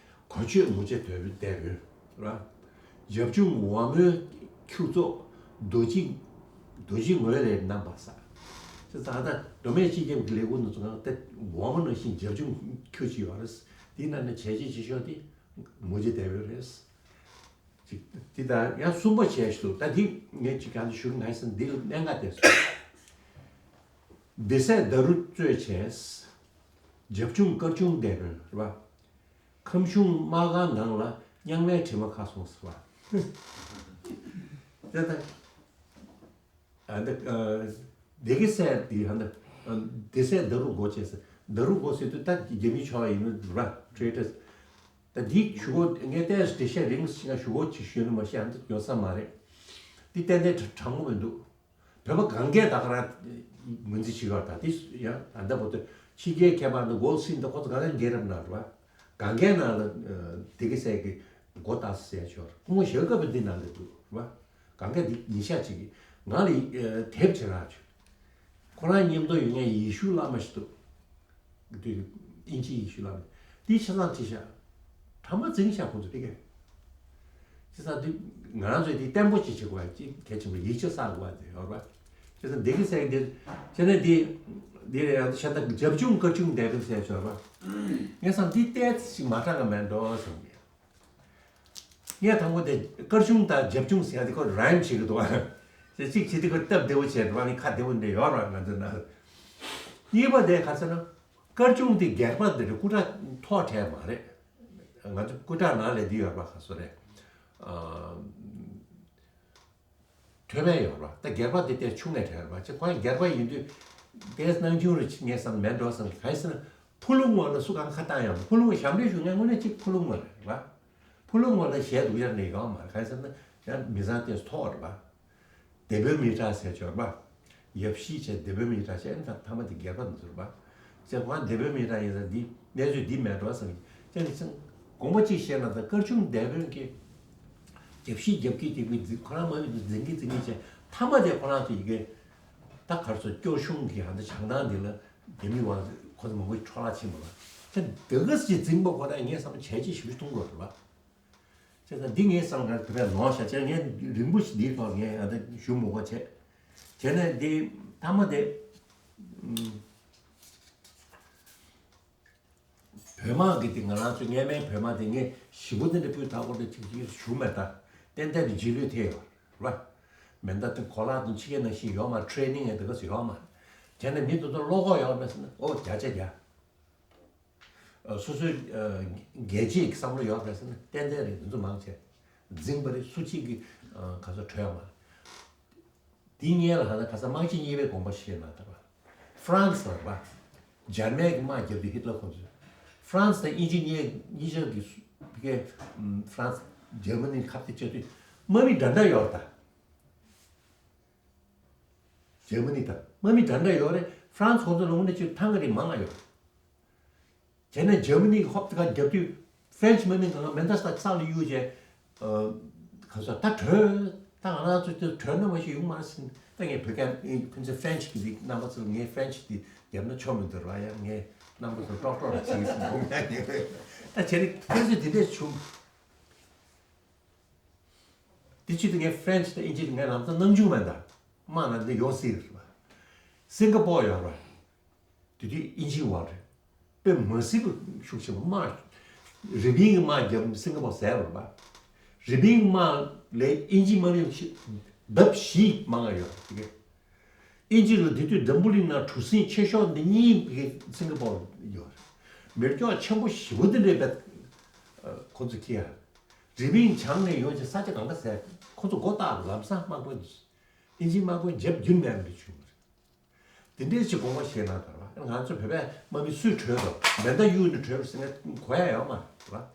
གོ་ཆོད་མུ་ཆེ་དོད་པའི་སྡེ་དཔོན་རེད་བ། རྒྱབ་ཆུང་ཝ་མོའི་ཁྱུ་ཚོགས་རྡོ་རྗེ་རྡོ་རྗེ་ངོས་ལས་རྣམ་པར་སངས། ཅེས་ད་ལྟ་མདོ་སྨད་སྤྱི་ཁྱབ་ཀྱི་ལས་ཁུངས་ནང་ཚོ་ནང་ཏེ་ཝ་མོ་ནང་བཞིན་རྒྱབ་ཆུང་ཁྱུ་གཅིག་ཡོད་རེད། དེའི་ནང་ནས་བྱས་རྗེས་ཆེ་ཤོས་དེ་མུ་ཆེ་སྡེ་དཔོན་རེད། ཅིག་དེ་ལྟར་ཡང་གསུམ་པ་བྱས་ཤིག་ད་འདི་ངས་ཅིག་གང་དུ་ཞུ་ང་ཡིན་འདི་ལ་གནད་འགག་དེ་སོང་། སྡེ་སྲིད་ཟླ་རུ་གཙོས་བྱས། རྒྱབ་ཆུང་དཀར་ཆུང་སྡེ་དཔོན་རེད་བ། ཁམས་གཞུང་དམག་ཁང་ནང་ལ་རྙིང་མའི་དྲི་མ་ཁ་སོང་ཟེར་བ། དེ་ལྟར། ཨ་འདི་ཨ་སྡེ་དགེ་སྲས་འདི་ཧ་འདི་ཨ་སྡེ་སྲས་ཟླ་རུ་སྒོ་བྱས་ཟེར། ཟླ་རུ་སྒོ་ཟེར་དུས་ད་རྒྱ་མི་ཕྱོགས་ཡིན་ནོ་ར་ཊེ་རེ་ཊར་སི། ད་འདི་ཞུ་སྒོ་ངས་ཏོག་ཙམ་འགྲེལ་བཤད་རིང་ཞིག་ང་ཞུ་སྒོ་ཅིག་ཞུས་ན་མ་ཤེས་ཨ་འདི་ཡོད་ས་མ་རེད། འདི་ཏན་ཏན་དྲ་དྲང་པོ་མི་འདུག་བོད་པ་གང་གས་ད་ག་རང་ངོས་འཛིན་བྱེད་ཀྱི་ཡོད་རེད། ད་དེ་ཡང་ད་ལྟ་བར་དུ་ཕྱི་རྒྱལ་ཁྱད་པར་དུ་གོ་སྲིད་འདི་ཁོ་ཚོ་གང་ག་རྒྱལ་རབས་ནང་རེད་བ། གང་གའི་ནང་ལ་ཨ་སྡེ་དགེ་སྲས་ཀྱི་མགོ་བཏགས་ཟེར་ཆོག་སྐུ་ངོ་ཞྭ་དཀར་པོ་འདི་ནང་ལ་འདུག་རེད་བ། གང་ག་འདི་ཉིན་ཞག་གཅིག་གི་ང་ལ་ཨ་དེབ་བྱེད་རག་བྱུང་། ཁོ་རང་མཉམ་དུ་ཡོད་མཁན་ཡེ་ཤུ་བླ་མ་ཞིག་འདུག་དེ་དབྱིན་ཇི་ཡེ་ཤུ་བླ་མ་དེའི་ཆ་ཚང་བྲིས་ཤག་ཕྲ་མ་འཛིན་ཤག་ཁོང་ཚོ་དེ་གས། བྱས་ཙང་དེ་ང་རང་ཚོས་དེ་བརྟན་པོ་ཅིག་བྱེད་དགོས་པ་ཅིག་གལ་ཆེན་པོ་ཡིག་ཆ་བསགས་དགོས་པ་དེ་ཡོད་རེད་པ། བྱས་ཙང་སྡེ་དགེ་སྲས་ཀྱི་དེ་བྱས་ནས་དེ་དེ་ལ་ཡང་ཤ་སྟག་རྒྱབ་ལྗོངས་སྐར་ཆུང་སྡེ་དགེ་སྲས་ཡོད་རེད་པ། ངས་བསམ་དེ་ཏོག་ཙམ་ཞིག་མ་དྲག་ག་མེད་འགྲོ་བསམ་གི། ངས་དང་པོ་དེ་སྐར་ཆུང་དང་རྒྱབ་ལྗོངས་ཟེར་ཡ་དེ་ཁོ་རའིམ་བྱེད་ཀྱི་འདུག་ཨ། ཅིག་བྱེད་དུས་ཁོ་སྟབས་བདེ་བོ་བྱས་འགྲོ་བ་ནི་ཁ་བདེ་བོ་འདྲ་ཡོད་རེད་པ་ང་ཚོའི་ནང་། གཉིས་པ་དེ་ག་ཟེར་ན། སྐར་ཆུང་དེ་སྒལ་པ་འདི་རེད། སྐུ་དྲག་མཐོ་དྲགས་མ་རེད། ང་ཚོ་སྐུ་དྲག་ནང་ལས་འདི་ཡོད་པ་ག་ཚོད་རེད། ཨ། མཐོ་དམན་ཡོད་པ་ད་སྒལ་པ་དེ་དེ་ཆུང་ངེ་དྲགས་པ་ཅིག་ཁོང་སྒལ་པ་ཡིན་དུས་དེ་སྣང་ཆུང་རུ་ངས་བསམ་མེད་འགྲོ་བསམ་གི། ག་ཡིན་ཟེར་ན་ཕུ་ལུ་ངོ་ལ་སུ་གང་ཁ་བཏང་ཡང་ཕུ་ལུ་ངོ་ཞབས་འདྲེན་ཞུ་ངས་དངོས་གནས་གཅིག་ཕུ་ལུ་ངོ་ལ་རེད་པ། ཕུ་ལུ་ངོ་ལ་ཞལ་འདུག་ཡར་ནས་ཡོང་མ་རེད། ག་ཡིན་ཟེར་ན་ཡང་མི་ཚང་དེ་མཐོ་རེད་པ། སྡེ་དཔོན་མི་དྲག་ཟེར་ཆོག་པ། ཡབ་གཞིས་བྱས་སྡེ་དཔོན་མི་དྲག་བྱས་ཨ་ནི་ད་ཐ་མ་དེ་སྒལ་པ་འདི་ཚོ་རེད་པ། བྱས་ཁོང་སྡེ་དཔོན་མི་དྲག་ཡིན་ཙང་འདི་གནས་ཚུལ་འདི་མེད་འགྲོ་བསམ་གི། བྱས་ནས་ཅང་དགོངས་པ་གཅིག་བཞེས་ན་ད་སྐར་ཆུང་སྡེ་དཔོན་གྱི་རྒྱབ་གཞིས་རྒྱབ་ཀྱི་རྒྱབ་ཀྱི་འཛིན་ཁོ་རང་མ་ཡིན་འཛིན་གི་འཛིན་གི་བྱས་ཐ་མ་དེ་ཁོ་རང་ཚོ་ཡི་གེ་ད་གར་སོ་སྐྱོ་ཤུང་གི་ཧ་ད་བྱང་ཐང་འདི་ལ་རྒྱ་མི་བ་ཁོ་ཚོ་མང་པོ་འཕྲོ་བརླག་ཕྱིན་པ་ལ་ཅང་འདི་ག་ཅིག་འཛིན་པ་ཁོ་རང་ངས་བསམ་བྱས་ཅིག་ཞུ་གཏོང་དགོས་རེད་པ། བྱས་ཙང་འདི་ངའི་བསམ་ཁར་དེ་བས་ནོར་ཤག་བྱས་ངས་རིང་པོ་ཞིག་འདིའི་ཐོག་ངས་ཨ་ད་ཞུ་མི་དགོས་བྱས། བྱས་ནས་འདི་མཐའ་མ་དེ་ཨུམ། བོད་དམག་གི་དེ་ང་རང་ཚོའི་སྔས་མའི་བོད་དམག་དེ་ངས་ཞེ་པོ་དེ་འདྲ་སྤུས་དག་པོ་དེ་ཅིག་ཅིག་ཞུ་མེད་ད། ཏན་ཏན་དེ་རྗེས་ལུས་ཐེབས་ཡོད་རེད་བ། མེ་མདའ་དེ་གོ་ལག་དང་ཕྱི་རྒྱལ་ནང་བཞིན་ཡོད་མ་རེད། ཊེ་ནིང་ཡང་དེ་ག་ཚོད་ཡོད་མ་རེད། བྱས་ནས་མི་དེ་ཚོ་བློ་ཁོག་ཡོད་མེད་ཟེར་ན་ཨོ་བརྒྱ་ཆ་བརྒྱ། སོ་སོའི་རྒྱལ་གཅེས་ཀྱི་བསམ་བློ་ཡོད་རེད་ཟེར་ན་ཏན་ཏན་རེད། འདི་ཚོ་མང་ཆེ་འཛིང་པ་རེད། སུ་གཅིག་གིས་ག་ཚོད་གྲོས་མ་རེད། དེའི་སྔོན་ལ་ཧ་ན་ག་ས་དམག་སྤྱི་གཉིས་པའི་དགོངས་པ་བཞེས་ན་ད་ར་ཧྥ་རན་སི་ལ་ར་འཇར་མན་གྱི་དམག་རྒྱབ་དུས་ཧི་ཏ་ལ་ཁོང་ཚོས་ཧྥ་རན་སི་དང་དབྱིན་ཇི་གཉིས་གཉིས་ཆར་གྱི་སུ་ཕ་གིའི་ཧྥ་རན་སི་འཇར་མ་ནི་ཁ་གཏད་བཅག་དུས་དམག་མི་འདྲ་འདྲ་ཡོད་རེད་ད། འཇར་མ་ནི་དང་དམག་མི་འདྲ་འདྲ་ཡོད་རེད། ཧྥ་རན་སི་ཁོང་ཚོ་ལ་དངོས་གནས་ཅིག་ཐང་ག་རིགས་མང་ང་ཡོད། བྱས་ནས་འཇར་མ་ནི་གི་ཧོབ་ཏེ་ཁ་རྒྱབ་དུས་ཧྥ་རན་སི་དམག་མི་ཚོ་ལ་མེ་མདའ་ས་ས་ལ་གཡུག་བྱས། ཨ། ག་ཚོད་ད་བྲོས་ད་ང་རང་ཚོ་དེ་བྲོས་ན་མ་ཤེས་ཡོང་མ་རེད་ཟེར། ད་ངས་བོད་སྐད་ཨེ་ཁོང་ཚོ་ཧྥ་རན་སི་གི་རྣམ་པ་ཚོ་ལ་ངས་ཧྥ་རན་སི་དེ་རྒྱབ་ན་ཆོ་མི་འདུག་ར་ཡང་ངས་རྣམ་པ་ཚོ་ཀྲོག་ཀྲོག་ར་བྱེད་ཀྱི་ཟེར་འདུག་ཡང་ངས་ད་བྱས་ནས་ཁོང་ཚོས་དེ་འདྲས་བྱུང་། དེ་ཕྱིར་དུ་ངས་ཧྥ་རན་སི་དང་དབྱིན་ཇི་ལ་ངས་ལམ་སང་སྣང་ཆུང་མེད་ད། དམག་ནང་འདི་ཡོད་སྲིད་རེད་པ། སིང་ག་པོར་ཡོད་རེད་པ། དེ་དུས་དབྱིན་ཇིའི་དབང་རེད། དཔེ་མ་སྲིད་པ་ཤུགས་ཆེན་པོ་དམག་རི་པིན་གྱི་དམག་རྒྱབ་སིང་ག་པོར་ཟས་པ་རེད་པ། རི་པིན་དམག་ལས་དབྱིན་ཇིའི་དམག་མི་ཆེ་ལྡབ་བཞི་མང་བ་ཡོད་རེད་དེ་གས། དབྱིན་ཇི་ལ་དེ་དུས་འཛམ་བུ་གླིང་ནང་གྲུ་གཟིངས་ཆེ་ཤོས་འདི་གཉིས་དེ་གས་སིང་ག་པོར་ཡོད་རེད། མེ་སྒྱོགས་ཆེན་པོ་ཞེ་པོ་དེ་འདྲའི་བས་ཁོ་ཚོ་ཁྱེར་ཡ། རི་པིན་བྱང་ནས་ཡོང་བྱས་ས་ཆ་གང་ག་ཟས། ཁོ་ཚོ་མགོ་བཏགས་ལམ་སང་དམག་དཔོན་དབྱིན་ཇིའི་དམག་དཔོན་རྒྱབ་རྒྱུན་མེད་པ་འདྲ་བྱུང་བ་རེད། དེ་འདྲའི་ཅིག་དགོངས་པ་བཞེས་ན་ད་ར་ང་ཚོ་བོད་པའི་དམག་མི་སུས་བྲོས་དང་མེ་མདའ་གཡུག་ནས་བྲོས་པ་ཟེར་ན་གོ་ཡ་ཡོད་མ་རེད་ར།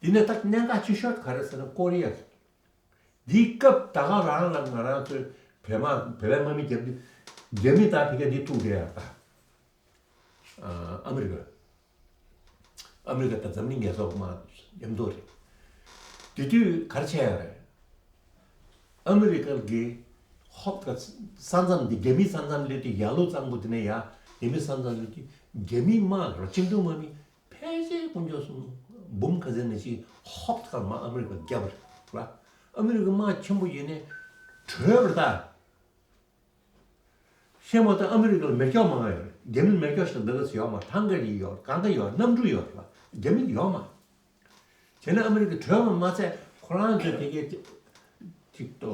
དེ་ནས་ད་གནད་འགག་ཆེ་ཤོས་ག་རེ་ཟེར་ན་ཀོ་རི་ཡ་རེད། འདིའི་སྐབས་ད་ག་རང་ལ་ང་རང་ཚོའི་བོད་དམག་བོད་པའི་དམག་མི་རྒྱབ་དུས་རྒྱ་མི་དང་ཕ་གི་འདི་ཐུག་བསྡད་ཡ་ད། ཨ་མི་རི་ཀ་ཨ་མི་རི་ཀ་དང་འཛམ་གླིང་རྒྱལ་ཚོགས་མ་མཉམ་དུ་རེད། དེ་དུས་ག་རེ་བྱས་ཡོད་རེད། ཨ་མི་རི་ཀ་གི་ཧོབ་ཀ་ས་མཚམས་འདི་རྒྱ་མིའི་ས་མཚམས་སླེབས་དུས་ཡར་ལུང་གཙང་པོ་འདི་ནས་ཡར་རྒྱ་མིའི་ས་མཚམས་སླེབས་དུས་རྒྱ་མིའི་དམག་ར་བཅིངས་འགྲོལ་དམག་མི་ཕལ་ཆེར་དཀོན་མཆོག་གསུམ་འབུམ་ག་ཚད་ནས་ཅིག་ཧོབ་ཀ་མར་ཨ་མི་རི་ཀ་བརྒྱབ་རེད་བ། ཨ་མི་རི་ཀ་དམག་ཆེན་པོ་ཡིན་ནས་བྲོས་པ་རེད་ད། ཤེས་མ་ཐག་ཨ་མི་རི་ཀ་ལ་མེ་སྒྱོགས་མང་ང་ཡོད་རེད། རྒྱ་མི་ལ་མེ་སྒྱོགས་ཤིག་འདི་ག་ཚོད་ཡོད་མ། ཐང་ག་རིགས་ཡོད། གང་ག་ཡོད། གནམ་གྲུ་ཡོད་རེད་བ། རྒྱ་མི་ལ་ཡོད་མ། བྱས་ན་ཨ་མི་རི་ཀ་བྲོས་པ་མ་ཚད་ཁོ་རང་ཚོས་དེ་གའི་ཅིག་ཏོ་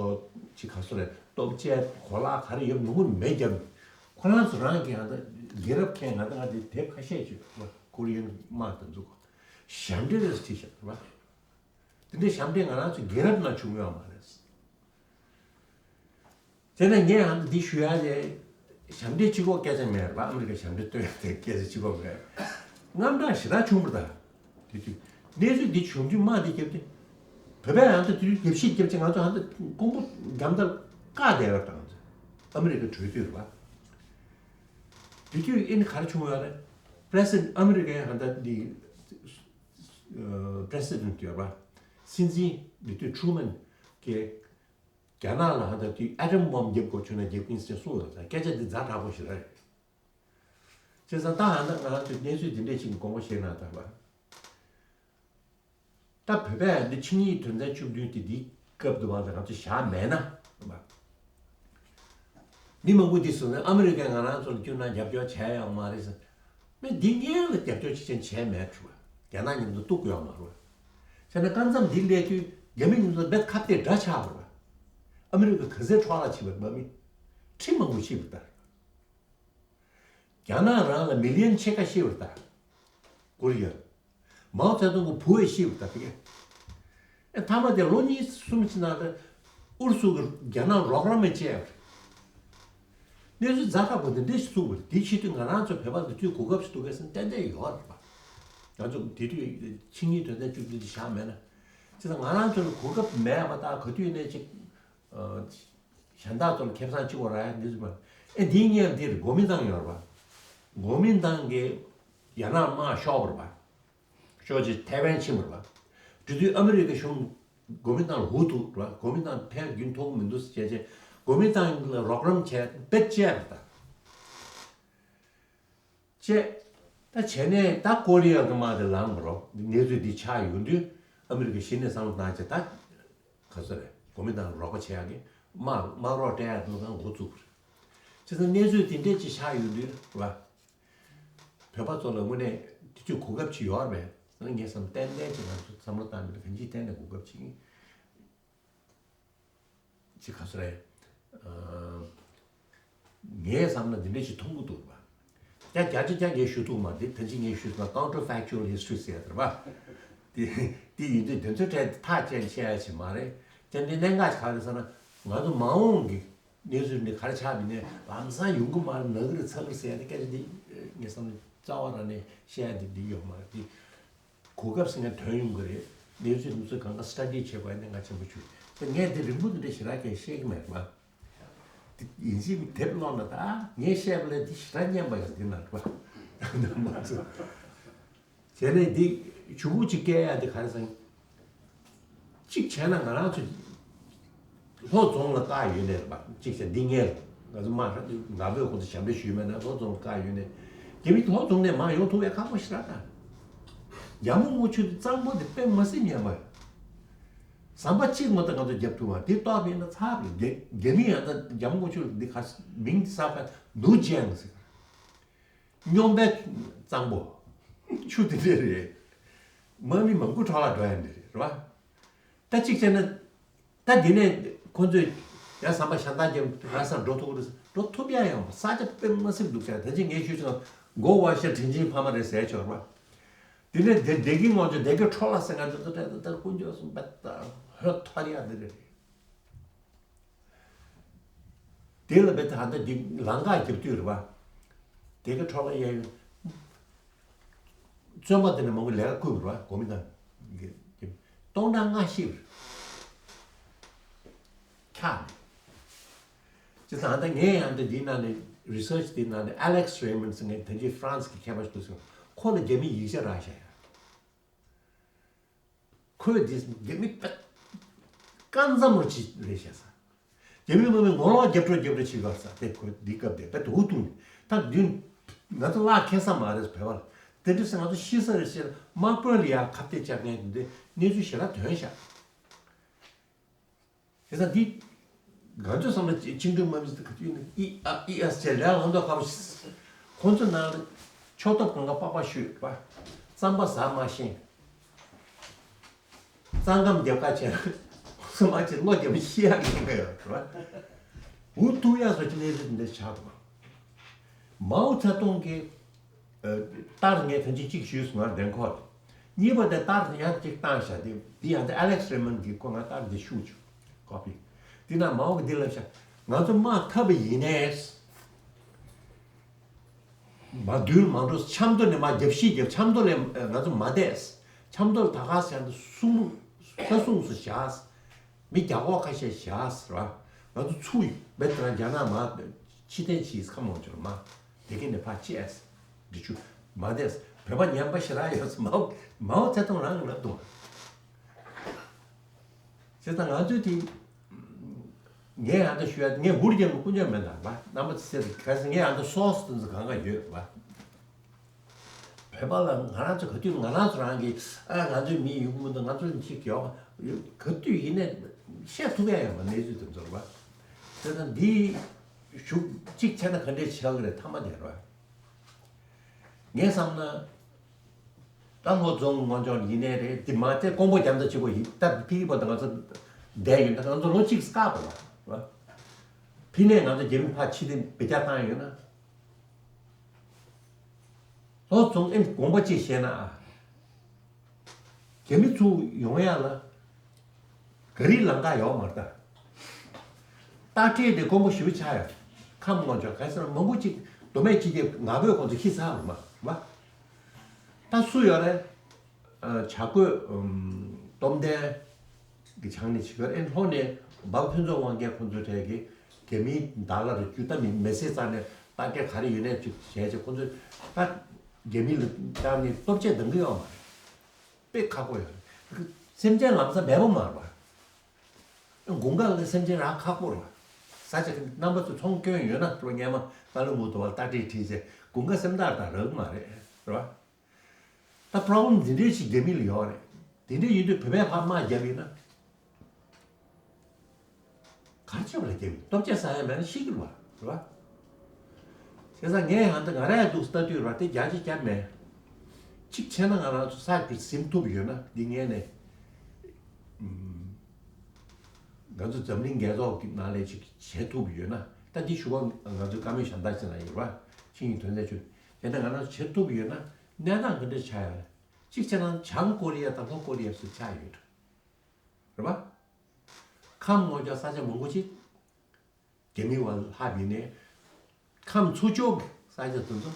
ཅིག་ག་ཚོད་རེད། སྟོབས་ཆེ་གོ་ལག་ག་རེ་ཡོད་མང་པོ་མེད་རྒྱབ་ནས་ཁོ་རང་ཚོ་རང་གི་ཡང་ད་རྒྱལ་རབས་མཁན་ང་ད་ང་དེ་དེབ་ཁ་ཤས་ཅིག་ཡོད་རེད་བ། ཀོ་རི་ཡན་དམག་དེ་ཚོ་ཞབས་འདྲེན་རེ་ཁྲིད་བཞག་རེད་བ། དེ་འདྲའི་ཞབས་འདྲེན་ང་རང་ཚོའི་རྒྱལ་རབས་ནང་བྱུང་ཡོད་མ་རེད། དེ་ནས་ངས་ཨ་ནི་འདི་ཞུ་ཡ་དེ། ཞབས་འདྲེན་གཅིག་པོ་སྐད་ཆ་མེད་རེད་པ། ཨ་མི་རི་ཀའི་ཞབས་འདྲེན་སྟོན་ཡ་དེ་སྐད་ཆ་གཅིག་པོ་མེད། དངངས་སྐྲག་ཞེ་དྲག་བྱུང་བ་རེད་ད། དེ་དུས་གནས་ཚུལ་འདི་བྱུང་དུས་དམག་འདི་བརྒྱབ་སྟེ། བོད་པས་ཨ་ནི་དེ་དུས་རྒྱབ་བཤིག་རྒྱབ་ཅིང་ང་ཚོ་ཨ་ནི་ཀོང་པོ་རྒྱ་མདའ་བཀག་བསྡད་ཡོད་རེད་ད། ང་ ཨ་མི་རི་ཀ་གྲོས་དུས་རེད་པ། དེ་དུས་ཨེ་ནི་ག་རེ་བྱུང་ཡོད་རེད། པྲེ་སི་ཨ་མི་རི་ཀའི་ཧ་ད་འདི་པྲེ་སི་ཌེན་ཡོད་པ། སྲིད་འཛིན་དེ་དུས་ཁྲུ་མན་གྱིས་རྒྱ་ནག་ལ་ཧ་ད་དུས་ཨ་ཊམ་བྷོམ་རྒྱབ་དགོས་བྱུང་ན་རྒྱབ་ཀྱིན་ཟེར་གསུངས་ཡོད་ཙང་སྐད་ཆ་འདི་ཛ་དྲག་པོ་ཞིག་རེད། བྱས་ཙང་ད་ཧ་ད་ང་རང་ཚོས་གནས་ཚུལ་འདི་འདྲས་ཞིག་དགོངས་པ་བཞེས་ན་ད་བ། ད་བོད་པས་འདི་ཆིངས་ཡིག་དོན་ཚན་བཅུ་བདུན་དེ་འདིའི་སྐབས་དུ་བ་ལ་ང་ཚོ་བཞག་མེད་ན། མི་མང་པོ་འདི་སུ་ནས་ཨ་མི་རི་ཀས་ང་རང་ཚོ་ལ་སྐྱོན་ན་རྒྱབ་སྐྱོར་བྱས་ཡོད་མ་རེད་ཟེར། མི་འདི་སྔོན་ལ་རྒྱབ་སྐྱོར་བྱེད་ཅན་བྱས་མེད་འགྲོ་བ། རྒྱ་ནག་མཉམ་དུ་གཏུག་ཡོད་མ་རེད། བྱས་ན་སྐབས་མཚམས་འདི་སླེབས་དུས་རྒྱ་མི་མཉམ་དུ་རྦད་ཁ་གཏད་འདྲ་ཆགས་པ་རེད། ཨ་མི་རི་ཀ་ག་ཚོད་འཕྲོ་བརླག་བྱས་པ་རེད། མི་ཁྲི་མང་པོ་ཤི་བ་ལྟར། རྒྱ་ནག་རང་ལ་མི་ལི་ཡན་ཕྱེད་ཀ་ཤི་བ་ལྟར། ཀོ་རི་ཡ། མའོ་ཙེ་ཏུང་གི་བུ་ཡི་ཤི་བ་ལྟར་དེ་གས། ཨེ་མཐའ་མ་དེ་ལོ་གཉིས་གསུམ་ཕྱིན་ན་ཨུ་རུ་སུ་གི་རྒྱ་ནག་རོགས་རམ་མི་བྱས་པ་རེད། གནས་ཚུལ་ཛ་དྲག་པོ་འདི་འདྲ་ཞིག་བཙུགས་པ་རེད། དེའི་ཕྱི་དུས་ང་རང་ཚོ་བོད་པ་འདི་དུས་གོ་སྐབས་ཤིག་འདུག་གས་ཟེར་ཏན་ཏན་ཡོད་རེད་པ། ང་ཚོ་དེ་དུས་ཆིངས་ཡིག་དོན་ཚན་བཅུ་བདུན་ཅིག་བཞག་མེད་ན། བྱས་ཙང་ང་རང་ཚོ་ལ་གོ་སྐབས་མེད་པ་དང་ག་དུས་ནས་ཅིག་གཞན་དག་ཚོ་ལ་ཁེ་བཟང་ཅིག་བ་ར་ཡ་འདི་ཚོ་མ། ཨེ་འདིའི་སྔོན་འདིར་གོ་མིན་ཏང་ཡོད་རེད་པ། གོ་མིན་ཏང་གིས་རྒྱ་ནག་དམག་ཤོར་བ་རེད་པ། ཤོར་རྗེས་ཐའེ་ཝན་ཕྱིན་པ་རེད་པ། དེ་དུས་ཨ་མི་རི་ཀའི་གཞུང་གོ་མིན་ཏང་ལ་འུ་ཐུག་རེད་པ། གོ་མིན་ཏང་ཕན་རྒྱུན་ཐོགས་མི་འདུག་ཟེར་བྱས་རྗེས་གོ་མིན་ཏང་ལ་རོགས་རམ་བྱས་དཔེ་བྱས་པ་དང་། བྱས། ད་བྱས་ནས་ད་ཀོ་རི་ཡ་གི་དམག་དེ་ལངས་པ་རོ། གནས་ཚུལ་འདི་ཆགས་ཡོང་དུས་ཨ་མི་རི་ཀ་གཞི་ནས་བསམ་བློ་བཏང་བྱས་ད། ག་ཚོད་རེད། གོ་མིན་ཏང་རོགས་པ་བྱེད་ཡག་གི་དམག་དམག་རོགས་སྤྲད་ཡག་དེ་ཚོ་འགོ་བཙུགས་པ་རེད། བྱས་ཙང་གནས་ཚུལ་དེ་འདྲས་ཅིག་ཆགས་ཡོང་དུས་ར། བོད་པ་ཚོ་ལ་དངོས་གནས་དེ་ཚོའི་གོ་སྐབས་ཅིག་ཡོད་རེད་པས། ངས་བསམ་ཏན་ཏན་ཅིག་ང་ཚོ་བསམ་བློ་བཏང་མི་འདུག་གང་ཅིའི་ཐད་ནས་གོ་སྐབས་ཅིག་ཅིག་ག་ཚོད་རེད། ཨ། ངས་བསམ་ན་འདི་འདྲ་ཞིག་མཐོང་གི་འདུག་པ། ཡང་བརྒྱ་ཆ་བརྒྱ་ངས་ཞུ་ཐུབ་མ་རེད། ད་ཅི་ངས་ཞུས་ན་counterfactual history ཟེར་ཡ་རེད་པ། དེ་དེ་ཡིན་དུས་དེ་ཚོའི་གྲས་ཐག་བཅད་ནས་བཤད་ཡ་ཞིག་མ་རེད། ཀྱང་འདི་གནད་འགག་ཅིག་ག་རེ་ཟེར་ན་ང་ཚོ་མ་འོངས་ཀྱི་གནས་ཚུལ་འདི་ག་རེ་ཆགས་མིན་ནས་ལམ་སང་ཡོང་གི་མ་རེད། ན་གི་རེད་ཚ་གི་རེད་ཟེར་ཡ་དེ་སྐད་ཆ་འདི་ངས་བསམ་ན་རྩ་བ་རང་ནས་བཤད་ཡ་འདི་འདི་ཡོད་མ་རེད། འདི་གོ་སྐབས་ཟེར་མཁན་ཐོན་ཡོང་གི་རེད། གནས་ཚུལ་འདི་ཚོ་གང་ག་study བྱེད་དགོས་ཡ་འདི་ང་ཆེན་པོ་ཞུ། ངས་འདི་རིང་པོ་འདི་འདྲ་ཞེ་དྲག་གས་བཤད་ཀྱི་མེད་པ། འདི་ཡིན་གཅིག་དེབ་ཀློག་ན་ད་ངས་བཤད་པ་ལས་འདི་ཞེ་དྲག་སྙན་པ་ཡོད་འདི་ན་རེད་པ། མ་ཚོ། བྱས་ནས་འདི་ཆུ་བོ་གཅིག་བསྐྱལ་ཡ་འདི་ག་རེ་ཟེར། གཅིག་བྱས་ན་ང་རང་ཚོ་ལྷོ་རྫོང་ལ་བཀག་ཡོད་ནས་རེད་པ། གཅིག་བྱས་འདི་ངས་ང་ཚོ་མ་ར་ང་བོད་ཁོང་ཚོ་ཞབས་འདྲེན་ཞུས་མེད་ན་ལྷོ་རྫོང་ལ་བཀག་ཡོད་ནས་རྒྱ་མི་ལྷོ་རྫོང་ནས་མར་ཡོང་ཐུབ་ཡ་ཁག་པོ་ཞེ་དྲག་དང་། རྒྱ་མོ་དངུལ་ཆུ་དེ་གཙང་པོ་དེ་དཔེ་མ་སྲིད་ཉམས་པ། ཟམ་པ་གཅིག་མ་གཏོགས་ང་ཚོ་རྒྱབ་ཐུབ་པ་དེ་གཏོགས་པ་ཡིན་ན་ཚར་རེད། རྒྱ་རྒྱ་མི་ཡང་ད་རྒྱ་མོ་དངུལ་ཆུ་འདི་ག་མིང་གསར་པ་ནུ་ཅན་ཟེར། སྨྱོན་པའི་གཙང་པོ། ཆུ་དེ་འདྲས་རེད། དམག་མི་མང་པོ་འཕྲོ་བརླག་འགྲོ་ཡ་འདི་རེད་རེད་བ། ད་གཅིག་བྱས་ན། ད་འདི་ནས་ཁོ་ཚོས་ཡ་ཟམ་པ་ཤ་སྟག་རྒྱབ་ར་ས་འགྲོ་ཐུབ་ཀྱི་རེད། འགྲོ་ཐུབ་ཡ་ཡང་ས་ཆ་དཔེ་མ་སྲིད་འདུག་ཟེར། ད་ཅི་ངས་ཞུས་ཙང་མགོ་བ་ཤ་དྲིན་ཆེན་ཕ་མ་རེད་ཟེར་ཆོག་རེད་བ། འདི་ནས་སྡེ་སྡེ་དགེ་ངོ་ཚོས་སྡེ་དགེ་འཕྲོ་བརླག་ཟེར་ང་ཚོ་ད་ད་ད་དཀོན་མཆོག་གསུམ་པ་ད་ཧོད་ཐོར་ཡ་འདི་རེད། དེ་ལ་བས་ད་ལྟ་འདི་ལམ་ཁ་རྒྱབ་དུས་རེད་བ། དེ་ག་འཕྲོ་བརླག་གཡས་གཡོན། བཙོན་པ་དེ་ནས་མང་པོ་ལས་ཀ་བསྐུལ་བ་རེད་བ། གོ་མི་དང་། སྟོང་ཕྲག་ལྔ་ཤི་བ་རེད། འཁྱག་ནས། བྱས་ཙང་ད་ངས་ཡང་ད་འདིའི་ནང་ནས་research་དེའི་ནང་ནས་Alex Raymond་ཟེར་མཁན་ད་ཅི་France་གི་མཁས་པ་ཞིག་འདུག་ཟེར། ཁོ་ལ་རྒྱ་མིས་ཡིག་ཆ་རག་བཞག་ཡ། ཁོས་འདི་རྒྱ་མི་དཔེ་སྐབས་མཚམས་རུ་ཅི་རེད་བཤད་ས། རྒྱ་མི་མི་མི་ངོ་ལོག་རྒྱབ་སྐྱོར་རྒྱབ་སྐྱོར་བྱེད་གར་ས་དེ་ཁོས་འདི་སྐབས་དེ་དཔེ་དུ་བཏུང་ནས་ད་འདི་ང་ཚོ་བརླག་ཁེལ་ས་མ་རེད་བོད་པ་ལ། དེ་འདྲ་ཟེར་ང་ཚོ་ཤི་ས་རེད་ཟེར་དམག་དཔོན་ལ་ཡ་ཁ་གཏད་བཅག་མཁན་དེ་འདྲའི་གནས་ཚུལ་ཞེ་དྲག་ཐོན་ཤག་བྱས་ཙང་འདི། ང་ཚོའི་བསམ་ན་བཅིངས་འགྲོལ་དམག་མི་ཚོ་ག་དུས་ནས་ཨི་ཨ་ཨི་ཨ་ཟེར་ལས་ལངས་མདོག་ཁ་པོ་ཞིག་ཁོང་ཚོ་ནང་ལ་ཕྱོགས་གཏོགས་གང་ག་པགས་པ་ཤོད་པ། རྩམ་པ་ཟ་མ་ཤེས། རྩ་ཁམས་རྒྱབ་ཁ་བྱས་ན་ཁོང་ཚོ་མ་ཅིག་བློ་རྒྱབ་ཤི་ཡག་གི་ཡོད་རེད་བ། འུ་ཐུག་ཡག་བཟོ་ཅིག་གནས་ཚུལ་འདི་ཆགས་འདུག་མའོ་ཙེ་ཏུང་གིས། ཨ། རྟགས་ངས་ཐེངས་གཅིག་གཅིག་ཞུས་སོང་ང་། འདན་ཁོག་གཉིས་པ་དེ་རྟགས་ཡང་གཅིག་བཏང་བཞག་དེ་འདི་ཡང་དེ་Alex Raymond་གིས་ཁོ་ང་རྟགས་འདི་ཤུགས་བྱུང་། ཀོ་པི། དེ་ན་མའོ་གིས་འདི་ལབ་བཞག་ང་ཚོ་དམག་འཐབ་པ་ཡིན་ནས་མ་བསྡུར་མ་འགྲོ། ཆབ་མདོ་ནས་མ་རྒྱབ་ཤིག་རྒྱབ། ཆབ་མདོ་ལས་ང་ཚོ་མ་བསྡད། ཆབ་མདོ་ལ་ད་ག་ཟེར་འདི་སྲུང་ས་སྲུང་སུ་བཞག་མི་རྒྱ་ཁོག་ཁ་ཤས་བཞག་ཟེར་བ། ང་ཚོ་ཚུར་ཡིན་བེད་དང་རྒྱ་ནག་མ་ཕྱི་བསྟན་བྱས་ཁམས་མང་ཆོར་མ་དེ་གིན་ནས་ཕར་ཆེ་ཨེས་འདི་ཆུ་མ་བསྡད། བོད་པ་ཉམས་པ་ཞེ་དྲག་ཡོད་མའོ་མའོ་ཚེ་ཏུང་རང་གི་ལབ་འདུག་བྱས་ཙང་ང་ཚོས་དེ་ངས་ཨ་འདྲ་ཞུ་ཡ་ངས་འུར་རྒྱབ་ནས་ཀུན་སྤྱོད་མེད་ན་བ་རྣམ་པ་ཚེ་ཚེ་ག་ས་ངས་ཨ་འདྲ་སོགས་སུ་དེ་ཚོ་གང་ག་ཡོད་བ། བོད་པ་ལ་ང་རང་ཚོ་ག་དུས་ང་རང་ཚོ་རང་གི་ཨ་ང་ཚོའི་མི་ཡོང་གི་མི་འདུག་ང་ཚོ་ཅིག་ཡོག་ག་དུས་ཡིན་ནས་བཤད་ཐུབ་ཡ་ཡོད་མ་གནས་ཚུལ་དེ་ཚོར་བ། དེ་ན་འདི་ཞུགས་གཅིག་བྱས་ན་ག་འདྲས་ཆགས་ཀྱི་རེད་ཐ་མ་དེ་རེད་བ། ངས་བསམ་ན། ད་ལྷོ་རྫོང་ངོ་ཅོག་ཡིན་ནའི་རེད་འདི་མ་ཚད་ཀོང་པོ་རྒྱ་མཚོ་ཆེ་པོ་ཡིན་ད་ཕི་གི་པོ་ད་ང་ཚོ་བསྡད་ཡོད་ད་ང་ཚོ་ལོ་གཅིག་སྐབས་བ། ཕི་ནས་ང་ཚོ་རྒྱ་མི་ཕར་ཕྱི་དེ་བེད་སྤྱོད་བཏང་ཡོད་ན། ལྷོ་རྫོང་ཨེམ་དགོངས་པ་ཅིག་བཞེས་ན་ཨ། རྒྱ་མི་ཚུར་ཡོང་ཡ་ལ། ག་རི་ལམ་ཁ་ཡོག་མ་རེད་ད། སྟག་ཁྲིད་དེ་དཀོན་པོ་ཞེ་པོ་ཆགས་ཡོད། ཁམས་ངོ་ཅོག་ག་ས་མང་པོ་ཅིག་མདོ་སྨད་སྤྱི་སྟེགས་ང་ཕོད་ཁོང་ཚོ་ཁྱི་ཚ་རུ་མ་བ། ད་སུ་ཡོད་རེད། བྱ་རྒོད་སྟོབས་ལྡན་གྱི་ཆང་ནས་བྱེད་ཀར་ཨེ་ལྷོ་ནས་འབའ་ཕུན་ཚོགས་དབང་རྒྱལ་ཁོང་ཚོའི་གྲས་ཀྱི་རྒྱ་མིའི་ཟླ་ལ་རུ་རྒྱུ་ད་མི་མེ་སྲེག་རྩ་ནས་ལྟ་སྐད་ག་རེ་ཡོད་ནས་ཅིག་བྱས་ཅིག་ཁོང་ཚོས་ད་རྒྱ་མི་ལ་བཏང་ནས་སྟོབས་ཆེ་འདང་གི་ཡོད་མ་རེད། དཔེ་ཁག་པོ་ཡོད་རེད། སེམས་ཅན་ལམ་སང་མེད་པ་མ་རེད་པ། དགུན་ཁ་ལ་སེམས་ཅན་རག་ཁག་པོ་རེད་པ། ས་ཆ་རྣམ་པ་ཚོ་ཚོང་སྐྱོན་ཡོད་ན་ལོ་སྔོན་མ་ཀ་ལུ་མུ་ཏོ་བ་ལྟ་དྲེད་ཁྲིད་ཚེ་དགུན་ཁ་སེམས་ཐག་དང་རག་མ་རེད་རེད་པ། ད་པྲོབ་ལེམ་འདི་འདྲའི་ཞིག་རྒྱ་མི་ལ་ཡོད་རེད། དེ་འདྲ་ཡིན་དུས་བོད་པས་ཕར་དམག་བརྒྱབ་ཡིན་ན། གར་ཆེ་བ་ལ་རྒྱབ་ཡིན་སྟོབས་ཆེ་ས་ཡ་མེད་ན་ཤི་གི་རེད་བ། རེད་བ། བྱས་ཙང་ངས་ཧང་ད་ང་ར་ཡ་འདུག་ལྟ་དུས་ར་དེ་རྒྱ་ཆེ་རྒྱ་མེད། གཅིག་བྱས་ན་ང་རང་ཚོ་ས་གི་ཟིན་ཐུབ་ཡོད་ན་འདི་ངས་ནས། ང་ཚོ་འཛམ་གླིང་རྒྱལ་ཚོགས་ཀྱི་ནང་ལས་ཅིག་བྱེད་ཐུབ་ཡོད་ན་ད་འདི་ཞུ་བ་ང་ཚོའི་བཀའ་མོལ་གཞན་དག་ཅིག་ན་ཡོད་རེད་བ། ཆིངས་ཡིག་དོན་ཚན་བཅུ། དེ་ནས་ང་རང་ཚོ་བྱེད་ཐུབ་ཡོད་ན་གནས་སྟངས་ག་འདྲ་ཆགས་ཡོད་རེད། གཅིག་བྱས་ན་བྱང་ཀོ་རི་ཡ་དང་ལྷོ་ཀོ་རི་ཡ་སུ་ཆགས་ཡོད་རེད་བ། ཁམས་ངོ་ཅོག་ས་ཆ་མང་པོ་ཅིག་རྒྱ་མི་བ་ལྷག་ཡིན་ནས། ཁམས་ཚུར་ཕྱོགས་ཀྱི་ས་ཆ་དེ་ཚོ་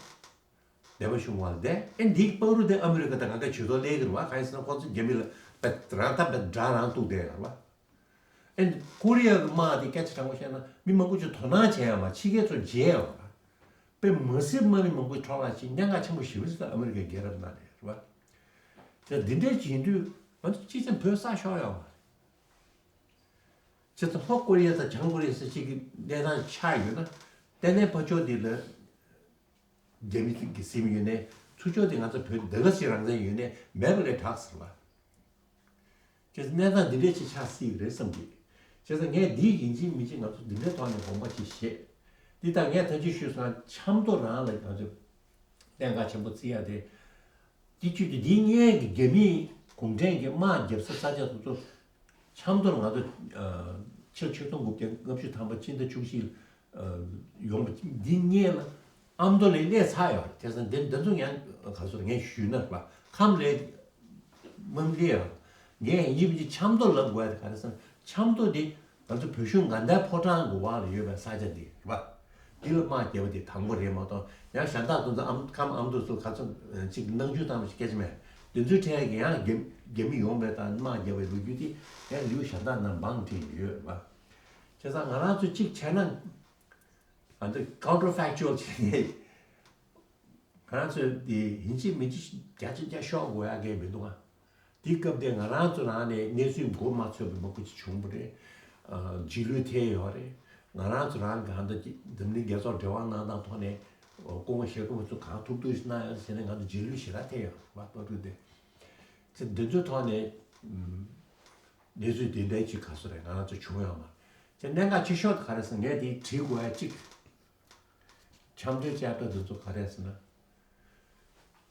སྡེ་པ་གཞུང་བ་ལ་བསྡད་ཨེ་འདིའི་བང་རུ་དེ་ཨ་མི་རི་ཀ་དང་ང་ཀ་ཇུས་གཏོགས་ལས་ཀྱི་རེད་བ། གང་ཡིན་ཟེར་ན་ཁོང་ཚོ་རྒྱ་མི་ལ་བེད་རང་ཐབས་བེད་དགྲ་རང་གཏུག་བསྡད་ཡོད་རེད་བ། ཨེ་ཀོ་རི་ཡ་གི་དམག་དེ་སྐད་ཆ་དྲང་པོ་བཤད་ན་མི་མང་པོ་ཅིག་དོ་སྣང་བྱས་ཡོད་མ་ཕྱི་རྒྱལ་ཚོ་མཇལ་ཡོད་མ་རེད། དཔེ་མ་སྲིད་དམག་མི་མང་པོ་འཕྲོ་བརླག་ཕྱིན་གནད་འགག་ཆེན་པོ་ཞེ་པོ་ཞིག་ལ་ཨ་མི་རི་ཀའི་རྒྱལ་རབས་ནང་ནས་རེད་བ། དེ་འདི་འདྲའི་བྱེད་དུས་ང་ཚོ་སྤྱི་ཚན་བོད་ས་ཤོར་ཡོད་མ་རེད། བྱས་ཙང་ལྷོ་ཀོ་རི་ཡ་དང་བྱང་ཀོ་རི་ཡ་ཟེར་གཅིག་གི་གནས་སྟངས་ཆགས་ཡོད་ན། ཏན་ཏན་ཕར་ཕྱོགས་འདི་ལ་རྒྱ་མི་གི་ཟིན་ཡོད་ནས་ཚུར་ཕྱོགས་འདི་ང་ཚོ་བོད་འདི་ག་ཞིག་རང་བཙན་ཡོད་ནས་མེད་པ་ལས་དྲག་ཟེར་བ། བྱས་ཙང་གནས་སྟངས་འདི་འདྲས་ཅིག་ཆགས་སྲིད་ཀྱི་རེད་བསམ་གི། བྱས་ཙང་ངས་འདི་ཡིན་གཅིག་མིན་གཅིག་ང་ཚོ་འདི་འདྲའི་ཐོག་ནས་དགོངས་པ་ཅིག་བཞེས། འདི་ལྟར་ངས་ད་ཅི་ཞུས་སོང་ན་ཆབ་མདོ་རང་ལ་ང་ཚོ་གནད་འགག་ཆེན་པོ་བརྩི་ཡ་དེ། དེ་བཅུད་དེ་འདིའི་སྔོན་གྱི་རྒྱ་མིའི་གུང་ཁྲན་གྱི་དམག་རྒྱབ་ས་ས་ཆ་དེ་ཚོ་ཆབ་མདོར་ང་ཚོ་ཕྱི་ལོ་ཆིག་སྟོང་དགུ་བརྒྱ་ལྔ་བཅུ་ཐམ་པ་སྤྱི་ཟླ་བཅུ་བཞི་ཡོང་བ་འདི་སྔོན་ལ་ཨ་མདོ་ལ་སླེབས་ཚར་ཡོད་རེད། བྱས་ཙང་འདི་འདི་ཚོ་ཡང་ག་ཚོད་ངས་ཞུས་ན་ལ་ཁམས་ལ་མམ་ལེ་ཡང་ངས་ཡིན་གཅིག་ཆབ་མདོ་ལབ་དགོས་ཡ་དེ་ག་རེ་ཟེར་ན་ཆབ་མདོ་དེ་ང་ཚོ་བོད་གཞུང་དགའ་ལྡན་ཕོ་བྲང་གི་འོག་ལ་ཡོད་པའི་ས་ཆ་འདི་རེད་པ། འདི་ལ་དམག་རྒྱབ་པ་དེ་དང་པོ་རེད་མ་གཏོགས་ཡང་གཞན་དག་དེ་ཚོ་ཨམ་ཁམས་ཨ་མདོ་ཚོ་ག་ཚོད་ཅིག་ནང་ཆོས་བཏང་བ་ཞིག་སྐད་ཆ་མེད། དེ་ཚོའི་གྲས་ཀྱི་ཡང་རྒྱ་རྒྱ་མི་ཡོང་བའི་དང་དམག་རྒྱབ་པའི་ལོ་རྒྱུས་དེ་ཡང་ལིའུ་གཞན་དག་རྣམས་འབངས་བྲིས་ཡོད་རེད་པ། བྱས་ཙང་ང་རང་ཚོ་གཅིག་བྱས་ན་ཨ་འདི་ཀའུན་ཊར་ཕེག་ཅུ་ཨལ་བྱས་ནས། ང་ཚོས་འདི་ཡིན་གཅིག་མིན་གཅིག་བརྒྱ་ཆ་བརྒྱ་ཤོར་དགོས་ཡ་གང་མི་འདུག་ཨ། དེའི་སྐབས་དེ་ང་རང་ཚོ་རང་ནས་གནས་ཚུལ་མགོ་མ་ཚོས་པའི་མང་པོ་ཅིག་བྱུང་བ་རེད། ཨ་རྗེས་ལུས་ཐེབས་ཡོད་རེད། ང་རང་ཚོ་རང་གི་ཧ་ད་ཅིག་འཛམ་གླིང་རྒྱལ་ཚོགས་འབྲེལ་བ་གནང་སྟངས་ཐོག་ནས་སྐུ་ངོ་ཞལ་སྐུ་ཚོ་གང་ཐུབ་ཐུབ་ཞིག་གནང་ཡོད་ཟེར་ནས་ང་ཚོ་རྗེས་ལུས་ཞེ་དྲག་ཐེབས་ཡོད་རེད་བ་སྟོབས་ཤུགས་དེ། ཚེ་འདི་ཚོའི་ཐོག་ནས་གནས་ཚུལ་དེ་འདྲའི་ཅིག་ག་ཚོད་རེད་ང་རང་ཚོ་བྱུང་ཡོད་མ་རེད། ཚེ་གནད་འགག་ཆེ་ཤོས་དེ་ག་རེ་ཟེར་ངས་དེ་དྲིས་དགོས་ཡ་གཅིག་ཆབ་མདོའི་བཅའ་སྒྲིག་འདི་ཚོ་ག་རེ་ཟེར་ན།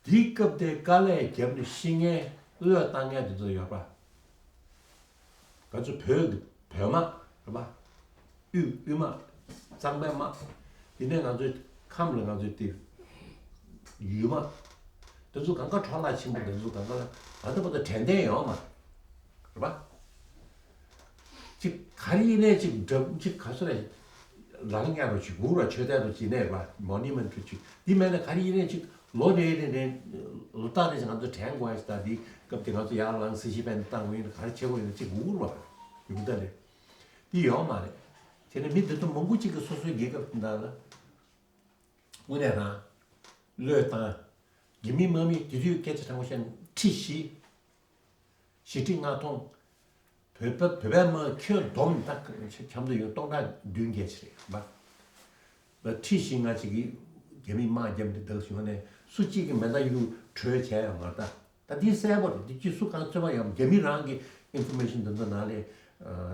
དེའི་སྐབས་དེ་དཀའ་ལས་བརྒྱབ་ནས་ཤི་མཁན་བློས་བཏང་མཁན་འདི་ཚོ་ཡོད་པ། ང་ཚོ་བོད་ཀྱི་བོད་དམག་རེད་པ། དབུས་དབུས་དམག་གཙང་པའི་དམག་དེ་ནས་ང་ཚོའི་ཁམས་ལ་ང་ཚོའི་དེ་ཡུལ་དམག་དེ་ཚོ་གང་ག་འཕྲོ་བརླག་ཆེན་པོ་དེ་ཚོ་གང་ག་ལ་ང་ཚོ་བར་དུ་དྲན་རྟེན་ཡོད་མ་རེད་པ། ཅིག་ག་རེ་ཡིན་ནའི་ཅིག་འདྲ་ཅིག་ག་ཚོད་རེད། ལང་ཉག་རུ་ཅིག་གུག་རུ་ཆོས་དད་རུ་ཅིག་ནས་ར་མོ་ནི་མེན་ཊི་ཅིག་འདི་མེད་ན་ག་རེ་ཡིན་ནའི་ཅིག་ལོ་རེ་རེ་རེ་ལོ་ལྟར་རེ་ཅིག་ང་ཚོ་དྲན་དགོས་ཡ་ཞིག་ད་འདི་སྐབས་དེ་ང་ཚོ་ཡར་ལངས་སི་ཤི་པན་བཏང་དགོས་ཡིན་ན་ག་རེ་བྱེད་དགོས་ཡིན་ན་ཅིག་གུག་རུ་བ་ཡོང་ད་རེད། འདི་ཡོང་མ་རེད། དེ་ནས་མི་འདི་ཚོ་མང་པོ་གཅིག་གིས་སོ་སོའི་རྒྱལ་ཁབ་དེ་དག་ལ་དངོས་གནས་རང་བློས་བཏང་། རྒྱ་མི་དམག་མི་དེ་དུས་སྐད་ཆ་དྲང་པོ་བཤད་ན་ཁྲི་བཞི། བཞི་ཁྲི་ལྔ་སྟོང་། བོད་པ་བོད་པའི་དམག་ཁྱོན་བསྡོམས་ད་ཆ་འཆམ་དུ་ཡོད་སྟོང་ཕྲག་བདུན་བརྒྱད་ཅིག་རེད་བ། ཁྲི་བཞི་ལྔ་ཅིག་གིས་རྒྱ་མིས་དམག་བརྒྱབ་ནས་བདག་བྱུང་ནས་སུ་གཅིག་གིས་མེ་མདའ་གཡུག་བྲོས་བྱས་ཡོང་བ་ད། ད་འདི་གསལ་པོ་རེད། འདི་ཅི་སུ་གང་རྩོད་པ་ཡོང་རྒྱ་མི་རང་གི་ཨིན་ཕོར་མེ་ཤིན་འདི་ཚོ་ནང་ལས།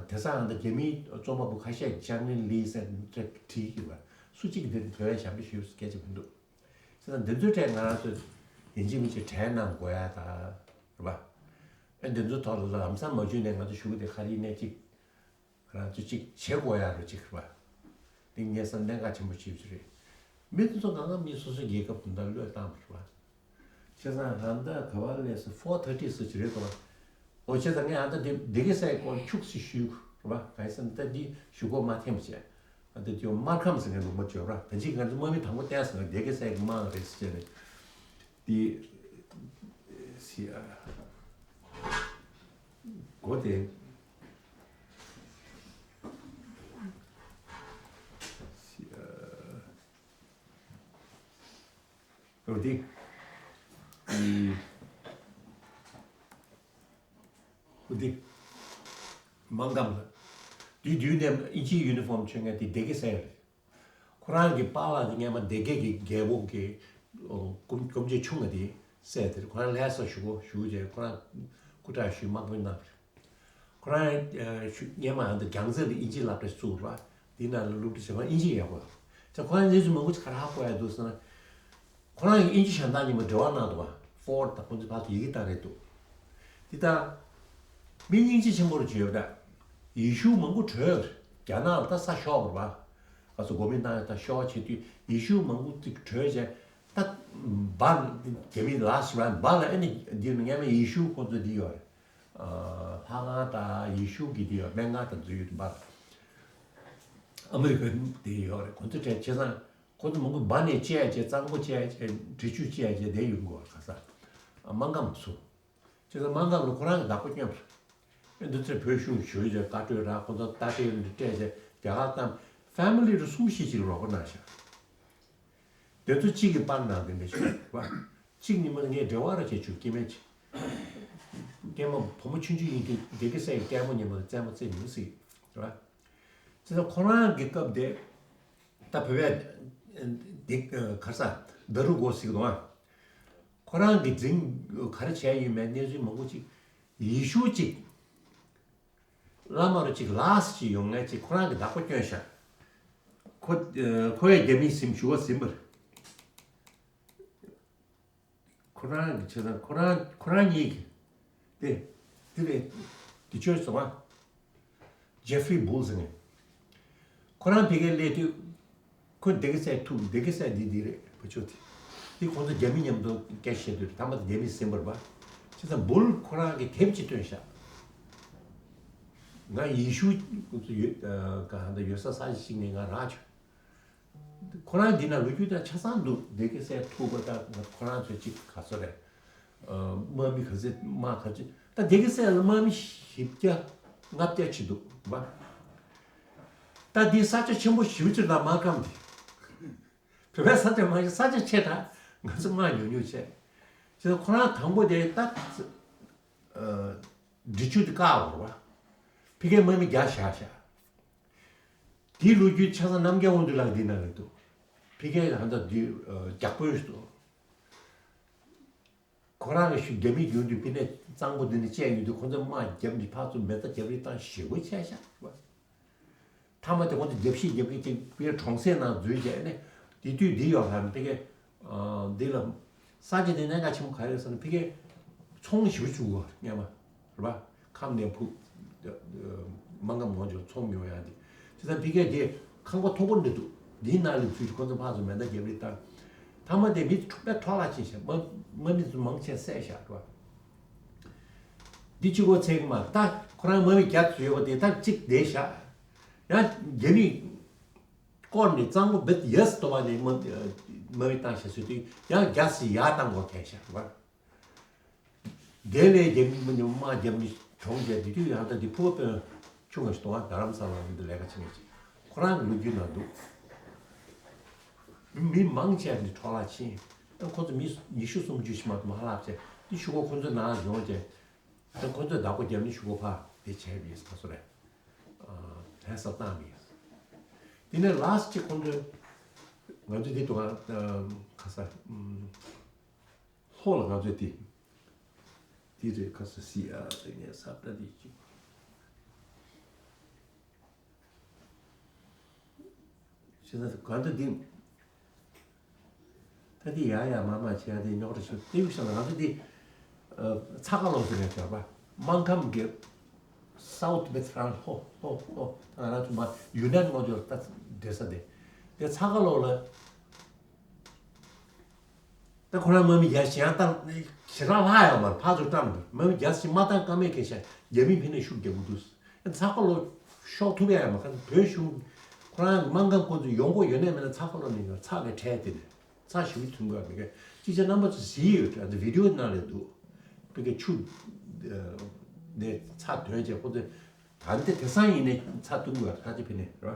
དེ་སང་ད་རྒྱ་མིའི་རྩོམ་པ་པོ་ཁ་ཤས་ཀྱིས་ཅང་ནན་ལི་ཟེར་བྲིས་ཡོད་པ། སུ་གཅིག་གིས་འདི་བོད་པའི་ཞབས་འདྲེན་ཞུས་སྐད་ཆ་མི་འདུག། བྱས་ཙང་འདི་ཚོའི་གྲས་ང་རང་ཚོས་ཡིན་གཅིག་མིན་གཅིག་གྲས་གནང་དགོས་ཡ་ད་རེད་པ། ཨེ་འདི་ཚོའི་ཐོག་ལ་ལམ་སང་མ་བྱུང་ནས་ང་ཚོ་ཞུ་གི་དེ་ཁ་རིག་གནས་གཅིག་ང་རང་ཚོ་གཅིག་བྱེད་དགོས་ཡ་རུ་གཅིག་རེད་པ། འདི་ངས་བསམ་གནད་འགག་ཆེན་པོ་ཞིག་རེད། མི་དེ་ཚོ་གང་ག་མི་སོ་སོའི་རྒྱལ་ཁབ་དུ་ད་བློས་བཏང་བ་རེད་པ། བྱས་ཙང་ད་ལྟ་ག་བ་ལས་སུ་ཕོར་ཐར་ཊི་སུ་ཅི་རེད་དོ། འོ་བྱས་ཙང་ངས་ཨ་ད་དེ་སྡེ་དགེ་སའི་སྐོར་ཁྱུག་ཙམ་ཞུས་རེད་པ། ག་ཡིན་ཟེར་ན་ད་འདི་ཞུ་སྒོ་མ་འཐེན་པ་བྱས། ཨ་ད་དེ་སྨར་ཁམས་ཟེར་མཁན་ལུང་པ་བརྗོད་པ། ད་ཅི་ང་ཚོ་དམག་མི་དང་པོ་བསྟན་ཟེར་ན་སྡེ་དགེ་སའི་དམག་རེད་ཟེར་བྱས་ནས། དེ་སི་ཨ་སྒོ་དེ་སི་ཨ། འོ་དེ། ཨུམ། འོ་དེ། མང་གམ་ལ། དུས་དུས་ནས་ཨིན་ཇིའི་ཡུ་ནི་ཧྥོམ་མཆོད་མཁན་དེ་སྡེ་དགེ་སའི་རེད། ཁོ་རང་གི་པཱ་ལགས་དེ་སྔས་མ་སྡེ་དགེ་གི་རྒྱལ་པོ་གི་སྐུ་སྐུ་མཆེད་ཆུང་བ་དེ་སྲས་དེ་རེད། ཁོ་རང་ལྷ་ས་བཞུགས་གོ་བཞུགས་རྗེས་ཁོ་རང་སྐུ་དྲག་ཞུས་དམག་དཔོན་གནང་བ་རེད། ཁོ་རང་ཨ་ཤུ་སྔོན་མ་ཨ་མདོ་རྒྱལ་རྩེ་ལ་ཨིན་ཇིའི་སློབ་གྲྭ་བཙུགས་པ། དེའི་ནང་ལ་སློབ་ཁྲིད་བྱེད་པ་ཨིན་ཇི་ཡག་པོ། ད་ཁོ་རང་གནས་ཚུལ་མང་པོ་ཅིག་ག་རེ་ཧ་གོ་ཡ་འདུག་ཟེར་ན། ཁོ་རང་གིས་ཨིན་ཇི་གཞན་དག་གཉིས་མ་འབྲེལ་བ་གནང་འདུག་བ། ཧྥོར་ཌི་དང་ཁོང་ཚོ་ཕར་ལ་ཡི་གེ་བཏང་རེད་འདུག། དེ་ལྟར་མི་སྙིང་རྗེ་ཆེན་པོ་རུ་བརྗོད་པ་འདྲ། ཡེ་ཤུ་མང་པོ་བྲོས་རྒྱ་ནག་ལ་ད་ས་ཤོར་བ་རེད་པ། ང་ཚོ་འགོ་དཔོན་གནང་ཡ་ད་ཤོར་བྱེད་དུས་ཡེ་ཤུ་མང་པོ་ཅིག་བྲོས་བྱས། ད་བར་རྒྱ་མི་ལ་སི་རན་བར་ལ་ཨེ་ནི་འདི་ནི་སྔོན་མ་ཡེ་ཤུ་ཁོང་ཚོ་འདི་ཡོད་རེད། ལྷ་ཁང་དང་ཡེ་ཤུ་གི་དེ་ཡོད། སྨན་ཁང་དང་འཛུལ་ཡོད་པ། ཨ་མི་རི་ཀ་དེ་ཡོད་རེད། ཁོ་ཚོ་གྲས་བྱས་ཙང་ཁོ་ཚོ་མང་པོ་འབའ་ནས་བཅད་བྱས་གཙང་པོ་བཅད་བྱས་འབྲི་ཆུ་བཅད་བྱས་བསྡད་ཡོད་དགོས་ག་ས། སྨར་ཁམས་སུ། བྱས་ཙང་སྨར་ཁམས་ལ་ཁོ་རང་གི་བདག་པོ་བསྐྱོན་པ་རེད། ཨེ་འདི་ཚོས་བོད་གཞུང་ཞུ་བྱས་བཀའ་གྲོས་རག་ཁོ་ཚོ་རྟ་དྲེལ་འདི་སྤྲད་བྱས་རྒྱ་གར་བཏང་། ཕེ་མི་ལི་རུ་གསུམ་བཞི་ཅིག་རོགས་པ་གནང་ཤག། དེ་ཚོ་གཅིག་གིས་པར་ནང་དེ་འདྲ་ཞིག་བ། གཅིག་ཉི་མ་ངས་འབྲེལ་བ་ར་བྱེད་ཆུ་སྐྱེ་མེད་ཅིག། སྐྱེས་མ་བུ་མོ་ཆུང་ཆུང་ཡིན་དུས་སྡེ་དགེ་སའི་སྐྱེས་མ་ཉི་མ་རྩེད་མོ་རྩེ་མི་སྲིད་བ། བྱས་ཙང་ཁོ་རང་གི་སྐབས་དེ་ད་བོད་པའི་སྡེ་ག་རེ་ཟ་ད་རུ་གོ་ཟིག་དང་ཁོ་རང་གི་འཛིང་ག་རེ་བྱས་ཡོད་མེད་གནས་ཚུལ་མང་པོ་ཅིག་ཡེ་ཤུ་ཅིག་བླ་མ་རུ་ཅིག་ལགས་ཅིག་ཡོང་ངེས་ཅིག་ཁོ་རང་གི་བདག་པོ་བསྐྱོན་ཤག། ཁོ་ཨ་ཁོ་ཡ་རྒྱ་མིའི་སེམས་ཞུ་བ་ཟིན་པར། ཁོ་རང་གི་ཆེད་དང་ཁོ་རང་ཁོ་རང་གཉིས་ཀྱི་དེ་དེ་ལས་དེ་ཆོས་སོང་ཨ། ཇེ་ཧྥི་རི་བུལ་ཟེར་ནས་ཁོ་རང་ཕ་གིར་སླེབས་དུས། ཁོ་སྡེ་དགེ་སའི་ཐུག་སྡེ་དགེ་སའི་འདི་འདི་རེད་བུ་ཆུ་དེ། དེ་ཁོང་ཚོ་རྒྱ་མི་མཉམ་དུ་སྐད་བཤད་དུས་ཐ་མ་དེ་རྒྱ་མི་ཟིན་པར་བ། བྱས་ཙང་བུལ་ཁོ་རང་གིས་དེབ་ཅིག་བཏོན་ཤག། ང་ཡེ་ཤུ་ཁོང་ཚོ་ཡོད་ག་ཧ་ད་ཡོད་ས་ས་ཞིག་ནས་ང་རག་བྱུང་། ཁོ་རང་འདི་ན་ལོ་རྒྱུས་དང་ཆ་ཚང་འདུག་སྡེ་དགེ་སའི་ཐུག་པ་དང་ཁོ་རང་ཚོས་ཅིག་ག་ཚོད་རེད། དམག་མི་ག་ཚོད་དམག་ག་ཚོད་ད་སྡེ་དགེ་སའི་ལ་དམག་མི་བཞི་བརྒྱ་ལྔ་བརྒྱ་ཅིག་འདུག་བ། ད་འདི་ས་ཆ་ཆེན་པོ་ཞེ་པོ་ཅིག་ལ་མ་ཁམས་དེ། བོད་པའི་ས་ཆ་མ་ཞིག་ས་ཆ་ཆེ་དྲགས་ང་ཚོ་དམག་ཉུང་ཉུང་བྱས། བྱས་ཙང་ཁོ་རང་དང་པོ་དེ་ད་འབྲི་ཆུ་དེ་བཀག་བར་བ། ཕ་གིའི་དམག་མི་བརྒྱ་བཞག་བཞག། དེའི་ལོ་རྒྱུས་ཆ་ཚང་རྣམ་རྒྱལ་དབང་འདུས་ལགས་འདི་ན་རེད་འདུག་ཕ་གིའི་ཧ་ད་འདི་རྒྱག་དཔོན་ཞིག་འདུག་ཁོ་རང་གི་ཤུགས་རྒྱ་མི་རྒྱུན་དུ་ཕི་ནས་གཙང་པོ་འདི་ནས་བཅད་ཡོད་དུས་ཁོ་ཚོས་དམག་རྒྱབ་ནས་ཕར་ཚུར་མེ་མདའ་རྒྱབ་རེས་བཏང་ཞེ་པོ་བྱས་ཤག་བ། མཐའ་མ་དེ་ཁོ་ཚོ་རྒྱབ་ཤིག་རྒྱབ་ཀྱི་ཅིག་ཕི་གྲོང་གསེབ་ནང་འཛུལ་བྱས་ནས་དེ་དུས་འདི་ཡོད་ལ་ཕི་གེ་འདི་ལ་ས་ཆ་དེ་གནད་འགག་ཆེན་པོ་ག་རེ་རེད་ཟེར་ན་ཕི་གེ་ཚོང་ཞེ་པོ་བཙུགས་པ་སྔོན་མ་རེད་པ། ཁམས་ནས་ཕུག་སྨར་ཁམས་ངོ་ཅོག་ཚོང་ཉོ་ཡག་དེ། བྱས་ཙང་ཕི་གེ་དེ་ཁང་པ་མཐོ་པོ་འདྲ་འདུག་འདིའི་ནང་ལ་འཛུལ་ཅིག་ཁོ་ཚོ་ཕར་ཚུར་མེ་མདའ་རྒྱབ་རེས་བཏང་། མཐའ་མ་དེ་མི་དྲུག་པའི་འཕྲོ་བརླག་ཕྱིན་ཤག་དམག་དམག་མི་ཚོ་མང་ཆེ་བསད་ཤག་རེད་པ། འདི་གཅིག་པོ་ཚེག་མ་ད་ཁོ་རང་དམག་མི་བརྒྱ་ཙམ་ཡོད་པ་དེ་ད་གཅིག་བསྡད་ཤག། ཡང་རྒྱ་མི་བསྐོར་ནས་གཙང་པོ་བེད་ཡས་སུ་དོ་བ་ནས་དམག་དམག་མི་བཏང་ཤག་ཟེར་དུས་ཡང་རྒྱ་སི་ཡར་བཏང་དགོས་ཁེལ་ཤག་རེད་པ། དེ་ལས་རྒྱ་མི་མི་ཉུང་དམག་རྒྱབ་ནས་གྲོངས་བྱས་དེ་དུས་ཡང་ད་དེ་ཕུ་བོ་དཔོན་ཆུང་ངུ་ཞིག་གཏོང་བ་རྡ་རམ་ས་ལ་འདི་ལས་ཀ་བྱེད་མཁན་ཅིག་ ཁོ་རང་གི་ལོ་རྒྱུས་ནང་འདུག་མི་མང་ཆེ་བ་འདི་འཕྲོ་བརླག་ཕྱིན། ཁོ་ཚོ་མི་ཉི་ཤུ་སུམ་ཅུ་ཞིག་མ་གཏོགས་མ་ལྷག་བྱས། དེ་གཞུག་གུ་ཁོ་ཚོ་ནང་ཡོང་བྱས། ད་ཁོ་ཚོས་བདག་པོ་རྒྱབ་ནས་གཞུག་གུ་ཕར་དེ་བྱས་པ་ཡིན། ག་ཚོད་རེད། ལྷ་ས་བཏང་བ་ཡིན། དེ་ནས་ལ་སི་ཊི་ཅིག་ཁོ་ཚོས་ང་ཚོ་འདི་དུ་ག་ཁ་ས་ལྷོ་ལ་ང་ཚོས་དེ་དེ་རེད། ཁ་ས་སི་ཨ་དེ་ངས་ས་བཀྲ་དེ་ཅིག་བྱས་ཙང་ག་འདྲ་འདི། ད་འདི་ཡ་ཡ་མ་མ་བྱས་ཏེ་རྙོག་དྲ་ཞིག་སྟེར་བཞག་ན། ང་ཚོ་འདི་ཚ་ཁ་ལོ་ཟེར་ནས་བྱ་བ། སྨར་ཁམས་ཀྱི་སའུ་ཐི་བེ་ཐི་རང་ལྷོ་ལྷོ་ལྷོ། ང་རང་ཚོ་མ་ཡུན་ནན་ངོ་ཚོ་ད་འདྲེ་ས་དེ། དེ་ཚ་ཁ་ལོ་ལ། ད་ཁོ་རང་དམག་མི་རྒྱ་ཞེ་ཡང་བཏང་ཞེ་དྲག་ལྷག་ཡོད་མ་རེད། ཕར་ཚུར་བཀྲམ་འདུག་དམག་མི་རྒྱ་ཞེ་མ་བཏང་ཀ་མེད་ཁེ་ཤ་རྒྱ་མི་ཕན་ནས་ཤུགས་རྒྱག་གི་འདུག་ཚ་ཁ་ལོ་ཤོག་ཐུབ་ཡ་ཡོད་མ་རེད། བོད་གཞུང་ཁོ་རང་གི་དམག་འཁྲུག་ཁོ་ཚོ་ཡོང་སྒོ་ཡོད་ནས་མེད་ན་ཚ་ཁ་ལོ་ནས་ཡོང་ཚ་གི་ཁྲལ་དེ་ནས་ཚ་ཞེ་པོ་ཐོན་དགོས་མེད་ཀ་ཅི་བྱ་རྣམ་པ་ཚོ་གཟིགས་ཡོད་དྲ་འདི་བི་ཌི་ཡོ་ནང་ལ་འདུག་པི་ཀ་ཆུ་ནས་ཚ་དོན་བྱས་ཁོ་ཚོས་ད་འདི་དེང་སང་ཡིན་ནས་ཚ་ཐུབ་དགོས་ཚ་ཅི་ཕན་ནས་རེད་བ།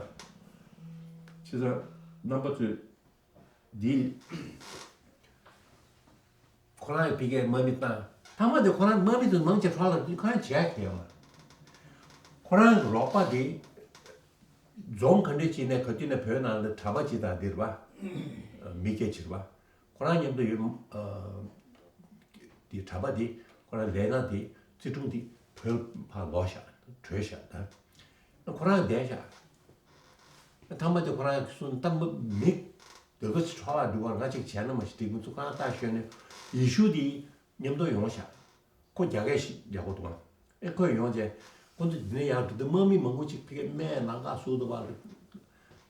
བྱས་ཙང་རྣམ་པ་ཚོས། འདི། ཁོ་རང་གི་ཕ་གིའི་དམག་མི་བཏང་། ཐ་མ་དེ་ཁོ་རང་དམག་མི་དེ་མང་ཆེ་འཕྲོ་བརླག་དུས་ཁོ་རང་བྱས་ཁེལ་ཡོང་བ། ཁོ་རང་གི་རོགས་པ་དེ། འཛོམས་ག་འདྲས་བྱས་ནས་ག་དུས་ནས་བོད་ནང་ལ་གྲྭ་པ་ཅིག་དང་འདིར་བ། མི་སྐྱ་ཕྱིར་བ། ཁོ་རང་མཉམ་དུ་ཡོད། དེ་གྲྭ་པ་དེ་ཁོ་རང་ལས་ན་དེ་བརྩི་སྲུང་དེ་བོད་ཕར་ལོག་ཤག་བྲོས་ཤག་ད། ཁོ་རང་བསྡད་ཤག་ཐ་མ་དེ་ཁོ་རང་གསུང་ད་མི་མི་འདོད་པ་ཚོ་འཕྲོ་བརླག་འགྲོ་བར་ང་ཅིག་བྱས་ན་མ་ཞིག་འགྲིག་མི་ཚོ་གང་ལྟར་ཞོན་ནས་ཡེ་ཤུ་དེ་མཉམ་དུ་ཡོང་ཤག་ཁོ་རྒྱ་སྐད་ཞིག་རྒྱག་གོ་འདུག་ཨ། ཨེ་ཁོས་ཡོང་རྗེས་ཁོ་ཚོ་འདི་ནས་ཡར་འགྲོ་དུས་དམག་མི་མང་པོ་ཅིག་ཕ་གིའི་སྨད་ལམ་ཁ་ཟུར་དུ་བར་ལ་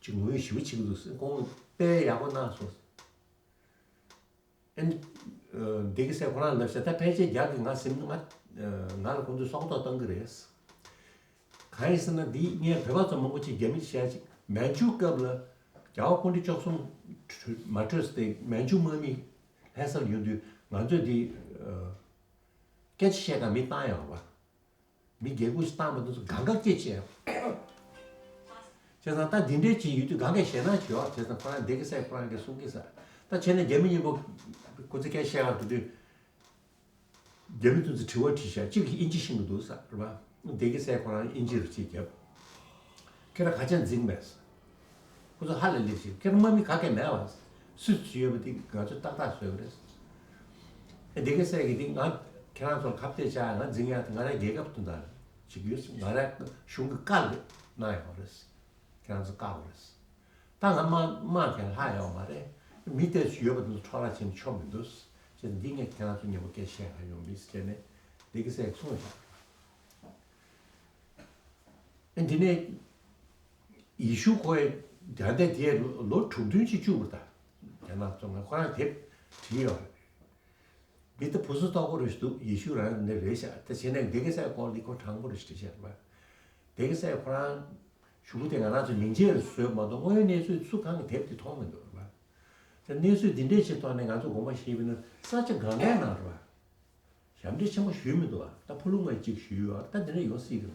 ཅིག་ངུ་ཞེ་པོ་བྱེད་ཀྱི་འདུག་ཁོང་དཔེ་ཡག་པོ་གནང་སོང་། ཨེ་འདི་གི་སེ་ཁོ་རང་ལབ་ཤག་ད་ཕལ་ཆེར་རྒྱ་གི་ང་སེམས་ང་ང་ལ་ཁོང་ཚོས་སྲོག་ཐོག་བཏང་གི་རེད། གང་ཡིན་ཟེར་ན་འདི་ངས་བོད་པ་ཚོ་མང་པོ་ཅིག་རྒྱ་མི་བཤད་ཅིག་མན་ཇུ་སྐབས་ལ་རྒྱལ་བ་སྐུ་ཕྲེང་བཅུ་གསུམ་མ་གྲོས་ཏེ་མན་ཇུ་དམག་མི་ལྷ་སར་ཡོང་དུས་ང་ཚོས་འདི་སྐད་ཆ་བཤད་ག་མི་བཏང་ཡོད་རེད་པ། མི་སྒེར་ཁུ་ཞིག་བཏང་མ་ཐུབ་ཚོ་གང་ག་སྐད་ཆ་བཤད་ཡོད་རེད། བྱས་ཙང་ད་འདི་འདྲའི་ཅིག་ཡོད་དུས་གང་ག་ཞེད་སྣང་བྱེད་ཡོད་རེད། བྱས་ཙང་ཁོ་རང་འདི་གི་སེ་ཁོ་རང་གིས་གསུང་གི་ས་ད་བྱས་ན་རྒྱ་མི་གཉིས་པོ་ཁོ་ཚོ་སྐད་བཤད་ག་འགྲོ་དུས། རྒྱ་མི་དེ་ཚོས་དྲི་བ་དྲིས་ཤག་གཅིག་གིས་དབྱིན་ཇི་ཤེས་ཀྱི་འདུག་ཟེར་བ། བདེ་སྐྱིད་སེ་ཁོ་རང་དབྱིན་ཇི་རུ་གཅིག་བརྒྱབ། ཁྱེད་རང་ག་ཅང་འཛིང་མེད་ཟེར། ཁོ་ཚོ་ཧ་ལས་ལེགས་ཤིག་ཁྱེད་རང་དམག་མི་ག་གེ་མེད་བ། སུས་བྱས་ཡོད་པ་དེ་ང་ཚོས་ཏག་ཏག་བཟོས་པ་རེད། ཨེ་བདེ་སྐྱིད་སེ་གིས་དེ་ང་ཁྱེད་རང་ཚོར་ཁ་གཏད་བཅག་ང་འཛིང་ཡག་དེ་ང་རའི་རྒྱལ་ཁབ་དོན་དག་ཅིག་ཡོད་ང་རའི་གཞུང་གི་བཀའ་ལ་གནང་ཡོད་རེད། ཁྱེད་རང་ཚོ་བཀག་དགོས་རེད། ད་ང་དམག་དམག་གི་ལྷག་ཡོད་མ་རེད། མི་དེ་ཚོ་ཡོད་པ་དེ་ཚོ་འཕྲོ་བརླག་བྱས་ནས་ཆོག་མི་འདུག་བྱས་ཙང་འདི་ངས་ཁྱེད་རང་ཚོ་མཉམ་པོ་སྐད་བཤད་ག་ཡོང་མི་ཟེར་ནས་འདི་གི་སེ་གསུངས་བཞག་ཨེ་འདི་ནས་ཡེ་ཤུ་ཁོའི་ད་ལྟ་དེ་ལོ་དྲུག་བདུན་ཅིག་བཅུག་པ་ད་རྒྱ་ནག་ཚོ་ང་ཁོ་རང་དེབ་བྲིས་ཡོད་རེད། མི་ད་བུ་སུ་ལྟོགས་པོ་རེ་ཞིག་འདུག་ཡེ་ཤུ་རང་ནས་རེད་ཤག་ད་བྱས་ནས་བདེ་སྐྱིད་སའི་སྐོར་འདི་ཁོ་དྲང་པོ་རེ་ཞིག་བྲིས་ཤག་རེད་པ། བདེ་སྐྱིད་སའི་ཁོ་རང་གཞུག་གུ་དེ་ང་རང་ཚོ་མིང་ཆད་བཟོས་མ་གཏོགས་དངོས་ཡོད་གནས་ཚུལ་སུ་གང་གི་དེབ་དེ་མཐོང་མི་འདུག་རེད་པ། ད་གནས་ཚུལ་འདི་འདྲས་ཞིག་ཐོག་ནས་ང་ཚོ་དགོངས་པ་བཞེས་པ་ཡིན་ན་ས་ཆ་གང་གའི་ནང་རེད་པ། ཞབས་འདྲེན་ཆེན་པོ་ཞུས་མི་འདུག་པ། ད་ཕུ་ལུ་ངོས་གཅིག་ཞུས་ཡོད་ད་འདི་འདྲས་ཡོང་སྲིད་གི་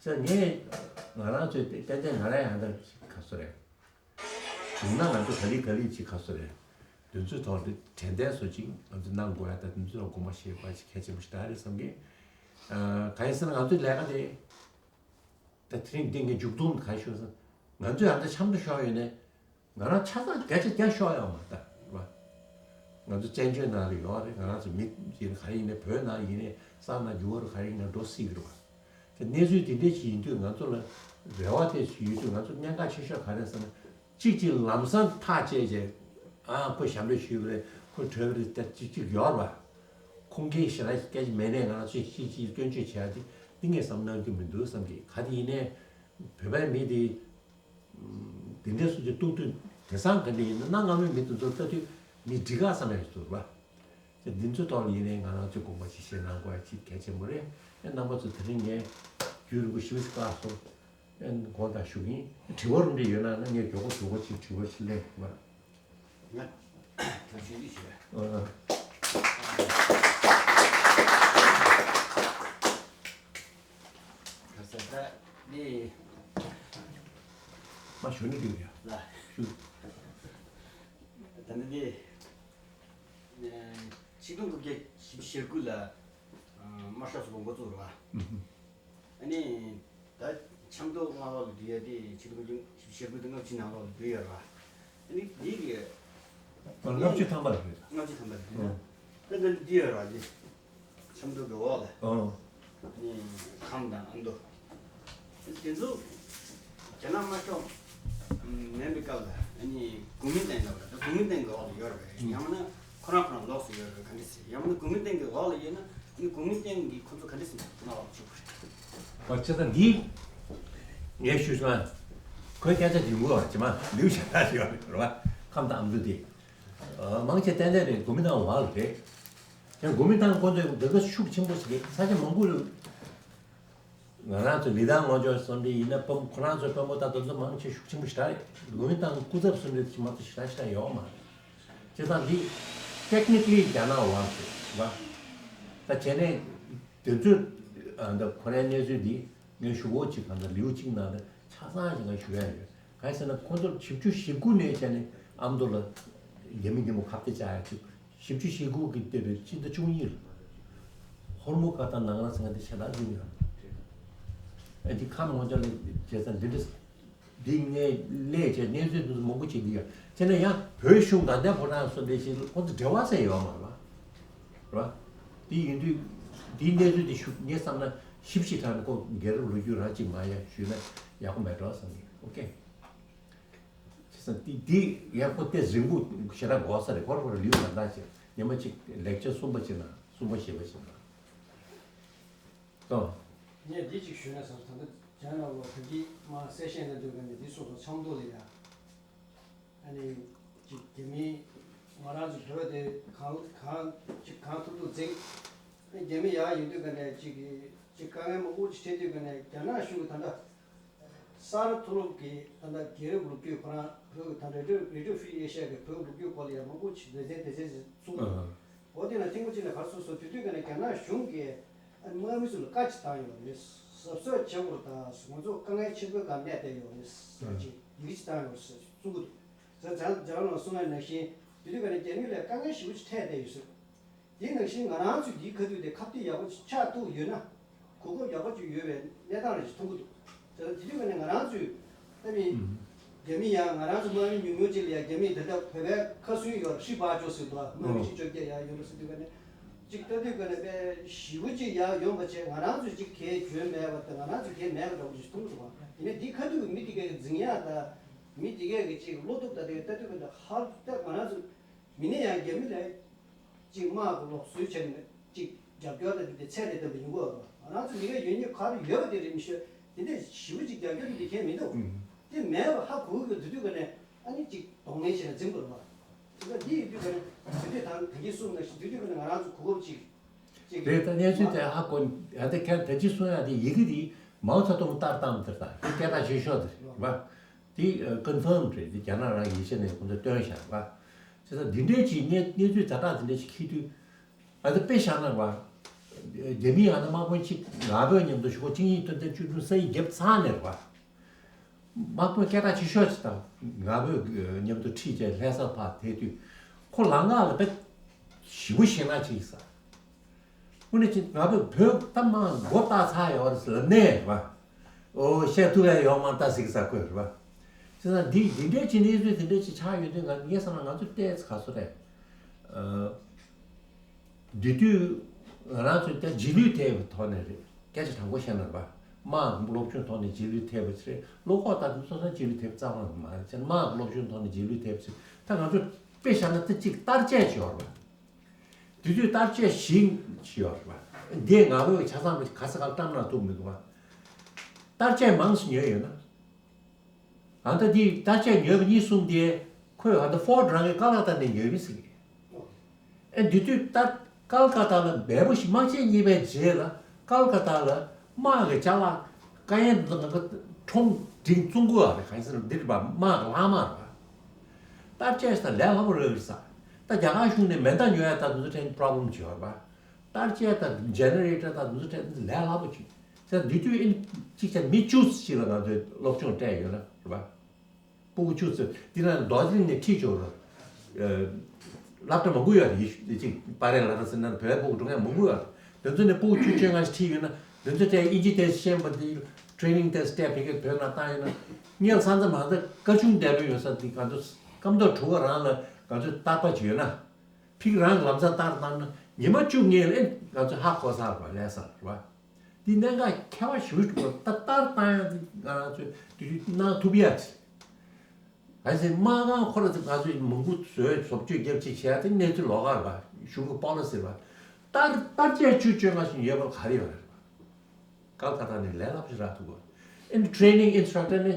རེད། ད་ངས་ང་རང་ཚོའི་ཏན་ཏན་ང་རང་ཡང་ད་ག་སོ་རེད། བྱུང་ན་ང་ཚོ་ག་ལེ་ག་ལེ་ཅིག་ཁ་སོ་རེད། དེ་ཚོའི་ཐོག་ཏུ་དྲན་རྟེན་བཟོ་ཅིག་ང་ཚོ་གནང་དགོས་ཡ་ད་དེ་ཚོའི་ཐོག་དགོངས་པ་བཞེས་པ་ཅིག་གལ་ཆེན་པོ་ཞིག་ད་རེད་བསམ་གི། ཨ། གང་ཡིན་ཟེར་ན་ང་ཚོའི་ལས་ཀ་དེ་ད་དེ་རིང་འདི་ངས་མཇུག་སྡོམ་ག་ཞུ་ཟེར་ང་ཚོས་ཡང་ད་འཆམ་མཐུན་ཤོར་ཡོད་ནས་ང་རང་ཆ་ཚང་བརྒྱ་ཆ་བརྒྱ་ཤོར་ཡོད་མ་རེད་ད་རེད་པ། ང་ཚོ་བཙན་བྱོལ་ནང་ལ་ཡོད་རེད། ང་རང་ཚོ་མི་ཡིན་ག་རེ་ཡིན་ནས་བོད་ནང་ཡིན་ནས་ས་ནང་འགྱུར་བ་རུ་ག་རེ་ཡིན་ན་འགྲོ་སྲིད་ཀྱི་རེད་པ། དེ་གནས་ཚུལ་དེ་འདྲས་ཞིག་ཡིན་དུས་ང་ཚོ་ལ་རེ་བ་དེ་ཞིག་ཡོད་དུས་ང་ཚོ་གནད་འགག་ཆེ་ཤོས་ག་རེ་ཟེར་ན། གཅིག་གཅིག་ལམ་སང་ཐག་བཅད་རྗེས་ཨ་ཁོ་ཞབས་འདྲེན་ཞུས་པ་རེད། ཁོ་བྲོས་པ་རེད། དེ་གཅིག་གཅིག་ཡོད་རེད་པ། ཁུངས་སྐྱེལ་ཞེ་དྲག་སྐད་ཆ་མེད་ནས་ང་རང་ཚོས་གཅིག་གཅིག་སྐྱོན་བརྗོད་བྱས་ཏེ་འདི་ངས་བསམ་གནང་རྒྱུ་མི་འདུག་བསམ་གི། ག་དེ་ཡིན་ནའི་བོད་པའི་མི་དེ་དེ་འདྲའི་སུ་ཅིག་གཏུག་དུས་དེང་སང་ག་འདྲ་ཡིན་ན་གནའ་སྔ་མོའི་མི་དེ་ཚོར་ལྟ་དུས་མི་འགྲིག་ག་བསམ་ཡ་ཞིག་འདུག་རེད་པ། དེ་འདི་ཚོའི་ཐོག་ལ་ཡིན་ནའི་ང་རང་ཚོས་དགོངས་པ་ཞིག་བཞེས་གནང་དགོས་ཡ་ཅིག་གལ་ཆེན་པོ་རེད། ཨེ་རྣམ་པ་ཚོ་དེ་རིང་ངས་རྒྱུན་རིང་པོ་ཞེ་པོ་ཞིག་བཀག་སོང་། ཨེ་དགོངས་དག་ཞུ་གི་ཡིན། དྲི་བ་རུ་འདྲ་ཡོད་ན་ན་ངས་མགྱོགས་པོ་མགྱོགས་པོ་ཅིག་དྲི་བ་ཞིག་ལན་ཞུ་བ། ང་ཐུགས་རྗེ་ཆེ་ཞུ་བ། ཨ། ཁ་ས་ད་ནི། གྲོས་ནི་འདུག་ཡ། ལ། ཞུ། ད་ནི་འདི། ཆིག་སྟོང་དགུ་བརྒྱ་བཞི་བཅུ་ཞེ་དགུ་ལ་དམར་ཤོག་ཚོགས་པ་འགོ་བཙུགས་རེད་བ། ཨ་ནི། ད་ཆབ་མདོ་མངའ་འོག་ལ་བསྡུས་ཡ་དེ་ཆིག་སྟོང་དགུ་བརྒྱ་བཞི་བཅུ་ཞེ་དགུ་དང་ལྔ་བཅུ་ནང་ལོགས་ལ་བསྡུས་ཡོད་རེད་བ། ཨ་ནི་འདི་གི་ལྔ་བཅུ་ཐམ་པ་ལ་བསྡུས། ལྔ་བཅུ་ཐམ་པ་ལ་བསྡུས་ན། ཨ་ད་འདི་ཡོད་རེད་བ་འདི། ཆབ་མདོ་གི་འོག་ལ། ཨོ། ཨ་ནི་ཁམས་དང་ཨ་མདོ། དེ་ཚོ་རྒྱ་ནག་དམར་ཤོག་མིན་པའི་སྐབས་ལ་ཨ་ནི་གོ་མིན་ཏང་ལབ་པ་རེད། གོ་མིན་ཏང་གི་འོག་ལ་ཡོད་རེད་པས། ཡང་མིན་ན་ཁོ་རང་ཁོ་རང་ལོགས་སུ་ཡོད་རེད་པས། ག་འདྲ་ཟེར། ཡང་མིན་ན་གོ་མིན་ཏང་གི་འོག་ལ་ཡོད་ན་ཨ་ནི་གོ་མིན་ཏང་གིས་ཁོ་ཚོ་ག་འདྲ་ཟེར་གནང་བ་བཅུག་པ་རེད། ཨོ་ཅེ་ད་འདི་ངས་ཞུས་སོང་ཨ། ཁོའི་སྐད་ཆ་དེ་ངོ་བ་ཅི་མ་ལིའུ་ཞེ་དྲག་ཞིག་ཡོད་རེད་པ། ཁམས་དང་ཨ་མདོ་དེ། ཨ་མང་ཆེ་ཏན་ཏན་རེད། གོ་མིན་ཏང་འོག་ལ་རེད། ཡང་གོ་མིན་ཏང་ཁོ་ཚོའི་འདི་ག་ཤུགས་ཆེན་པོ་ཞིག་རེད། ས་ཆ་མང་པོ་ལ། ང་རང་ཚོ་ལི་ཐང་ངོ་ཅོག་སོང་འདི་ཡིན་ན་དཔོན་ཁོ་རང་ཚོའི་དཔོན་པོ་ད་དེ་ཚོ་མང་ཆེ་ཤུགས་ཆེན་པོ་ཞེ་དྲག་རེད། གོ་མིན་ཏང་སྐུ་ཚབ་སོང་འདི་ཞིག་མ་གཏོགས་ཞེ་དྲག་ཞེ་དྲག་ཡོད་མ་རེད། བྱས་ཙང་འདི་ཊེག་ནི་ཀ་ལི་རྒྱ་ནག་འོག་རེད་བ། ད་བྱས་ནས་དེ་ཚོས་ཨ་ད་ཁོ་རའི་གནས་ཚུལ་འདི་ངས་ཞུ་བོ་ཅིག་གང་ལྟར་ལེའུ་གཅིག་ནང་ལ་ཆ་ཚང་ཞིག་ང་ཞུ་ཡ་ཡོད། གང་ཡིན་ཟེར་ན་ཁོ་ཚོར་བཞི་བཅུ་ཞེ་དགུ་ནས་བྱས་ནས་ཨ་མདོ་ལ་རྒྱ་མི་རྒྱ་མོ་ཁ་གཏད་བཅག་ཡ་ཅིག་བཞི་བཅུ་ཞེ་དགུ་གི་སྟེང་ནས་ཕྱི་ཟླ་བཅུ་གཉིས་ལ་ཧོར་མུ་ཁ་དང་ནང་ར་ཟེར་ཡ་དེ་ཆེ་ལ་འཛིན་ཡོད། ཨ་འདི་ཁམས་ངོ་ཅོག་ལ་བྱས་ཙང་འདི་འདྲ་འདི་ངས་ལས་བྱས་གནས་ཚུལ་འདི་ཚོ་མང་པོ་བྱེད་ཀྱི་ཡོད། བྱས་ན་ཡང་བོད་གཞུང་དང་ལྡན་ཕོ་བྲང་སོགས་འདི་ཞིག་ཁོང་ཚོ་འབྲེལ་བ་ཟེར་ཡོད་མ་རེད་བ། རེད་བ། འདི་ཡིན་དུས་འདིའི་གནས་ཚུལ་འདི་ཞུ་ངས་བསམ་ན་ཞིབ་ཞིབ་དྲགས་ནས་ཁོ་རྒྱལ་རབས་ལོ་རྒྱུས་རང་གཅིག་མ་ཡ་ཞུས་ན་ཡག་པོ་མེད་འགྲོ་བསམ་གྱི། ཨོ་ཁེ། བྱས་ཙང་འདི་འདི་ཡག་པོ་ཏོག་ཙམ་རིང་པོ་ཞེ་དྲག་འགོར་ས་རེད། ཁོ་རང་ཁོ་རང་ལེའུ་གང་དག་བྱས་ཉི་མ་གཅིག་ལེགས་ཆ་གསུམ་པ་བྱས་ན་གསུམ་པ་བཞི་པ་བྱས་ན། ཨོ། ངས་འདི་གཅིག་ཞུས་ན་བསམ། ད་ལྟ་རྒྱ་ནག་ལོ་ད་གིན་མ་གསལ་བཤད་གནང་དུས་ཀ་ནས་འདི་སོ་སོ་ཆབ་མདོ་ལ་ཡ། ཨ་ནི་ཅིག་རྒྱ་མི་ང་རང་ཚོ་བོད་དེ་གང་གང་ཅིག་གང་ཐུབ་ཐུབ་འཛིང་། རྒྱ་མི་ཡག་ཡོད་དུས་ཀ་ནས་ཅིག་ཅིག་དཀའ་ངལ་མང་པོ་ཅིག་འཕྲད་དུས་ཀ་ནས་རྒྱ་ནག་གཞུང་གི་ད་ལྟ་ས་ར་མཐོ་སློབ་ཀྱི་ད་ལྟ་རྒྱལ་རབས་ལོ་རྒྱུས་ཁོ་རང་བོད་ཀྱི་ད་ལྟ་Radio Radio Free Asia གི་བོད་ལོ་རྒྱུས་སྐོར་ལ་ཡང་མང་པོ་ཅིག་ལེ་ཚན་སྡེ་ཚན་ཞིག་བཙུགས། ཨ། འོ་དེ་ལ་ཐེངས་མ་གཅིག་ལ་ག་རེ་གསུངས་སོང་། དེ་དུས་ཀ་ནས་རྒྱ་ནག་གཞུང་གིས་ཨ་ནི་དམག་མི་ཚོ་ལ་བཀའ་ཅིག་བཏང་ཡོད་རེད། གཟབ་གཟབ་བྱེད་དགོས་རེད། ད་ང་ཚོ་དཀའ་ངལ་ཆེན་པོའི་སྒང་གནས་བསྡད་ཡོད་རེད་ཟེར་ཅིག་ཡི་གེ་ཅིག་བཏང་ཡོད་རེད་ཟེར་གསུང་གི་འདུག། ཟེར་རྒྱ་རྒྱ་ནག་གསུང་བ་ནང་བཞིན་དེ་དུས་ཀ་ནས་རྒྱ་མི་ལ་དཀའ་ངལ་ཞེ་པོ་ཅིག་འཕྲད་བསྡད་ཡོད་ཟེར། དེ་ནང་བཞིན་ང་རང་ཚོའི་འདིའི་ཁ་ཐུག་དེ་ཁ་གཏད་ཡག་པོ་ཆགས་ཐུབ་ཡོད་ན། གོ་སྐབས་ཡག་པོ་ཅིག་ཡོད་པའི་གནས་སྟངས་རེ་ཞིག་མཐོང་གི་འདུག། དེ་དུས་ཀ་ནས་ང་རང་ཚོས་ཨ་ནི་རྒྱ་མི་ཡང་ང་རང་ཚོ་དམག་མི་ཉུང་ཉུང་ཅིག་ལ་ཡང་རྒྱ་མིས་ད་ལྟ་བོད་པའི་ཁ་སུན་ཡོད་ཧྲི་བ་ཅོ་ཟེར་འདུག། དམག་མི་ཁྲི་བཅོ་བརྒྱད་ཡང་ཡོད་པ་ཟེར་དུས་ཀ་ནས་ཅིག་ལྟ་དུས་ཀ་ནས་དཔེ་ཞེ་པོ་ཅིག་ཡག་ཡོང་པ་བྱས། ང་རང་ཚོས་ཅིག་གས་འཇོན་མེད་པ་དང་ང་རང་ཚོས་གས་མེད་པ་འདྲ་པོ་ཅིག་མཐོང་གི་འདུག་པ། ཡིན་ནའི་འདིའི་ཁ་ཐུག་མི་དེ་གས་འཛིང་ཡག་དང་མི་དེ་གས་ཀྱི་ཅིག་བློ་སྟོབས་དང་དེ་ལྟ་དུས་ཀ་ནས་ཧ་ལྟ་ང་རང་ཚོ་མི་ནས་ཡང་རྒྱ་མི་ལ་གཅིག་དམག་གི་ལོག་བཟོས་བྱས་ནས་གཅིག་རྒྱབ་སྐྱོར་དང་དེ་ཚད་ལས་བརྟན་པ་ཡིན་དགོས་པ། ང་རང་ཚོ་མི་སྒེར་ཡོད་མཁན་ག་རེ་ཡོད་པ་དེ་རེད་མི་ཤེས། དེ་འདྲས་ཞེ་པོ་ཅིག་རྒྱབ་སྐྱོར་དེ་འདྲ་མཁན་མི་འདུག། ཨུམ། དེ་མེད་པ་ཧ་གོ་གི་འདུག་དུས་ཀ་ནས་ཨ་ནི་གཅིག་གདོང་ལེན་བྱས་ནས་འཛིང་དགོས་རེད་པ། དེ་འདྲ་དེ་ཡིན་དུས་ཀ་ནས་དེ་འདྲས་དང་དེ་གིས་གསུངས་ནང་བཞིན་དུས་དུས་ཀ་ནས་ང་རང་ཚོ་གོ་སྐབས་ཅིག་ཅིག་རེད། ད་གནས་ཚུལ་དེ་ཧ་གོ། ཡང་དེ་ཁྱེད་ད་ཅི་གསུང་ཡ་དེ་ཡི་གེ་དེ་མའོ་ཙེ་ཏུང་ལྟར་བཏང་དེར་ད་དེ་སྐད་གྲགས་ཆེ་ཤོས་དེ་རེད་པ། དེ་ཀོན་ཕརམ་རེད། དེ་རྒྱ་ནག་རང་ཡིག་ཆ་ནས་ཁོང་ཚོས་བཏོན་བཞག་པ། བྱས་ཙང་འདི་འདྲའི་ཅིག་གནས་གནས་ཚུལ་ཛ་དྲག་འདི་འདྲའི་ཅིག་འཁྱེར་དུས། ཨ་ད་དཔེ་བཞག་ན་བ། རྒྱ་མིའི་ཨ་ན་དམག་དཔོན་གཅིག་ང་ཕོད་མཉམ་དུ་ཞུ་གོ་གཅིག་གཉིས་སྟོན་ཏེ་བཅུ་བདུན་ས་ཡི་རྒྱབ་ཚང་ནས་རེད་བ། དམག་དཔོན་སྐད་གྲགས་ཆེ་ཤོས་ཅིག་དང་ང་ཕོད་མཉམ་དུ་ཁྲིད་བྱས་ལྷ་ས་ཕར་ཐད་དུས། ཁོ་ལམ་ཁ་ལ་དཔེ་ཞེ་པོ་ཞེད་སྣང་ཅིག་ཟ། ཁོ་ནས་ཅི་ང་ཕོད་བོད་ད་མ་མགོ་བཏགས་ཚར་ཡོད་རེད་ཟེར་ལབ་ནས་བ། ཨོ་བཤད་ཐུབ་ཡ་ཡོད་མ་རེད་ད་ཟེར་གི་ཟ་ཁོས་རེད་བ། བྱས་ཙང་འདི་འདི་འདྲའི་ཅི་གནས་ཚུལ་འདི་འདྲའི་ཅི་ཆགས་ཡོད་དུས་ང་ངས་བསམ་ན་ང་ཚོ་ཏོག་ཙམ་ག་ཚོད་རེད། ཨ། འདི་དུས་ང་རང་ཚོ་ད་རྗེས་ལུས་ཐེབས་པའི་ཐོག་ནས་རེད། སྐད་ཆ་དྲང་པོ་བཤད་ན་རེད་བ། དམག་སློབ་སྦྱོང་ཐོག་ནས་རྗེས་ལུས་ཐེབས་པ་ཚེ་བློ་ཁོག་དང་དེ་ཚོ་ཚང་རྗེས་ལུས་ཐེབས་རྩ་བ་མ་རེད། བྱས་ན་དམག་སློབ་སྦྱོང་ཐོག་ནས་རྗེས་ལུས་ཐེབས་ཚེ་ད་ང་ཚོ་དཔེ་བཞག་ན་ད་གཅིག་བསྟར་དཔྱད་ཅིག་ཡོད་རེད་བ། དེ་དུས་བསྟར་དཔྱད་ཞིག་ཡོད་རེད་བ། འདི་ང་ཚོས་ཆ་ཚང་གི་ག་ས་ག་ལ་བཀྲམ་ན་ཐུབ་མི་འདུག་བ། བསྟར་དཔྱད་མང་ཙམ་ཉོས་ཡོད་ན། ཨ་ད་འདི་བསྟར་དཔྱད་ཉོས་པ་གཉིས་གསུམ་དེ་ཁོས་ཨ་ད་ཧྥོར་ཌི་རང་གི་ཀལ་ཀ་ཏ་ནས་ཉོས་མི་ཟིག། ཨེ་འདི་དུས་ད་ཀལ་ཀ་ཏ་ལ་འབེལ་པོ་ཞིག་དམག་ཆེན་གཉིས་པའི་རྗེས་ལ་ཀལ་ཀ་ཏ་ལ་དམག་གི་ཅ་ལག་ཀ་ཡན་ང་ག་ཁྲོམ་སྒྲིག་བཙོང་གི་ཡོད་རེད། གང་ཡིན་ཟེར་ན་འདིར་བ་དམག་གི་ལྷག་མ་རེད་བ། བསྟར་དཔྱད་ཟེར་ལས་སླ་པོ་རེད་ཟ། ད་རྒྱ་གར་གཞུང་ནས་མེ་མདའ་ཉོ་ཡ་ད་དེ་ཚོ་ཕྲན་པོ་རོབ་ལེམ་ཅིག་ཡོད་རེད་བ། བསྟར་དཔྱད་ད་ཇེ་ནེ་རེ་ཊར་ད་དེ་ཚོ་ཕྲན་ལས་སླ་པོ་ཅིག་ཟེར། འདི་དུས་ཨིན་ཅིག་བྱས་མི་བཅུ་ཞིག་ལ་ང་ཚོས་སློབ་སྦྱོང་སྤྲད་ཡོད་ན་རེད་བ། སྤུ་གུ་བཅུ་ཙམ་དེ་ན་རྡོ་རིང་ནས་ཁྲིད་ཆོག་ར། སློབ་གྲྭ་མང་པོ་ཡོད་རེད། ཡེ་ཤུ་ཅིག་པ་རེ་ལ་ར་ཟེར་ན་བོད་སྤུ་གུ་འགྲོ་མཁན་མང་པོ་ཡོད་རེད། དེ་ཚོ་ནས་སྤུ་གུ་བཅུ་བཅོ་ལྔ་ཞིག་ཁྲིད་ཡོད་ན་དེ་ཚོ་ཏྲེ་ཨིན་ཇི་ཏོག་ཙམ་ཤེས་པ་དེ་ཊེ་ནིང་ཏོག་ཙམ་ཏྲེ་བོད་སྐད་བོད་ནང་བཏང་ཡོད་ན་སྔོན་ས་མཚམས་མ་ད་སྐར་ཆུང་འདས་པོ་ཡོད་ས་དེ་ང་ཚོ་སྐར་མ་དྲུག་པ་རང་ལ་ང་ཚོ་རྟག་པ་ཅིག་ཡོད་ན་ཕིག་རང་གི་ལམ་སང་བསྟར་བཏང་ན་ཉི་མ་བཅུ་ངས་ལས་ང་ཚོ་ཧ་གོ་ས་རེད་པ། ལས་ས་རེད་པ། འདི་གནད་འགག་ཁྱད་པར་ཞེ་པོ་ཅིག་འདུག་ད་ལྟར་བཏང་ཡང་འདི་ང་རང་ཚོས་དུས་ཚོད་གནང་ཐུབ་ཡ་ཅིག་གལ་སྲིད་དམག་ཁང་ཁོ་ར་ཚོ་ང་ཚོས་མང་པོ་བཟོས་བཟོ་བཅོས་རྒྱབ་ཅིག་བྱས་ཏེ་གནས་ཚུལ་ལོགས་ཀ་རེད་པ། གཞུང་གི་པོ་ལི་སི་རེད་པ། ལྟར་ལྟར་ཆད་བཅུ་བཅོ་ལྔ་ཞིག་ཡོད་པ་ག་རེ་ཡོད་རེད་པ། ཀལ་ཀ་ཏ་ནས་ལས་སླ་པོ་ཞིག་རག་ཐུབ་དགོས། ཨེ་ནི་ཊེ་ནིང་ཨིན་སི་ཊྲག་ཊར་ནི་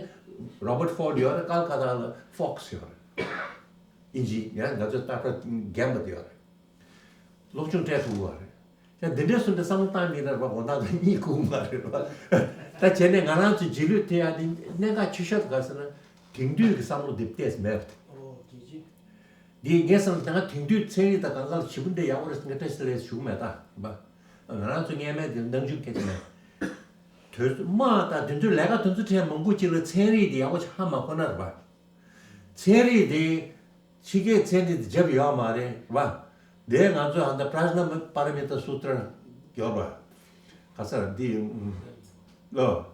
རོ་བར་ཊི་ཕོར་ཌི་ཡོད་རེད། ཀལ་ཀ་ཏ་ལ་ཕོག་སི་ཡོད་རེད། ཨིན་ཇི་ཡང་ང་ཚོས་ཏག་ཏག་རྒན་པ་དེ་ཡོད་རེད། སློབ་སྦྱོང་སྤྲད་ཐུབ་ཀྱི་ཡོད་རེད། ཡང་འདི་འདྲའི་སོང་དེ་བསམ་བློ་བཏང་མི་རེད་པ། དགོང་དག་དང་གཉིད་ཁུག་མ་རེད་པ། ད་བྱས་ནས་ང་རང་ཚོའི་རྗེས་ལུས་དེ་ཡང་དེ་གནད་འགག་ཆེ་ཤོས་དེ་ག་ཟེར་ན་དེང་དུས་ཀྱི་བསམ་བློ་འདི་ཏོག་ཙམ་མེད་པ་དེ། འདི་ངས་བསམ་ད་དེང་དུས་ཚན་རིག་དང་གང་ག་ལ་ཞེ་པོ་འདྲ་ཡག་པོ་རེད་ཟེར་ངས་བཀྲ་ཤིས་བདེ་ལེགས་ཞུ་གི་མེད་ད་རེད་པ། ང་རང་ཚོ་སྔས་མའི་དེ་སྣང་ཆུང་སྐད་ཆ་མེད། དོལ་དམག་དང་དེ་ཚོའི་ལས་ཀ་དེ་ཚོ་ཁྲལ་མང་པོ་ཅིག་ལ་ཚན་རིག་དེ་ཡག་པོ་ཧ་མ་གོ་ན་རེད་པ། ཚན་རིག་དེ་ཕྱི་རྒྱལ་ཚན་རིག་དེ་བརྒྱབ་ཡོད་མ་རེད་པ། དེ་ང་ཚོ་ཧ་ད་པྲ་ཛྙཱ་པཱ་ར་མི་ཏཱ་སུ་ཏྲ་ཡོད་པ། ག་ས་ར་འདི་ཨོ་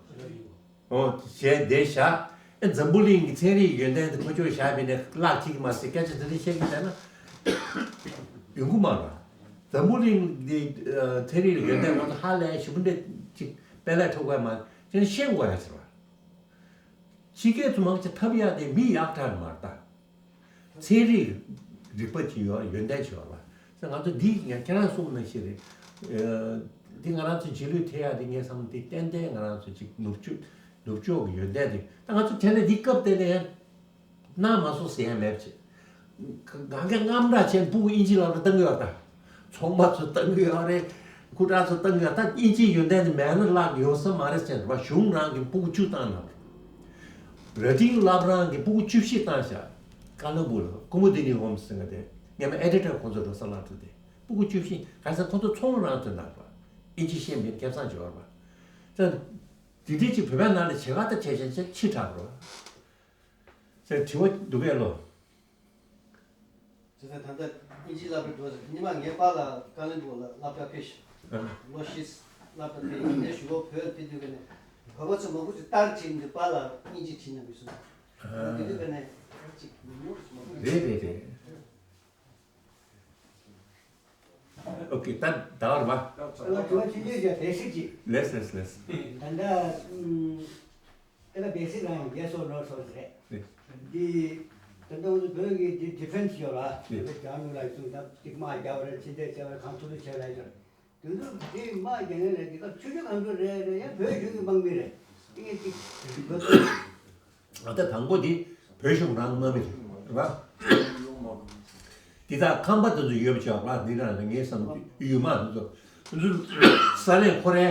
ཨོ་བྱས་དེ་བཞག་ཨེ་འཛམ་བུ་གླིང་གི་ཚན་རིག་ཡོན་ཏན་དེ་ཁོ་ཚོས་བཞག་པའི་ནས་བརླག་ཁྱི་གི་མ་ཟད་སྐད་ཆ་དེ་འདྲ་བཤད་ཀྱི་བསྡད་ན་ཡོང་གི་མ་རེད། འཛམ་བུ་གླིང་གི་ཚན་རིག་ལ་ཡོན་ཏན་ང་ཚོ་ཧ་ལས་ཞེ་པོ་འདྲ་ཅིག་དཔེ་ལས་འཕྲོ་དགོས་མ་ཅན་ཤེས་དགོས་ཡ་ཟེར་བ། ཕྱི་རྒྱལ་ཚོ་མང་ཆེ་ཐབས་ཡག་དེ་མི་ཡག་དྲག་མ་རེད་ད། ཚན་རིག་རིག་པ་ཅིག་ཡོད་རེད། ཡོན་ཏན་ཅིག་ཡོད་རེད། ང་ཚོ་འདི་ཡང་ཁྱེད་རང་གསུངས་ནང་བཞིན་རེད། འདི་ང་རང་ཚོ་རྗེས་ལུས་ཐེབས་ཡག་འདི་ངས་བསམ་འདི་ཏན་ཏན་ང་རང་ཚོ་ཅིག་ནུབ་ཕྱོགས་ནུབ་ཕྱོགས་ཀྱི་ཡོན་ཏན་རེད། ད་ང་ཚོ་དེ་ནས་འདི་སྐབས་དེ་ནས་གནང་མ་སོང་ཟེར་ཡ་མེད་པ་ཅིག་གང་ག་རྔམ་དྲག་ཆེན་སྤུ་གུ་ཨིན་ཇི་ལབ་ན་བཏང་གི་ཡོད་ད། ཚོང་པ་ཚོ་བཏང་གི་ཡོད་རེད། སྐུ་དྲག་ཚོ་བཏང་གི་ཡོད། ད་ཨིན་ཇིའི་ཡོན་ཏན་དེ་མེད་ན་བརླག་ཡོང་ས་མ་རེད་ཟེར་བ། གཞུང་རང་གི་སྤུ་གུ་བཅུ་བཏང་ན། ར་ཏིང་བླ་བྲང་གི་སྤུ་གུ་བཅུ་བཞི་བཏང་ཤག་ཀ་ལ་སྦུག་ལ་ཀུ་མུ་དི་ནི་ཧོམ་ཟེར་ག་དེ་སྔས་མ་ཨེ་ཌི་ཊར་ཁོང་ཚོ་འགྲོ་ས་ལ་འགྲོ་དེ་སྤུ་གུ་བཅུ་བཞི་ག་ས་ཁོང་ཚོ་ཚོང་རང་ཚོ་ནང་པ་ཨིན་ཇི་ཤེས་མེད་ཁེ་བཟང་བྱེད་བར་པ། ད་དེ་འདྲའི་ཅིག་བོད་པའི་ནང་ལ་བྱེད་ག་ད་བྱེད་བྱེད་བྱེད་ཕྱི་དྲགས་རོ། ཟེར་དྲི་བ་འདུག་གས་ལོ། ཟེར་ད་ལྟ་ཨིན་ཇི་སློབ་གྲྭ་འགྲོ་ཟེར་ཉི་མ་ངའི་པཱ་ལགས་ཀ་ལོན་སྦུག་ལ་སློབ་གྲྭ་ཕེབས་ཤིང་ལོ་བཞི་སློབ་གྲྭ་ཕེབས་ཡིན་ནས་གཞུག་གུ་བོད་ཕེབས་དུས་ཀ་ནས་བོད་པ་ཚོ་མང་པོ་ཅིག་ལྟར་བྱེད་མི་འདུག་པཱ་ལགས་ཨིན་ཇི་བྲིས་གནང་དགོས་གསུངས། དེ་དུས་ཀ་ནས་ཅིག་མི་ཉུང་ཞིག་མང་པོ་རེད་རེད་རེད། ཨོ་ཀེ། ད་ད་བར་བ། ང་དྲི་བ་ཆུང་ཆུང་ཞིག་བེ་སིག་ཅིག་ལེས་ལེས་ལེས། ད་ལྟ་ཨ་ད་ལྟ་བེ་སིག་རང་ཡེ་སི་ཨོར་ནོ་སོ་རེད། རེད། འདི་ད་ལྟ་ང་ཚོ་བོད་ཀྱི་འདི་ཌི་ཕེན་སི་ཡོད་ལ། རེད། རྒྱ་ནག་ལ་གསུངས་ད་ཅིག་དམག་རྒྱག་པ་རེད། ཕྱི་འཐེན་བྱས་པ་རེད། གང་ཐུབ་ཐུབ་བྱས་ལ་ཡོད། དུས་ཚོད་འདི་དམག་རྒྱག་མཁན་རེད། འདི་ག་ཆུ་ཆུ་གང་འགྲོ་རེད་རེད། ཡང་བོད་གཞུང་གི་དམག་མི་རེད། ཏིང་ངེ་ཅིག་ང་ད་དང་པོ་འདི་བོད་གཞུང་རང་དམག་མི་རེད་བ། འདི་དག་ཁང་པ་དེ་ཚོ་ཡོད་པ་ཆགས་པ་འདི་རང་ལ་ངའི་བསམ་ཡུལ་དམག་དེ་ཚོ་ས་གནས་ཁོ་རའི་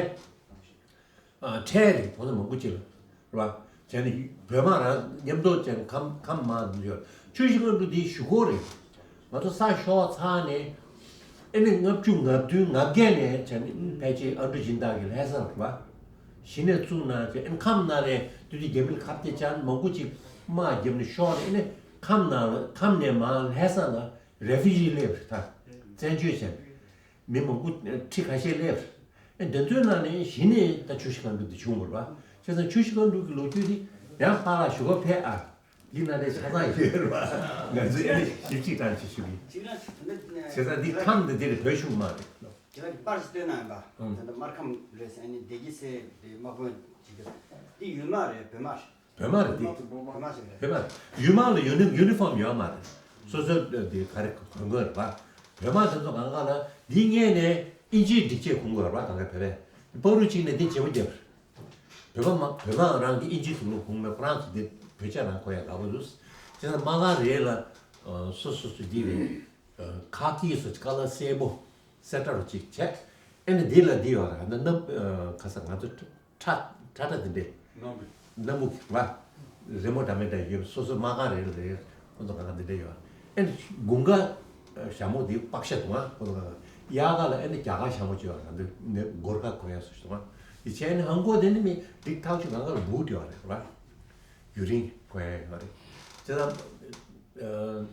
ཁྲལ་རེད། ཁོ་ཚོ་མང་པོ་ཅིག་ལ་རེད་བ། བྱས་ནས་བོད་དམག་རང་མཉམ་དུ་བྱས་ནས་ཁམས་ཁམས་དམག་དེ་ཚོ་ཡོད། ཆུ་བཞི་སྒང་དྲུག་འདི་གཞུག་གུ་རེད། ང་ཚོ་ས་ཤོར་ཚར་ནས་ཨེ་ནི་ལྔ་བཅུ་ང་བདུན་ང་བརྒྱད་ནས་བྱས་ནས་ཕལ་ཆེར་ཨ་འབྲུག་སྦྱིན་བདག་གི་ལྷ་ས་རེད་བ། གཞི་ནས་བཙུགས་གནང་བྱས་ཨེ་ཁམས་ནང་ནས་དུས་དེ་རྒྱ་མིར་ཁ་གཏད་བཅག་མང་པོ་ཅིག་དམག་བརྒྱབ་ནས་ཤོར་ནས་ཨེ་ནས་ཁམས་ནང་ལ་ཁམས་ནས་མར་ལྷ་ས་ལ་རེ་ཕུ་ཇི་སླེབས་རེད་ད། བཙན་བྱོལ་བྱས་ནས་མི་མང་པོ་ཁྲི་ཁ་ཤས་སླེབས་རེད། ཨེ་འདི་ཚོའི་ནང་ནས་གཞི་ནས་ད་ཆུ་བཞི་སྒང་དྲུག་འདི་བྱུང་བ་རེད་བ། བྱས་ཙང་ཆུ་བཞི་སྒང་དྲུག་གི་ལོ་རྒྱུས་འདི་ཡང་ཕར་ལ་ཞུ་ག་ཕེབས་ཨ། འདི་ནང་ནས་ཆ་ཚང་ཡོད་རེད་བ། ང་ཚོས་ཨེ་ནས་ཞིབ་ཅིག་དྲང་ཅིག་ཞུ་གི། བྱས་ཙང་འདི་ཁམས་འདི་འདི་རེད། བོད་གཞུང་མ་རེད། དེ་ལ་པར་ཞིག་སྟོན་གནང་ཡིན་པ། ཨང་། ད་ལྟ་སྨར་ཁམས་རེད་ཟེར་ནས་བདེ་སྐྱིད་ཟེར་དེ་དམག་དཔོན་ཅིག་གིས་འདི་ཡུལ་དམག་རེད། བོད་དམག་རེད། བོད་དམག་རེད་འདི། བོད་དམག་ཞིག་རེད། བོད་དམག་རེད། ཡུལ་དམག་ལ་ཡུ་ནི་ཡུ་ནི་ཧྥོམ་ཡོད་མ་རེད། སོ་སོ་དེ་ག་རེ་གོན་དགོས་རེད་པ། བོད་དམག་དེ་ཚོ་གང་ག་ལ་འདི་སྔས་ནས་ཨིན་ཇིའི་སྒྲིག་ཆས་གོན་དགོས་རེད་པ། གང་ག་བོད་པས་པ་རུ་གཅིག་ནས་འདི་བརྗེ་པོ་བརྒྱབ་རེད། བོད་པ་མ་བོད་དམག་རང་གི་ཨིན་ཇིའི་དུག་ལོག་གོན་མེད། ཁོ་རང་ཚོ་འདི་བོད་ཆས་རང་གོན་ཡག་དགའ་པོ་འདུག་བྱས་ཙང་དམག་ཁང་རེ་ལ་སོ་སོ་སོ་འདི་རེད། ཁ་ཀི་སོ་ཀ་ལ་སེར་པོ། སེ་ཏྲ་རུ་གཅིག་བྱས། ཨེ་ནི་འདི་ལ་འདི་ཡོད་རེད། ཨ་ནི་སྣ་ཁ་ས་ང་ཚོ་ཁྲ་ཁྲ་ཁྲ་འདི་འདྲས། སྣ་སྣ་མུག་བ། རི་མོ་འདྲ་མི་འདྲ་ཡོད། སོ་སོ་དམག་ཁང་རེ་ལ་རེ་ཁོ་ཚོ་ག་ལ་འདི་འདྲས་ཡོད། ཨེ་ནི་དགུན་ཁ་ཞྭ་མོ་འདི་པག་ཤ་དུང་ཨ་ཁོ་ཚོ་ག་ལ། དབྱར་ཁ་ལ་ཨེ་ནི་རྒྱ་གར་ཞྭ་མོ་ཅིག་ཡོད་རེད། འདི་ནི་སྒོར་ཁ་གོན་ཡ་སུ་ཞིག་དུང་ཨ། འདི་བྱས་ཨེ་ནི་ཧང་གོ་དེ་ནི་མི་འདི་ཐག་ཆོད་ག་ལ་བུ་འདི་ཡོད་རེད་བ། ཡུ་རིང་གོན་ཡ་ཡོད་རེད། དེ་ལ་ཨ།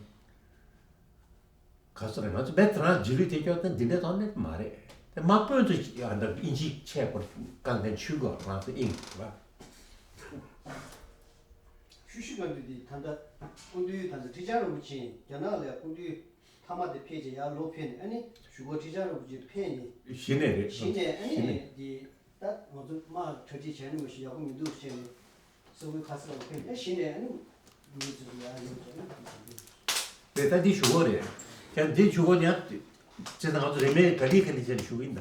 ག་ཚོད་རེད། ང་ཚོ་རྦད་དེ་རང་རྗེས་ལུས་དེ་སྐྱོར་ཏེ་འདི་འདྲའི་ཐོག་ནས་མ་རེད། དེ་དམག་དཔོན་ཚོ་ཨ་འདྲ་ཨིན་ཇི་ཆས་པར་གང་གང་ཆུ་གོ་ང་ཚོ་ཨིན་ར། ཤུ་ཤུ་ག་འདུས་དེ་ད་ལྟ་སྐུ་མདུན་ད་ལྟ་ཁྲི་བྱང་རིན་པོ་ཆེ་རྒྱ་ནག་ལ་སྐུ་མདུན་མཐའ་མ་དེ་ཕེབས་རྗེས་ཡར་ལོག་ཕེབས་ནས། ཨ་ནི་གཞུག་གུ་ཁྲི་བྱང་རིན་པོ་ཆེ་ཕེབས་ནས། གཞི་ནས་རེད། གཞི་ནས་ཨ་ནི་གཞི་ནས། དེ་ད་ང་ཚོ་དམག་གྲ་སྒྲིག་བྱས་ནས་མ་ཤེས་ཡག་པོ་མི་འདུག་བྱས་ནས་ས་ཁུལ་ཁ་གསལ་ལ་ཕེབས་ནས་གཞི་ནས་ཨ་ནི་མི་ཚོ་ཡར་ཡོང་བྱས་ནས། རེད། ད་འདི་གཞུག་གུ་རེད། ཡང་འདི་གཞུག་གུ་ཡང་ཅེས་ང་ཚོ་རིན་མེད་ག་ལེ་ག་ལེ་བྱས་ནས་ཞུ་གི་ཡིན་ད།